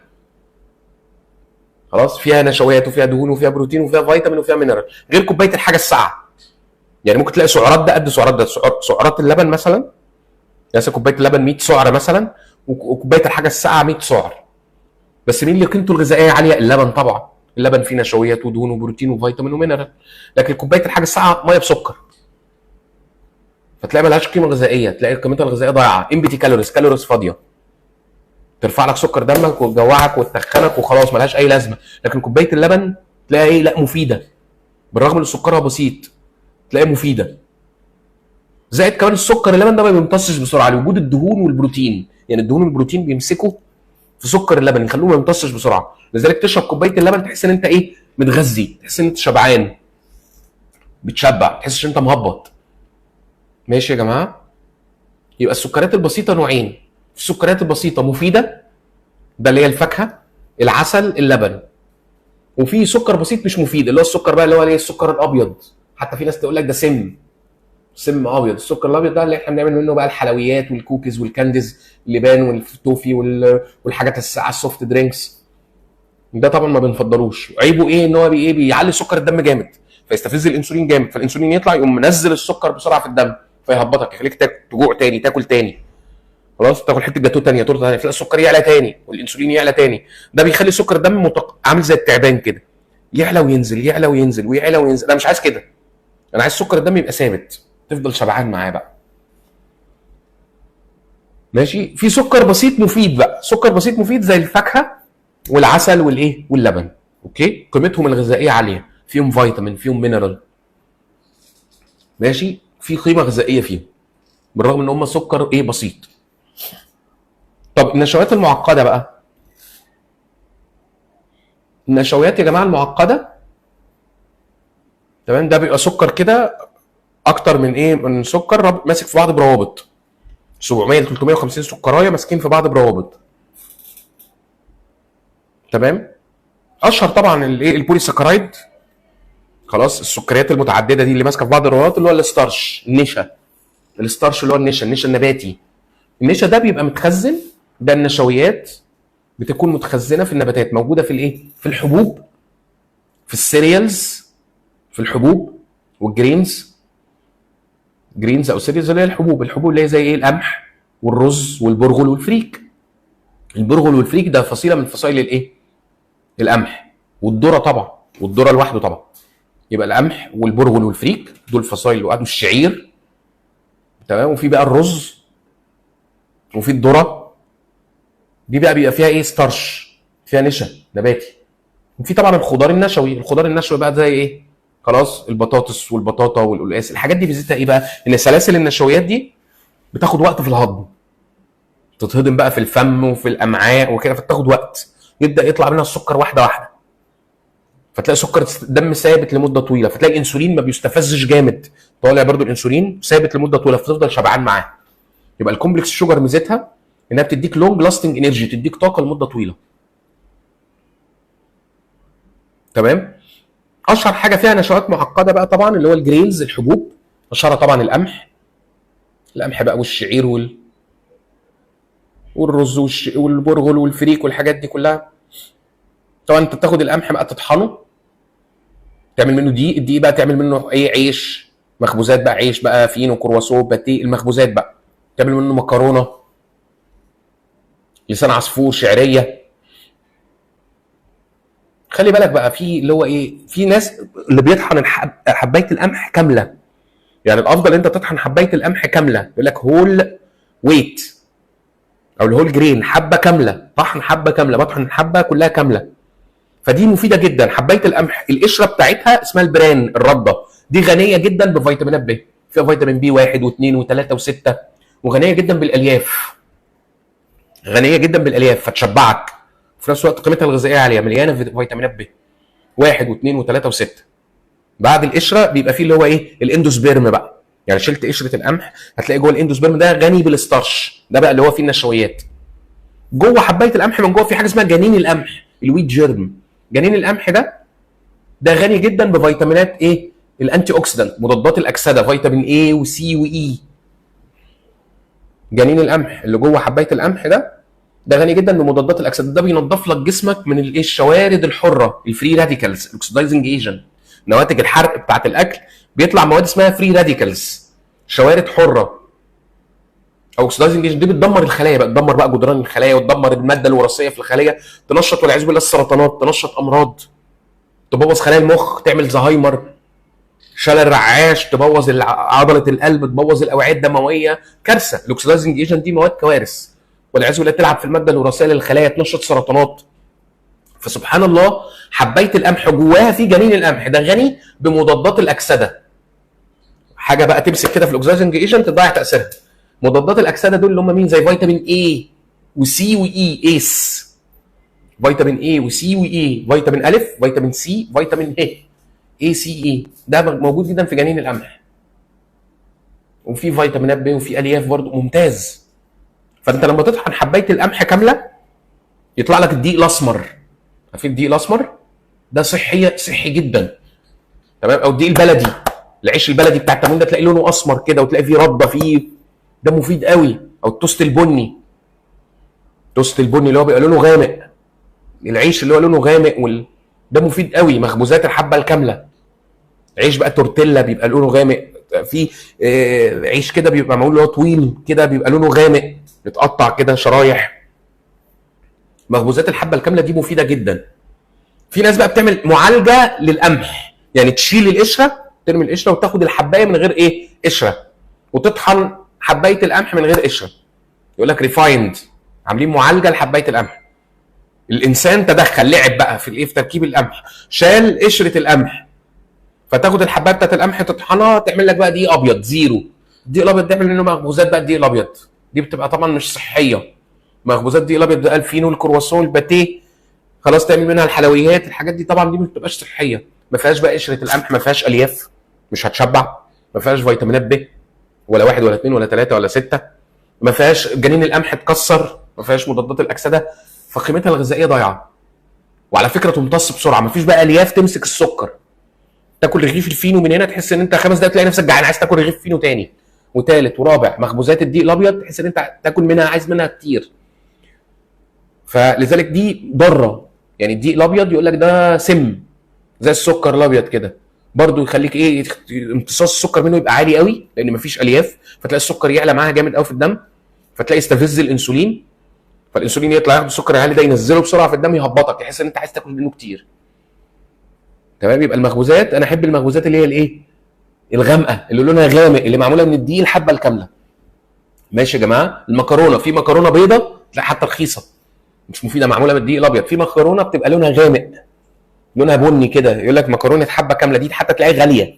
خلاص، فيها نشويات وفيها دهون وفيها بروتين وفيها فيتامين وفيها mineral، غير كوباية الحاجة الساقعه. يعني ممكن تلاقي سعرات ده قد سعرات ده، سعرات اللبن مثلا، مثلا كوباية اللبن 100 سعر مثلا، وكوبايه الحاجة الساقعه 100 سعر. بس مين اللي قيمته الغذائية عالية؟ اللبن طبعا. اللبن فيه نشويات ودهون وبروتين وفيتامين و mineral. لكن كوباية الحاجة الساقعه مية بسكر، فتلاقي ملهاش قيمة غذائية، تلاقي قيمتها الغذائية ضايعة، empty calories، calories فاضية، ترفع لك سكر دمك وتجوعك وتتخنك وخلاص، ملهاش اي لازمه. لكن كوباية اللبن تلاقي ايه؟ لا، مفيدة، بالرغم ان سكرها بسيط تلاقيها مفيدة. زائد كمان السكر اللبن ده ما بيمتصش بسرعة لوجود الدهون والبروتين، يعني الدهون والبروتين بيمسكوا في سكر اللبن يخلوه ما يمتصش بسرعة. لذلك تشرب كوباية اللبن تحس ان انت ايه، متغذي، تحس ان انت شبعان، بتشبع، تحس ان انت مهبط. ماشي يا جماعة؟ يبقى السكريات البسيطة نوعين، السكريات البسيطة مفيدة، ده اللي هي الفاكهة، العسل، اللبن. وفي سكر بسيط مش مفيد، اللي هو السكر بقى اللي هو ايه، السكر الابيض. حتى في ناس تقول لك ده سم، سم ابيض. السكر الابيض ده اللي احنا بنعمل منه بقى الحلويات وال cookies وال candies، اللبان والتوفي والحاجات الساقعه، ال soft drinks. ده طبعا ما بنفضلوش. عيبه ايه؟ ان هو بي ايه، بيعلي سكر الدم جامد، فيستفز الانسولين جامد، فالانسولين يطلع يقوم منزل السكر بسرعة في الدم، فيهبطك، يخليك تجوع تاني، تاكل تاني، خلاص تاكل حتة جاتوه تانية، تورته تانية، تلاقي السكر يعلى تاني والانسولين يعلى تاني. ده بيخلي سكر الدم عامل زي التعبان كده، يعلى وينزل، يعلى وينزل، ويعلى وينزل. انا مش عايز كده، انا عايز سكر الدم يبقى ثابت، تفضل شبعان معاه بقى. ماشي؟ في سكر بسيط مفيد بقى، سكر بسيط مفيد زي الفاكهة والعسل والايه واللبن. okay، قيمتهم الغذائية عالية، فيهم فيتامين، فيهم mineral، ماشي، في قيمة غذائية فيهم بالرغم ان هم سكر ايه، بسيط. طب النشويات المعقدة بقى، النشويات يا جماعة المعقدة، تمام، ده بيبقى سكر كده اكتر من ايه، من سكر ماسك في بعض بروابط، 700 ل 350 سكرايه ماسكين في بعض بروابط. تمام؟ اشهر طبعا الايه، ال polysaccharide، خلاص، السكريات المتعددة دي اللي ماسكه في بعض الروابط، اللي هو ال starch، النشا، ال starch اللي هو النشا، النشا النباتي. النشا ده بيبقى متخزن، ده النشويات بتكون متخزنه في النباتات، موجودة في الايه، في الحبوب، في ال cereals، في الحبوب وال grains، grains او cereals اللي هي الحبوب، الحبوب اللي هي زي ايه، القمح والرز والبرغل والفريك. البرغل والفريك ده فصيلة من فصائل الايه، القمح، والذرة طبعا، والذرة لوحده طبعا. يبقى القمح والبرغل والفريك دول فصائل لوحده، والشعير، تمام، وفي بقى الرز وفي الذرة، دي بقى بيبقى فيها ايه، starch، فيها نشا نباتي. وفي طبعا الخضار النشوي، الخضار النشوي بقى زي ايه، خلاص، البطاطس والبطاطا والقلقاس، الحاجات دي ميزتها ايه بقى، ان سلاسل النشويات دي بتاخد وقت في الهضم، تتهضم بقى في الفم وفي الامعاء وكده، فبتاخد وقت، يبدا يطلع منها السكر واحدة واحدة، فتلاقي سكر الدم ثابت لمدة طويلة، فتلاقي الانسولين ما بيستفزش جامد، طالع برضو الانسولين ثابت لمدة طويلة، فتفضل شبعان معاه. يبقى ال complex sugar ميزتها انها بتديك long lasting energy، تديك طاقة لمدة طويلة. تمام؟ اشهر حاجة فيها نشويات معقدة بقى طبعا اللي هو ال grains، الحبوب، اشهرها طبعا القمح، القمح بقى والشعير والرز والبرغل والفريك والحاجات دي كلها. طبعا انت بتاخد القمح بقى تطحنه، تعمل منه دقيق، الدقيق بقى تعمل منه ايه؟ عيش، مخبوزات بقى، عيش بقى فينو، كرواسون، باتيه، المخبوزات بقى تعمل منه مكرونه، لسان عصفور، شعرية. خلي بالك بقى في اللي هو ايه، في ناس اللي بيطحن حبايه القمح كاملة. يعني الافضل انت تطحن حبايه القمح كاملة، يقول لك whole wheat او ال whole grain، حبه كاملة، طحن حبه كاملة، بطحن الحبة كلها كاملة. فدي مفيدة جدا. حبايه القمح القشرة بتاعتها اسمها ال bran، الردة دي غنية جدا بفيتامينات ب، فيها فيتامين بي 1 و2 و3 و6، وغنيه جدا بالالياف، غنية جدا بالالياف فتشبعك، وفي نفس الوقت قيمتها الغذائية عالية، مليانة فيتامينات ب 1 و2 و3 و6. بعد القشرة بيبقى فيه اللي هو ايه؟ ال endosperm بقى. يعني شلت قشرة القمح هتلاقي جوه ال endosperm ده غني بال starch، ده بقى اللي هو فيه النشويات. جوه حبايه القمح من جوه في حاجة اسمها جنين القمح، ال wheat germ. جنين القمح ده غني جدا بفيتامينات ايه؟ ال antioxidant، مضادات الاكسدة، فيتامين A و C و E. جنين القمح اللي جوه حبايه القمح ده غني جدا بمضادات الاكسدة، ده بينظف لك جسمك من الايه؟ الشوارد الحرة، ال free radicals، ال oxidizing agent، نواتج الحرق بتاعت الاكل بيطلع مواد اسمها free radicals، شوارد حره او oxidizing agent. دي بتدمر الخلايا بقى، تدمر بقى جدران الخلايا وتدمر المادة الوراثية في الخلية، تنشط والعياذ بالله السرطانات، تنشط امراض، تبوظ خلايا المخ، تعمل زهايمر، شلل رعاش، تبوظ عضلة القلب، تبوظ الاوعية الدموية، كارثة. ال oxidizing agent دي مواد كوارث والعياذ بالله، تلعب في المادة الوراثية للخلايا، تنشط سرطانات. فسبحان الله حبايه القمح جواها في جنين القمح ده غني بمضادات الاكسدة، حاجة بقى تمسك كده في ال oxidizing agent تضيع تاثيرها. مضادات الاكسدة دول اللي هم مين؟ زي فيتامين A و C و E، ACE، فيتامين A و C و E، فيتامين الف، فيتامين C، فيتامين E، A C E، ده موجود جدا في جنين القمح. وفي فيتامينات ب وفي الياف برضو، ممتاز. فانت لما تطحن حبايه القمح كاملة يطلع لك الدقيق الاسمر. عارفين الدقيق الاسمر ده؟ صحي، صحي جدا، تمام؟ او الدقيق البلدي، العيش البلدي بتاع التموين ده تلاقي لونه اسمر كده وتلاقي فيه رده فيه، ده مفيد قوي. او التوست البني، التوست البني اللي هو بيبقى لونه غامق، العيش اللي هو لونه غامق ده مفيد قوي. مخبوزات الحبة الكاملة، عيش بقى تورتيلا بيبقى لونه غامق، في عيش كده بيبقى معمول اللي هو طويل كده بيبقى لونه غامق، متقطع كده شرايح. مخبوزات الحبة الكاملة دي مفيدة جدا. في ناس بقى بتعمل معالجة للقمح، يعني تشيل القشرة، ترمي القشرة وتاخد الحبايه من غير ايه؟ قشرة، وتطحن حبايه القمح من غير قشرة. يقول لك refined، عاملين معالجة لحبايه القمح. الانسان تدخل لعب بقى في الايه؟ في تركيب القمح، شال قشرة القمح، فتاخد الحبايه بتاعت القمح تطحنها تعمل لك بقى دقيق ابيض zero. الدقيق الابيض تعمل منه مخبوزات بقى. الدقيق الابيض دي بتبقى طبعا مش صحية. مخبوزات الدقيق الابيض ده الفينو، الكرواسون، الباتيه، خلاص تعمل منها الحلويات، الحاجات دي طبعا دي ما بتبقاش صحية، ما فيهاش بقى قشرة القمح، ما فيهاش الياف، مش هتشبع، ما فيهاش فيتامينات ب ولا 1 ولا 2 ولا 3 ولا 6، ما فيهاش جنين القمح اتكسر، ما فيهاش مضادات الاكسدة، فقيمتها الغذائية ضايعة. وعلى فكرة تمتص بسرعة، ما فيش بقى الياف تمسك السكر. تاكل رغيف الفينو من هنا تحس ان انت 5 دقايق تلاقي نفسك جعان عايز تاكل رغيف فينو تاني وتالت ورابع. مخبوزات الدقيق الابيض تحس ان انت تاكل منها، عايز منها كتير. فلذلك دي ضارة. يعني الدقيق الابيض يقول لك ده سم زي السكر الابيض كده، برضو يخليك ايه؟ امتصاص السكر منه يبقى عالي قوي لان مفيش الياف، فتلاقي السكر يعلى معاها جامد قوي في الدم، فتلاقي يستفز الانسولين، فالانسولين يطلع ياخد السكر العالي ده ينزله بسرعة في الدم، يهبطك، تحس ان انت عايز تاكل منه كتير. تمام؟ يبقى المخبوزات انا احب المخبوزات اللي هي الايه؟ الغامقه، اللي لونها غامق، اللي معمولة من الدقيق الحبة الكاملة. ماشي يا جماعة؟ المكرونه، في مكرونه بيضة تلاقي حتى رخيصة مش مفيدة، معمولة من الدقيق الابيض. في مكرونه بتبقى لونها غامق، لونها بني كده، يقول لك مكرونه حبه كاملة، دي حتى تلاقيها غالية،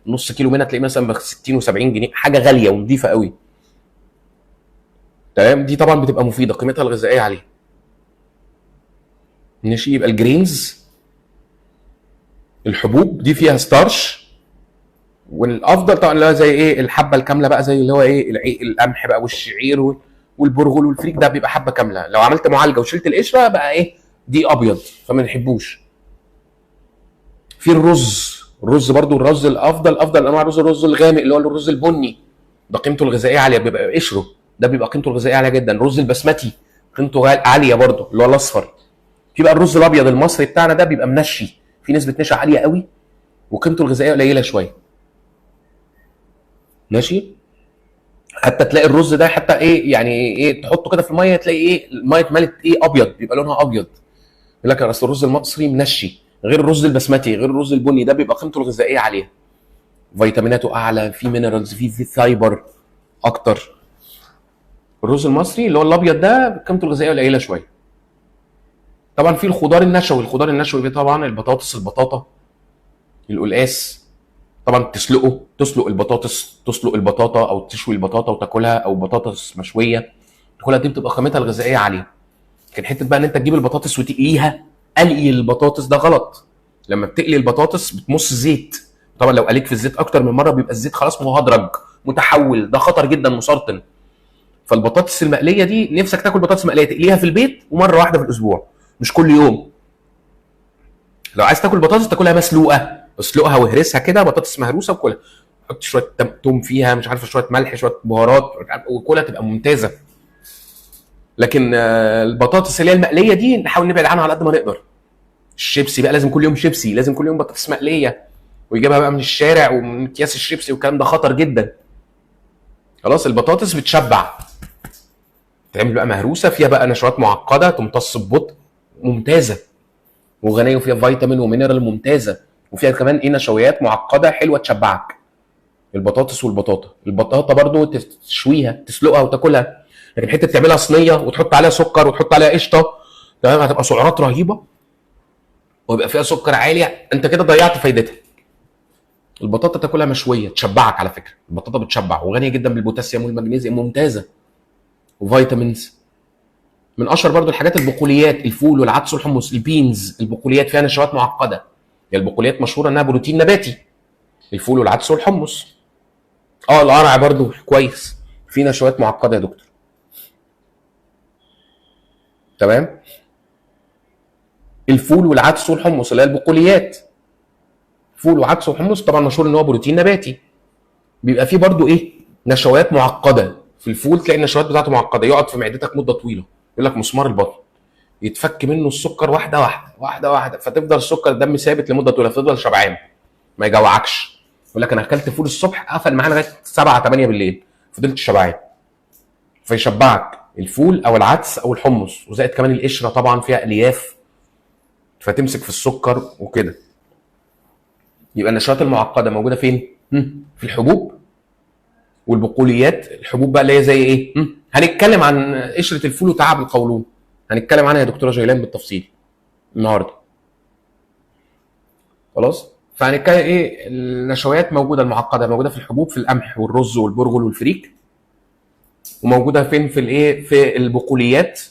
نص كيلو منها تلاقيه مثلا ب 60 و70 جنيه، حاجة غالية ونظيفه قوي. تمام؟ دي طبعا بتبقى مفيدة، قيمتها الغذائية عالية. ماشي؟ يبقى ال grains الحبوب دي فيها starch، والافضل طبعا اللي هو زي ايه؟ الحبة الكاملة بقى، زي اللي هو ايه؟ القمح بقى والشعير والبرغل والفريك، ده بيبقى حبه كاملة. لو عملت معالجة وشلت القشرة بقى ايه؟ دي ابيض، فما نحبوش. في الرز، الرز برضو الرز الافضل، افضل انواع الرز الرز الغامق اللي هو الرز البني، ده قيمته الغذائية عالية، بيبقى قشرة. ده بيبقى قيمته الغذائية عالية جدا. الرز البسمتي قيمته عالية برضه، اللي هو الاصفر. في بقى الرز الابيض المصري بتاعنا ده بيبقى منشي، في نسبه نشا عالية قوي وقيمته الغذائية قليله شوية. ماشي؟ حتى تلاقي الرز ده حتى ايه يعني ايه، تحطه كده في المية تلاقي ايه، المية اتملت ايه، ابيض، بيبقى لونها ابيض. يقول لك اصل الرز المصري منشي، غير الرز البسمتي، غير الرز البني، ده بيبقى قيمته الغذائية عالية، فيتاميناته اعلى، في minerals، في fiber اكتر. الرز المصري اللي هو الابيض ده قيمته الغذائية قليله شوية. طبعا في الخضار النشوي، الخضار النشوي طبعا البطاطس، البطاطا، القلقاس، طبعا تسلقه، تسلق البطاطس، تسلق البطاطا او تشوي البطاطا وتاكلها، او بطاطس مشوية تاكلها، دي بتبقى قيمتها الغذائية عالية. لكن حتة بقى ان انت تجيب البطاطس وتقليها، قلي البطاطس ده غلط. لما بتقلي البطاطس بتمص زيت، طبعا لو قليت في الزيت اكتر من مرة بيبقى الزيت خلاص مهدرج متحول، ده خطر جدا، مسرطن. فالبطاطس المقليه دي، نفسك تاكل بطاطس مقلية تقليها في البيت ومرة واحدة في الاسبوع، مش كل يوم. لو عايز تاكل بطاطس تاكلها مسلوقة، اسلقها واهرسها كده، بطاطس مهروسه وكلها، حط شوية توم فيها، مش عارفه شوية ملح، شوية بهارات، وكلها تبقى ممتازة. لكن البطاطس اللي هي المقليه دي نحاول نبعد عنها على قد ما نقدر. الشيبسي بقى لازم كل يوم شيبسي، لازم كل يوم بطاطس مقلية، ويجيبها بقى من الشارع ومن اكياس الشيبسي والكلام ده خطر جدا. خلاص البطاطس بتشبع، تعمل بقى مهروسه فيها بقى نشويات معقدة تمتص ببطء، ممتازة وغنيه وفيها فيتامين و mineral ممتازة، وفيها كمان ايه نشويات معقدة حلوة تشبعك. البطاطس والبطاطا، البطاطا برضو تشويها تسلقها وتاكلها، لكن حتة تعملها صينية وتحط عليها سكر وتحط عليها قشطه، تمام، هتبقى سعرات رهيبة ويبقى فيها سكر عالي، انت كده ضيعت فايدتها. البطاطا تاكلها مشوية تشبعك، على فكرة البطاطا بتشبع وغنيه جدا بالبوتاسيوم والمغنيسيوم، ممتازة و vitamins. من اشهر برضو الحاجات البقوليات، الفول والعدس والحمص، ال beans، البقوليات فيها نشويات معقدة. يعني البقوليات مشهورة انها بروتين نباتي، الفول والعدس والحمص. القرع برضو كويس، في نشويات معقدة يا دكتور. تمام، الفول والعدس والحمص اللي هي البقوليات، فول وعدس وحمص طبعا مشهور ان هو بروتين نباتي. بيبقى فيه برضو ايه نشويات معقدة في الفول، تلاقي النشويات بتاعته معقدة، يقعد في معدتك مده طويلة، يقول لك مسمار البطن، يتفك منه السكر واحدة واحدة واحدة واحدة، فتفضل السكر الدم ثابت لمدة طويلة، فتفضل شبعان ما يجوعكش. يقول لك انا اكلت فول الصبح قفل معايا لغاية 7 8 بالليل، فضلت شبعان. فيشبعك الفول او العدس او الحمص، وزائد كمان القشرة طبعا فيها الياف فتمسك في السكر وكده. يبقى النشويات المعقدة موجودة فين؟ في الحبوب والبقوليات. الحبوب بقى اللي هي زي ايه؟ هنتكلم عن قشرة الفول وتعب القولون، هنتكلم عنها يا دكتورة جيلان بالتفصيل النهارده. خلاص؟ فهنتكلم ايه النشويات موجودة المعقدة، موجودة في الحبوب، في القمح والرز والبرغل والفريك، وموجودة فين؟ في الايه؟ في البقوليات،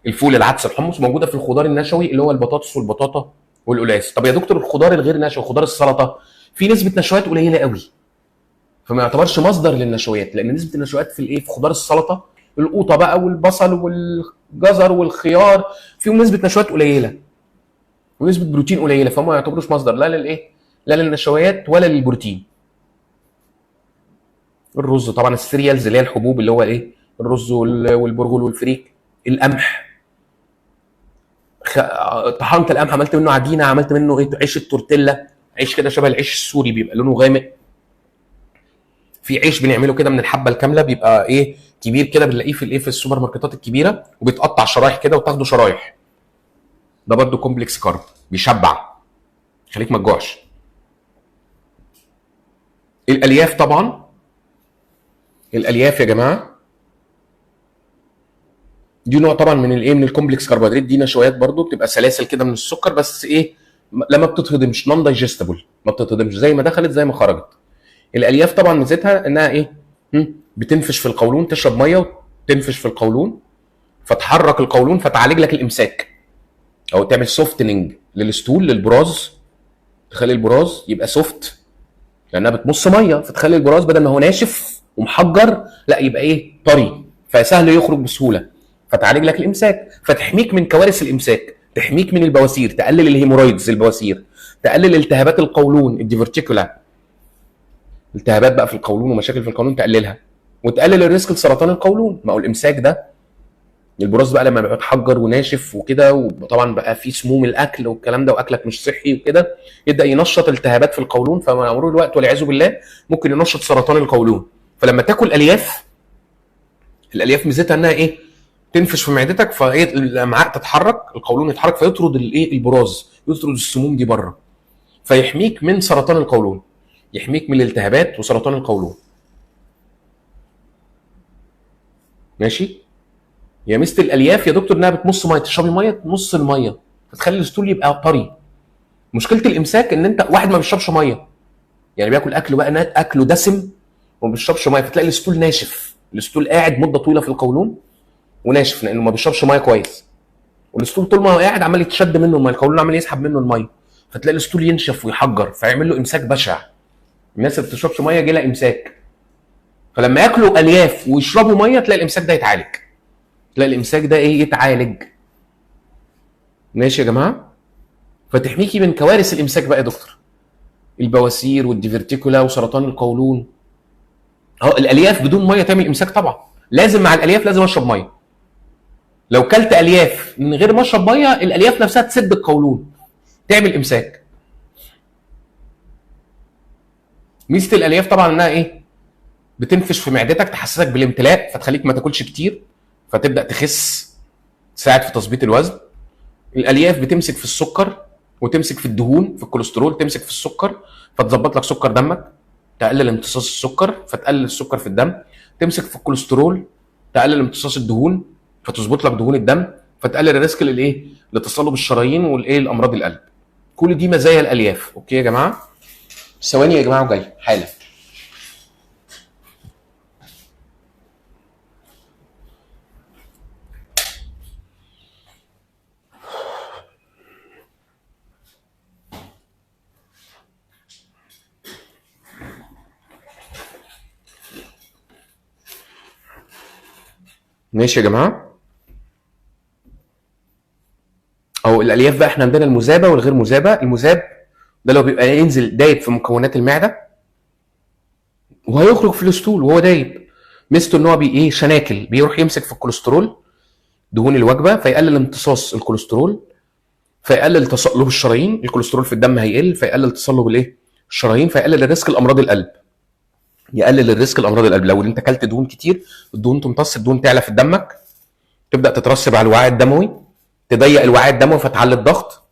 الفول العدس الحمص، موجودة في الخضار النشوي اللي هو البطاطس والبطاطا والقلاس. طب يا دكتور الخضار الغير نشوي، خضار السلطة، في نسبه نشويات قليله قوي، فما يعتبرش مصدر للنشويات، لان نسبه النشويات في الايه؟ في خضار السلطة، القوطه بقى والبصل والجزر والخيار، فيهم نسبه نشويات قليله ونسبه بروتين قليله، فهم ما يعتبروش مصدر لا للايه؟ لا للنشويات ولا للبروتين. الرز طبعا، ال cereals اللي هي الحبوب اللي هو ايه؟ الرز والبرغل والفريك، القمح، طحنت القمح عملت منه عجينه، عملت منه ايه؟ عيش التورتيلا، عيش كده شبه العيش السوري بيبقى لونه غامق. في عيش بنعمله كده من الحبة الكاملة، بيبقى ايه؟ كبير كده، بنلاقيه في الايه؟ في السوبر ماركتات الكبيرة، وبيتقطع شرايح كده وتاخده شرايح. ده برده complex carb، بيشبع، خليك ما تجوعش. الالياف طبعا، الالياف يا جماعة دي نوع طبعا من الايه؟ من ال complex كربوهيدرات، دي نشويات برضو، بتبقى سلاسل كده من السكر، بس ايه؟ لما بتتهضمش، non digestible، ما بتتهضمش، زي ما دخلت زي ما خرجت. الالياف طبعا ميزتها انها ايه؟ بتنفش في القولون، تشرب مية وتنفش في القولون، فتحرك القولون، فتعالج لك الامساك، او تعمل softening لل stool، للبراز، تخلي البراز يبقى soft، لانها بتمص مية، فتخلي البراز بدل ما هو ناشف ومحجر، لا يبقى ايه؟ طري، فسهل يخرج بسهولة، فتعالج لك الامساك، فتحميك من كوارث الامساك، تحميك من البواسير، تقلل ال hemorrhoids البواسير، تقلل التهابات القولون ال diverticula، التهابات بقى في القولون ومشاكل في القولون تقللها. وتقلل ال risk لسرطان القولون. ما هو الامساك ده البراز بقى لما بيبقى اتحجر وناشف وكده، وطبعا بقى فيه سموم الاكل والكلام ده، واكلك مش صحي وكده، يبدا ينشط التهابات في القولون، فمع مرور الوقت والعياذ بالله ممكن ينشط سرطان القولون. فلما تاكل الياف، الالياف ميزتها انها ايه؟ تنفش في معدتك، فايه الامعاء تتحرك، القولون يتحرك، فيطرد الايه؟ البراز، يطرد السموم دي بره، فيحميك من سرطان القولون، يحميك من الالتهابات وسرطان القولون. ماشي؟ يا ميزة الالياف يا دكتور انها بتمص مية، تشربي مية تمص المية، فتخلي ال stool يبقى طري. مشكلة الامساك ان انت واحد ما بيشربش مية، يعني بياكل اكل بقى اكله دسم وما بيشربش مية، فتلاقي ال stool ناشف، ال stool قاعد مده طويلة في القولون وناشف لانه ما بيشربش مية كويس، وال stool طول ما هو قاعد عمال يتشد منه المية، القولون عمال يسحب منه المية، فتلاقي ال stool ينشف ويحجر، فيعمل له امساك بشع. الناس اللي ما بتشربش مية جالها امساك، فلما ياكلوا الياف ويشربوا مية تلاقي الامساك ده يتعالج، تلاقي الامساك ده ايه؟ يتعالج. ماشي يا جماعة؟ فتحميكي من كوارث الامساك بقى يا دكتور، البواسير وال diverticula وسرطان القولون. اهو الالياف بدون مية تعمل امساك طبعا، لازم مع الالياف لازم اشرب مية. لو كلت الياف من غير ما اشرب مية، الالياف نفسها تسد القولون، تعمل امساك. ميزة الالياف طبعا انها ايه؟ بتنفش في معدتك، تحسسك بالامتلاء، فتخليك ما تاكلش كتير، فتبدا تخس، تساعد في تظبيط الوزن. الالياف بتمسك في السكر وتمسك في الدهون، في الكوليسترول، تمسك في السكر فتظبط لك سكر دمك، تقلل امتصاص السكر فتقلل السكر في الدم، تمسك في الكوليسترول تقلل امتصاص الدهون فتظبط لك دهون الدم، فتقلل ال risk للايه؟ لتصلب الشرايين والايه؟ الامراض القلب. كل دي مزايا الالياف. okay يا جماعة؟ ثواني يا جماعة وجاي حالا. ماشي يا جماعة؟ او الالياف بقى احنا عندنا المذابه والغير مذابه. المذاب ده لو بيبقى ينزل دايب في مكونات المعدة وهيخرج في ال stool وهو دايب. ميزته ان هو بي ايه؟ شناكل، بيروح يمسك في الكوليسترول دهون الوجبة، فيقلل امتصاص الكوليسترول، فيقلل تصلب الشرايين، الكوليسترول في الدم هيقل فيقلل تصلب الايه؟ الشرايين، فيقلل ال risk لامراض القلب. يقلل ال risk لامراض القلب. لو انت اكلت دهون كتير، الدهون تمتص، الدهون تعلى في دمك، تبدا تترسب على الوعاء الدموي، تضيق الوعاء الدموي فتعلي الضغط،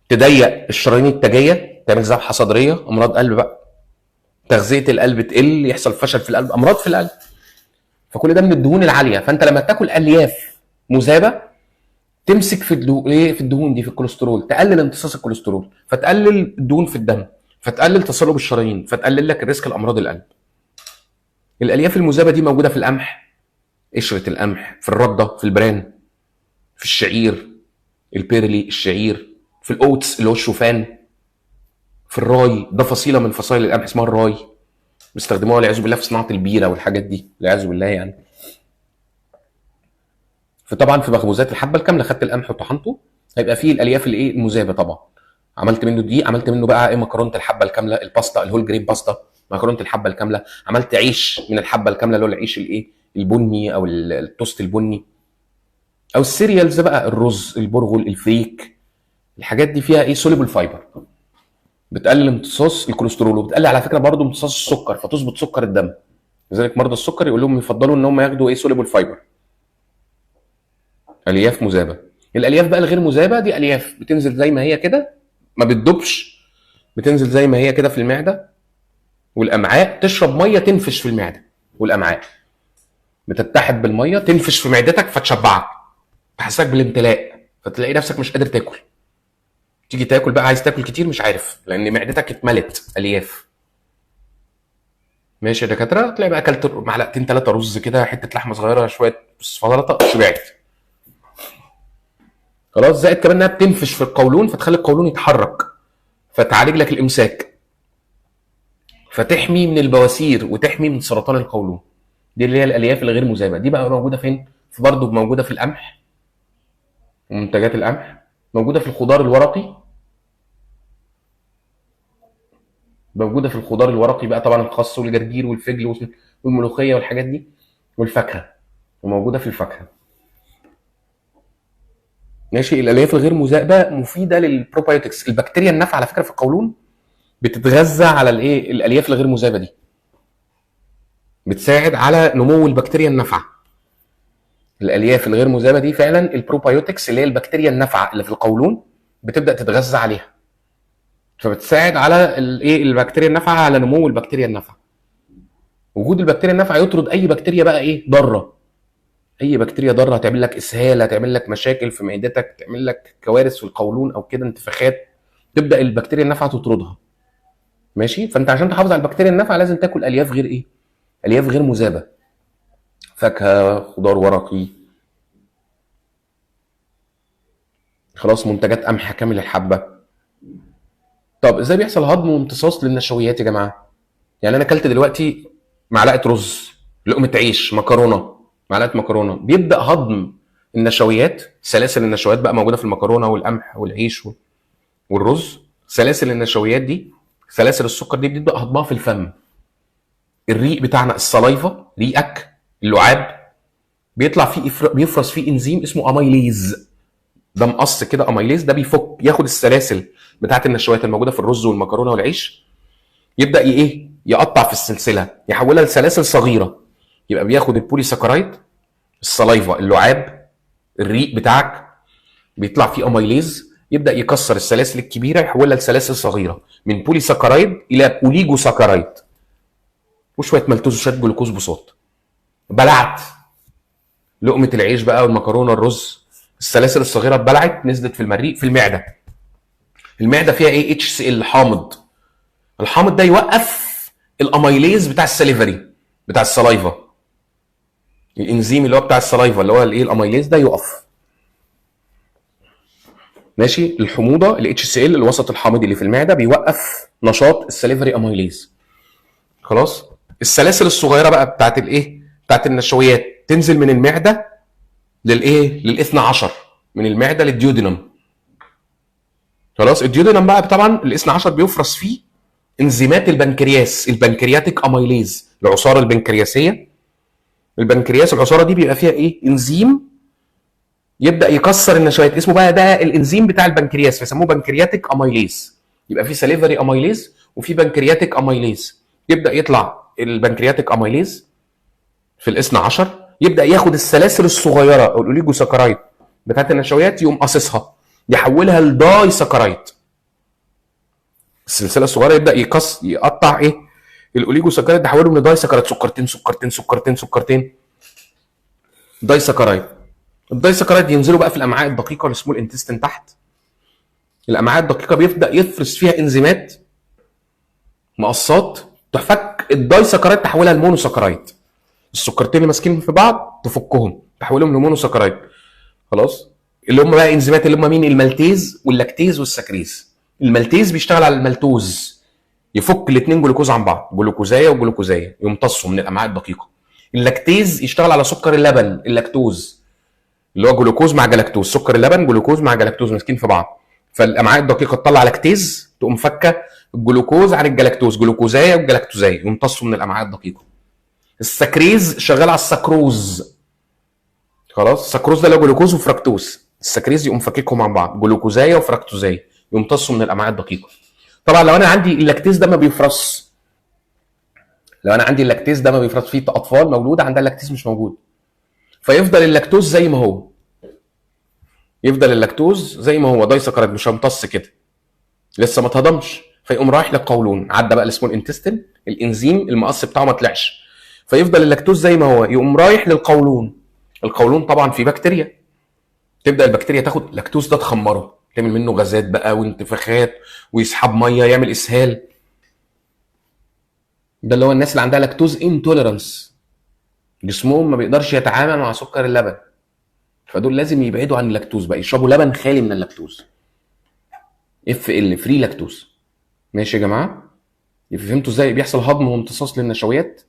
تضيق الشرايين التاجيه، تعمل ذبحه صدريه، امراض قلب بقى، تغذية القلب تقل، يحصل فشل في القلب، امراض في القلب. فكل ده من الدهون العالية. فانت لما تاكل الياف مذابه تمسك في ايه؟ في الدهون دي، في الكوليسترول، تقلل امتصاص الكوليسترول، فتقلل الدهون في الدم، فتقلل تصلب الشرايين، فتقلل لك ال risk لامراض القلب. الالياف المذابه دي موجودة في القمح، قشرة القمح، في الردة، في ال bran، في الشعير ال barley، الشعير، في ال oats اللي هو الشوفان، في ال rye، ده فصيلة من فصائل القمح اسمها ال rye، بيستخدموها والعياذ بالله في صناعة البيره والحاجات دي والعياذ بالله يعني. فطبعا في مخبوزات الحبة الكاملة، خدت القمح وطحنته هيبقى فيه الالياف الايه؟ المذابه طبعا. عملت منه دي، عملت منه بقى ايه؟ مكرونه الحبة الكاملة، الباستا، ال whole grain pasta، مكرونه الحبة الكاملة، عملت عيش من الحبة الكاملة اللي هو العيش الايه؟ البني او التوست البني، او ال cereals بقى، الرز، البرغل، الفريك، الحاجات دي فيها ايه؟ soluble fiber، بتقلل امتصاص الكوليسترول، وبتقلل على فكرة برضه امتصاص السكر، فتظبط سكر الدم. لذلك مرضى السكر يقول لهم يفضلوا ان هم ياخدوا ايه؟ soluble fiber، الياف مذابه. الالياف بقى الغير مذابه دي الياف بتنزل زي ما هي كده، ما بتدوبش، بتنزل زي ما هي كده في المعدة والامعاء، تشرب مية تنفش في المعدة والامعاء، بتتحد بالمية تنفش في معدتك فتشبعك، تحسسك بالامتلاء، فتلاقي نفسك مش قادر تاكل. تيجي تاكل بقى، عايز تاكل كتير مش عارف، لان معدتك اتملت الياف. ماشي يا دكاترة؟ تلاقي بقى اكلت معلقتين ثلاثة رز كده، حتة لحمه صغيرة، شوية سلطة، شبعت خلاص. زائد كمان انها بتنفش في القولون، فتخلي القولون يتحرك، فتعالج لك الامساك، فتحمي من البواسير وتحمي من سرطان القولون. دي اللي هي الالياف الغير مذابه. دي بقى موجودة فين؟ في برضه موجودة في القمح ومنتجات القمح، موجودة في الخضار الورقي، موجودة في الخضار الورقي بقى طبعا الخس والجرجير والفجل والملوخيه والحاجات دي والفاكهه، وموجودة في الفاكهة. ماشي. الالياف الغير مذابه مفيدة لل probiotics. البكتيريا النافعة على فكرة في القولون بتتغذى على الايه؟ الالياف الغير مذابه دي بتساعد على نمو البكتيريا النافعة. الالياف الغير مذابه دي فعلا ال probiotics اللي هي البكتيريا النافعة اللي في القولون بتبدا تتغذى عليها، فبتساعد على الايه؟ البكتيريا النافعة، على نمو البكتيريا النافعة. وجود البكتيريا النافعة يطرد اي بكتيريا بقى ايه؟ ضارة. اي بكتيريا ضارة هتعمل لك اسهال، هتعمل لك مشاكل في معدتك، تعمل لك كوارث في القولون او كده، انتفاخات، تبدا البكتيريا النافعة تطردها. ماشي. فانت عشان تحافظ على البكتيريا النافعة لازم تاكل الياف غير ايه؟ الياف غير مذابه، فاكهة، خضار ورقي، خلاص، منتجات قمح كامل الحبة. طب ازاي بيحصل هضم وامتصاص للنشويات يا جماعة؟ يعني انا اكلت دلوقتي معلقه رز، لقمة عيش، مكرونه، معلقه مكرونه، بيبدا هضم النشويات، سلاسل النشويات بقى موجودة في المكرونه والقمح والعيش والرز، سلاسل النشويات دي، سلاسل السكر دي بتبدا هضمها في الفم. الريق بتاعنا، ال saliva، ريقك، اللعاب، بيطلع فيه بيفرز فيه انزيم اسمه amylase. ده مقص كده، amylase ده بيفك، ياخد السلاسل بتاعت النشويات الموجودة في الرز والمكرونه والعيش، يبدا ايه؟ يقطع في السلسلة، يحولها لسلاسل صغيرة. يبقى بياخد ال polysaccharide، ال saliva، اللعاب، الريق بتاعك بيطلع فيه amylase، يبدا يكسر السلاسل الكبيرة يحولها لسلاسل صغيرة، من polysaccharide الى oligosaccharide، وشوية مالتوز وشوية جلوكوز بساط. بلعت لقمة العيش بقى والمكرونه الرز، السلاسل الصغيرة اتبلعت، نزلت في المريء في المعدة. المعدة فيها ايه؟ HCl، حامض. الحامض ده يوقف ال amylase بتاع ال salivary، بتاع ال saliva، الانزيم اللي هو بتاع ال saliva اللي هو الايه؟ ال amylase ده يقف. ماشي. الحموضة ال HCl الوسط الحامضي اللي في المعدة بيوقف نشاط ال salivary amylase. خلاص. السلاسل الصغيرة بقى بتاعت الايه؟ بتاعت النشويات تنزل من المعدة للايه؟ للاثنى عشر، من المعدة لل duodenum. خلاص. ال duodenum بقى طبعا الاثنى عشر بيفرز فيه انزيمات البنكرياس، ال pancreatic amylase، العصاره البنكرياسيه. البنكرياس العصاره دي بيبقى فيها ايه؟ انزيم يبدا يكسر النشويات، اسمه بقى ده الانزيم بتاع البنكرياس، فيسموه pancreatic amylase. يبقى في salivary amylase وفي pancreatic amylase. يبدا يطلع ال pancreatic amylase في الاثنى عشر، يبدا ياخد السلاسل الصغيرة او ال oligosaccharide بتاعت النشويات، يقوم قاصصها يحولها ل disaccharide. السلسلة الصغيرة يبدا يقص، يقطع ايه؟ ال oligosaccharide، يحولهم ل disaccharide، سكرتين سكرتين سكرتين سكرتين، disaccharide. ال disaccharide ينزلوا بقى في الامعاء الدقيقة، ال small intestine تحت. الامعاء الدقيقة بيبدا يفرز فيها انزيمات مقصات تفك ال disaccharide تحولها ل monosaccharide. السكرتين اللي ماسكين في بعض تفكهم تحولهم ل monosaccharide. خلاص. اللي هم بقى انزيمات اللي هم مين؟ المالتيز واللاكتيز والسكريز. المالتيز بيشتغل على المالتوز، يفك الاثنين جلوكوز عن بعض، جلوكوزايه وجلوكوزايه، يمتصوا من الامعاء الدقيقة. ال lactase يشتغل على سكر اللبن، اللاكتوز اللي هو جلوكوز مع جلاكتوز، سكر اللبن جلوكوز مع جلاكتوز ماسكين في بعض، فالامعاء الدقيقة تطلع lactase تقوم فكه الجلوكوز عن الجلاكتوز، جلوكوزايه وجلاكتوزايه، يمتصوا من الامعاء الدقيقة. ال sucrase شغال على السكروز. خلاص. السكروز ده اللي هو جلوكوز وفركتوز، ال sucrase يقوم فككهم عن بعض، جلوكوزايه وفركتوزايه، يمتصوا من الامعاء الدقيقة. طبعا لو انا عندي ال lactase ده ما بيفرص، لو انا عندي ال lactase ده ما بيفرص، في اطفال مولودة عندها ال lactase مش موجود، فيفضل اللاكتوز زي ما هو، يفضل اللاكتوز زي ما هو disaccharide مش هيمتص كده، لسه ما اتهضمش، فيقوم رايح للقولون، عدى بقى ال small intestine، الانزيم المقص بتاعه ما طلعش، فيفضل اللاكتوز زي ما هو، يقوم رايح للقولون. القولون طبعا فيه بكتيريا، تبدا البكتيريا تاخد لاكتوز ده تخمره، تعمل منه غازات بقى وانتفاخات، ويسحب مية، يعمل اسهال. ده اللي هو الناس اللي عندها lactose intolerance، جسمهم ما بيقدرش يتعامل مع سكر اللبن، فدول لازم يبعدوا عن اللاكتوز بقى، يشربوا لبن خالي من اللاكتوز، FL free lactose. ماشي يا جماعة؟ فهمتوا ازاي بيحصل هضم وامتصاص للنشويات؟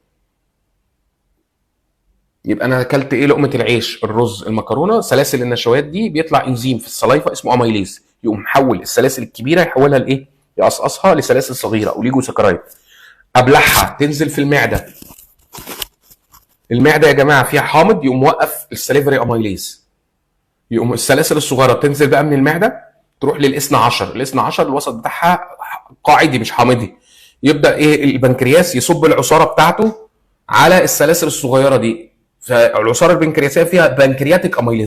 يبقى انا اكلت ايه؟ لقمة العيش، الرز، المكرونه، سلاسل النشويات دي بيطلع انزيم في ال saliva اسمه amylase، يقوم محول السلاسل الكبيرة يحولها لايه؟ يقصقصها لسلاسل صغيرة oligosaccharide، ابلعها تنزل في المعدة، المعدة يا جماعة فيها حامض يقوم موقف ال salivary amylase، يقوم السلاسل الصغيرة تنزل بقى من المعدة تروح للاثنى عشر، الاثنى عشر الوسط بتاعها قاعدي مش حامضي، يبدا ايه البنكرياس يصب العصاره بتاعته على السلاسل الصغيرة دي، فالعصاره البنكرياسيه فيها pancreatic amylase.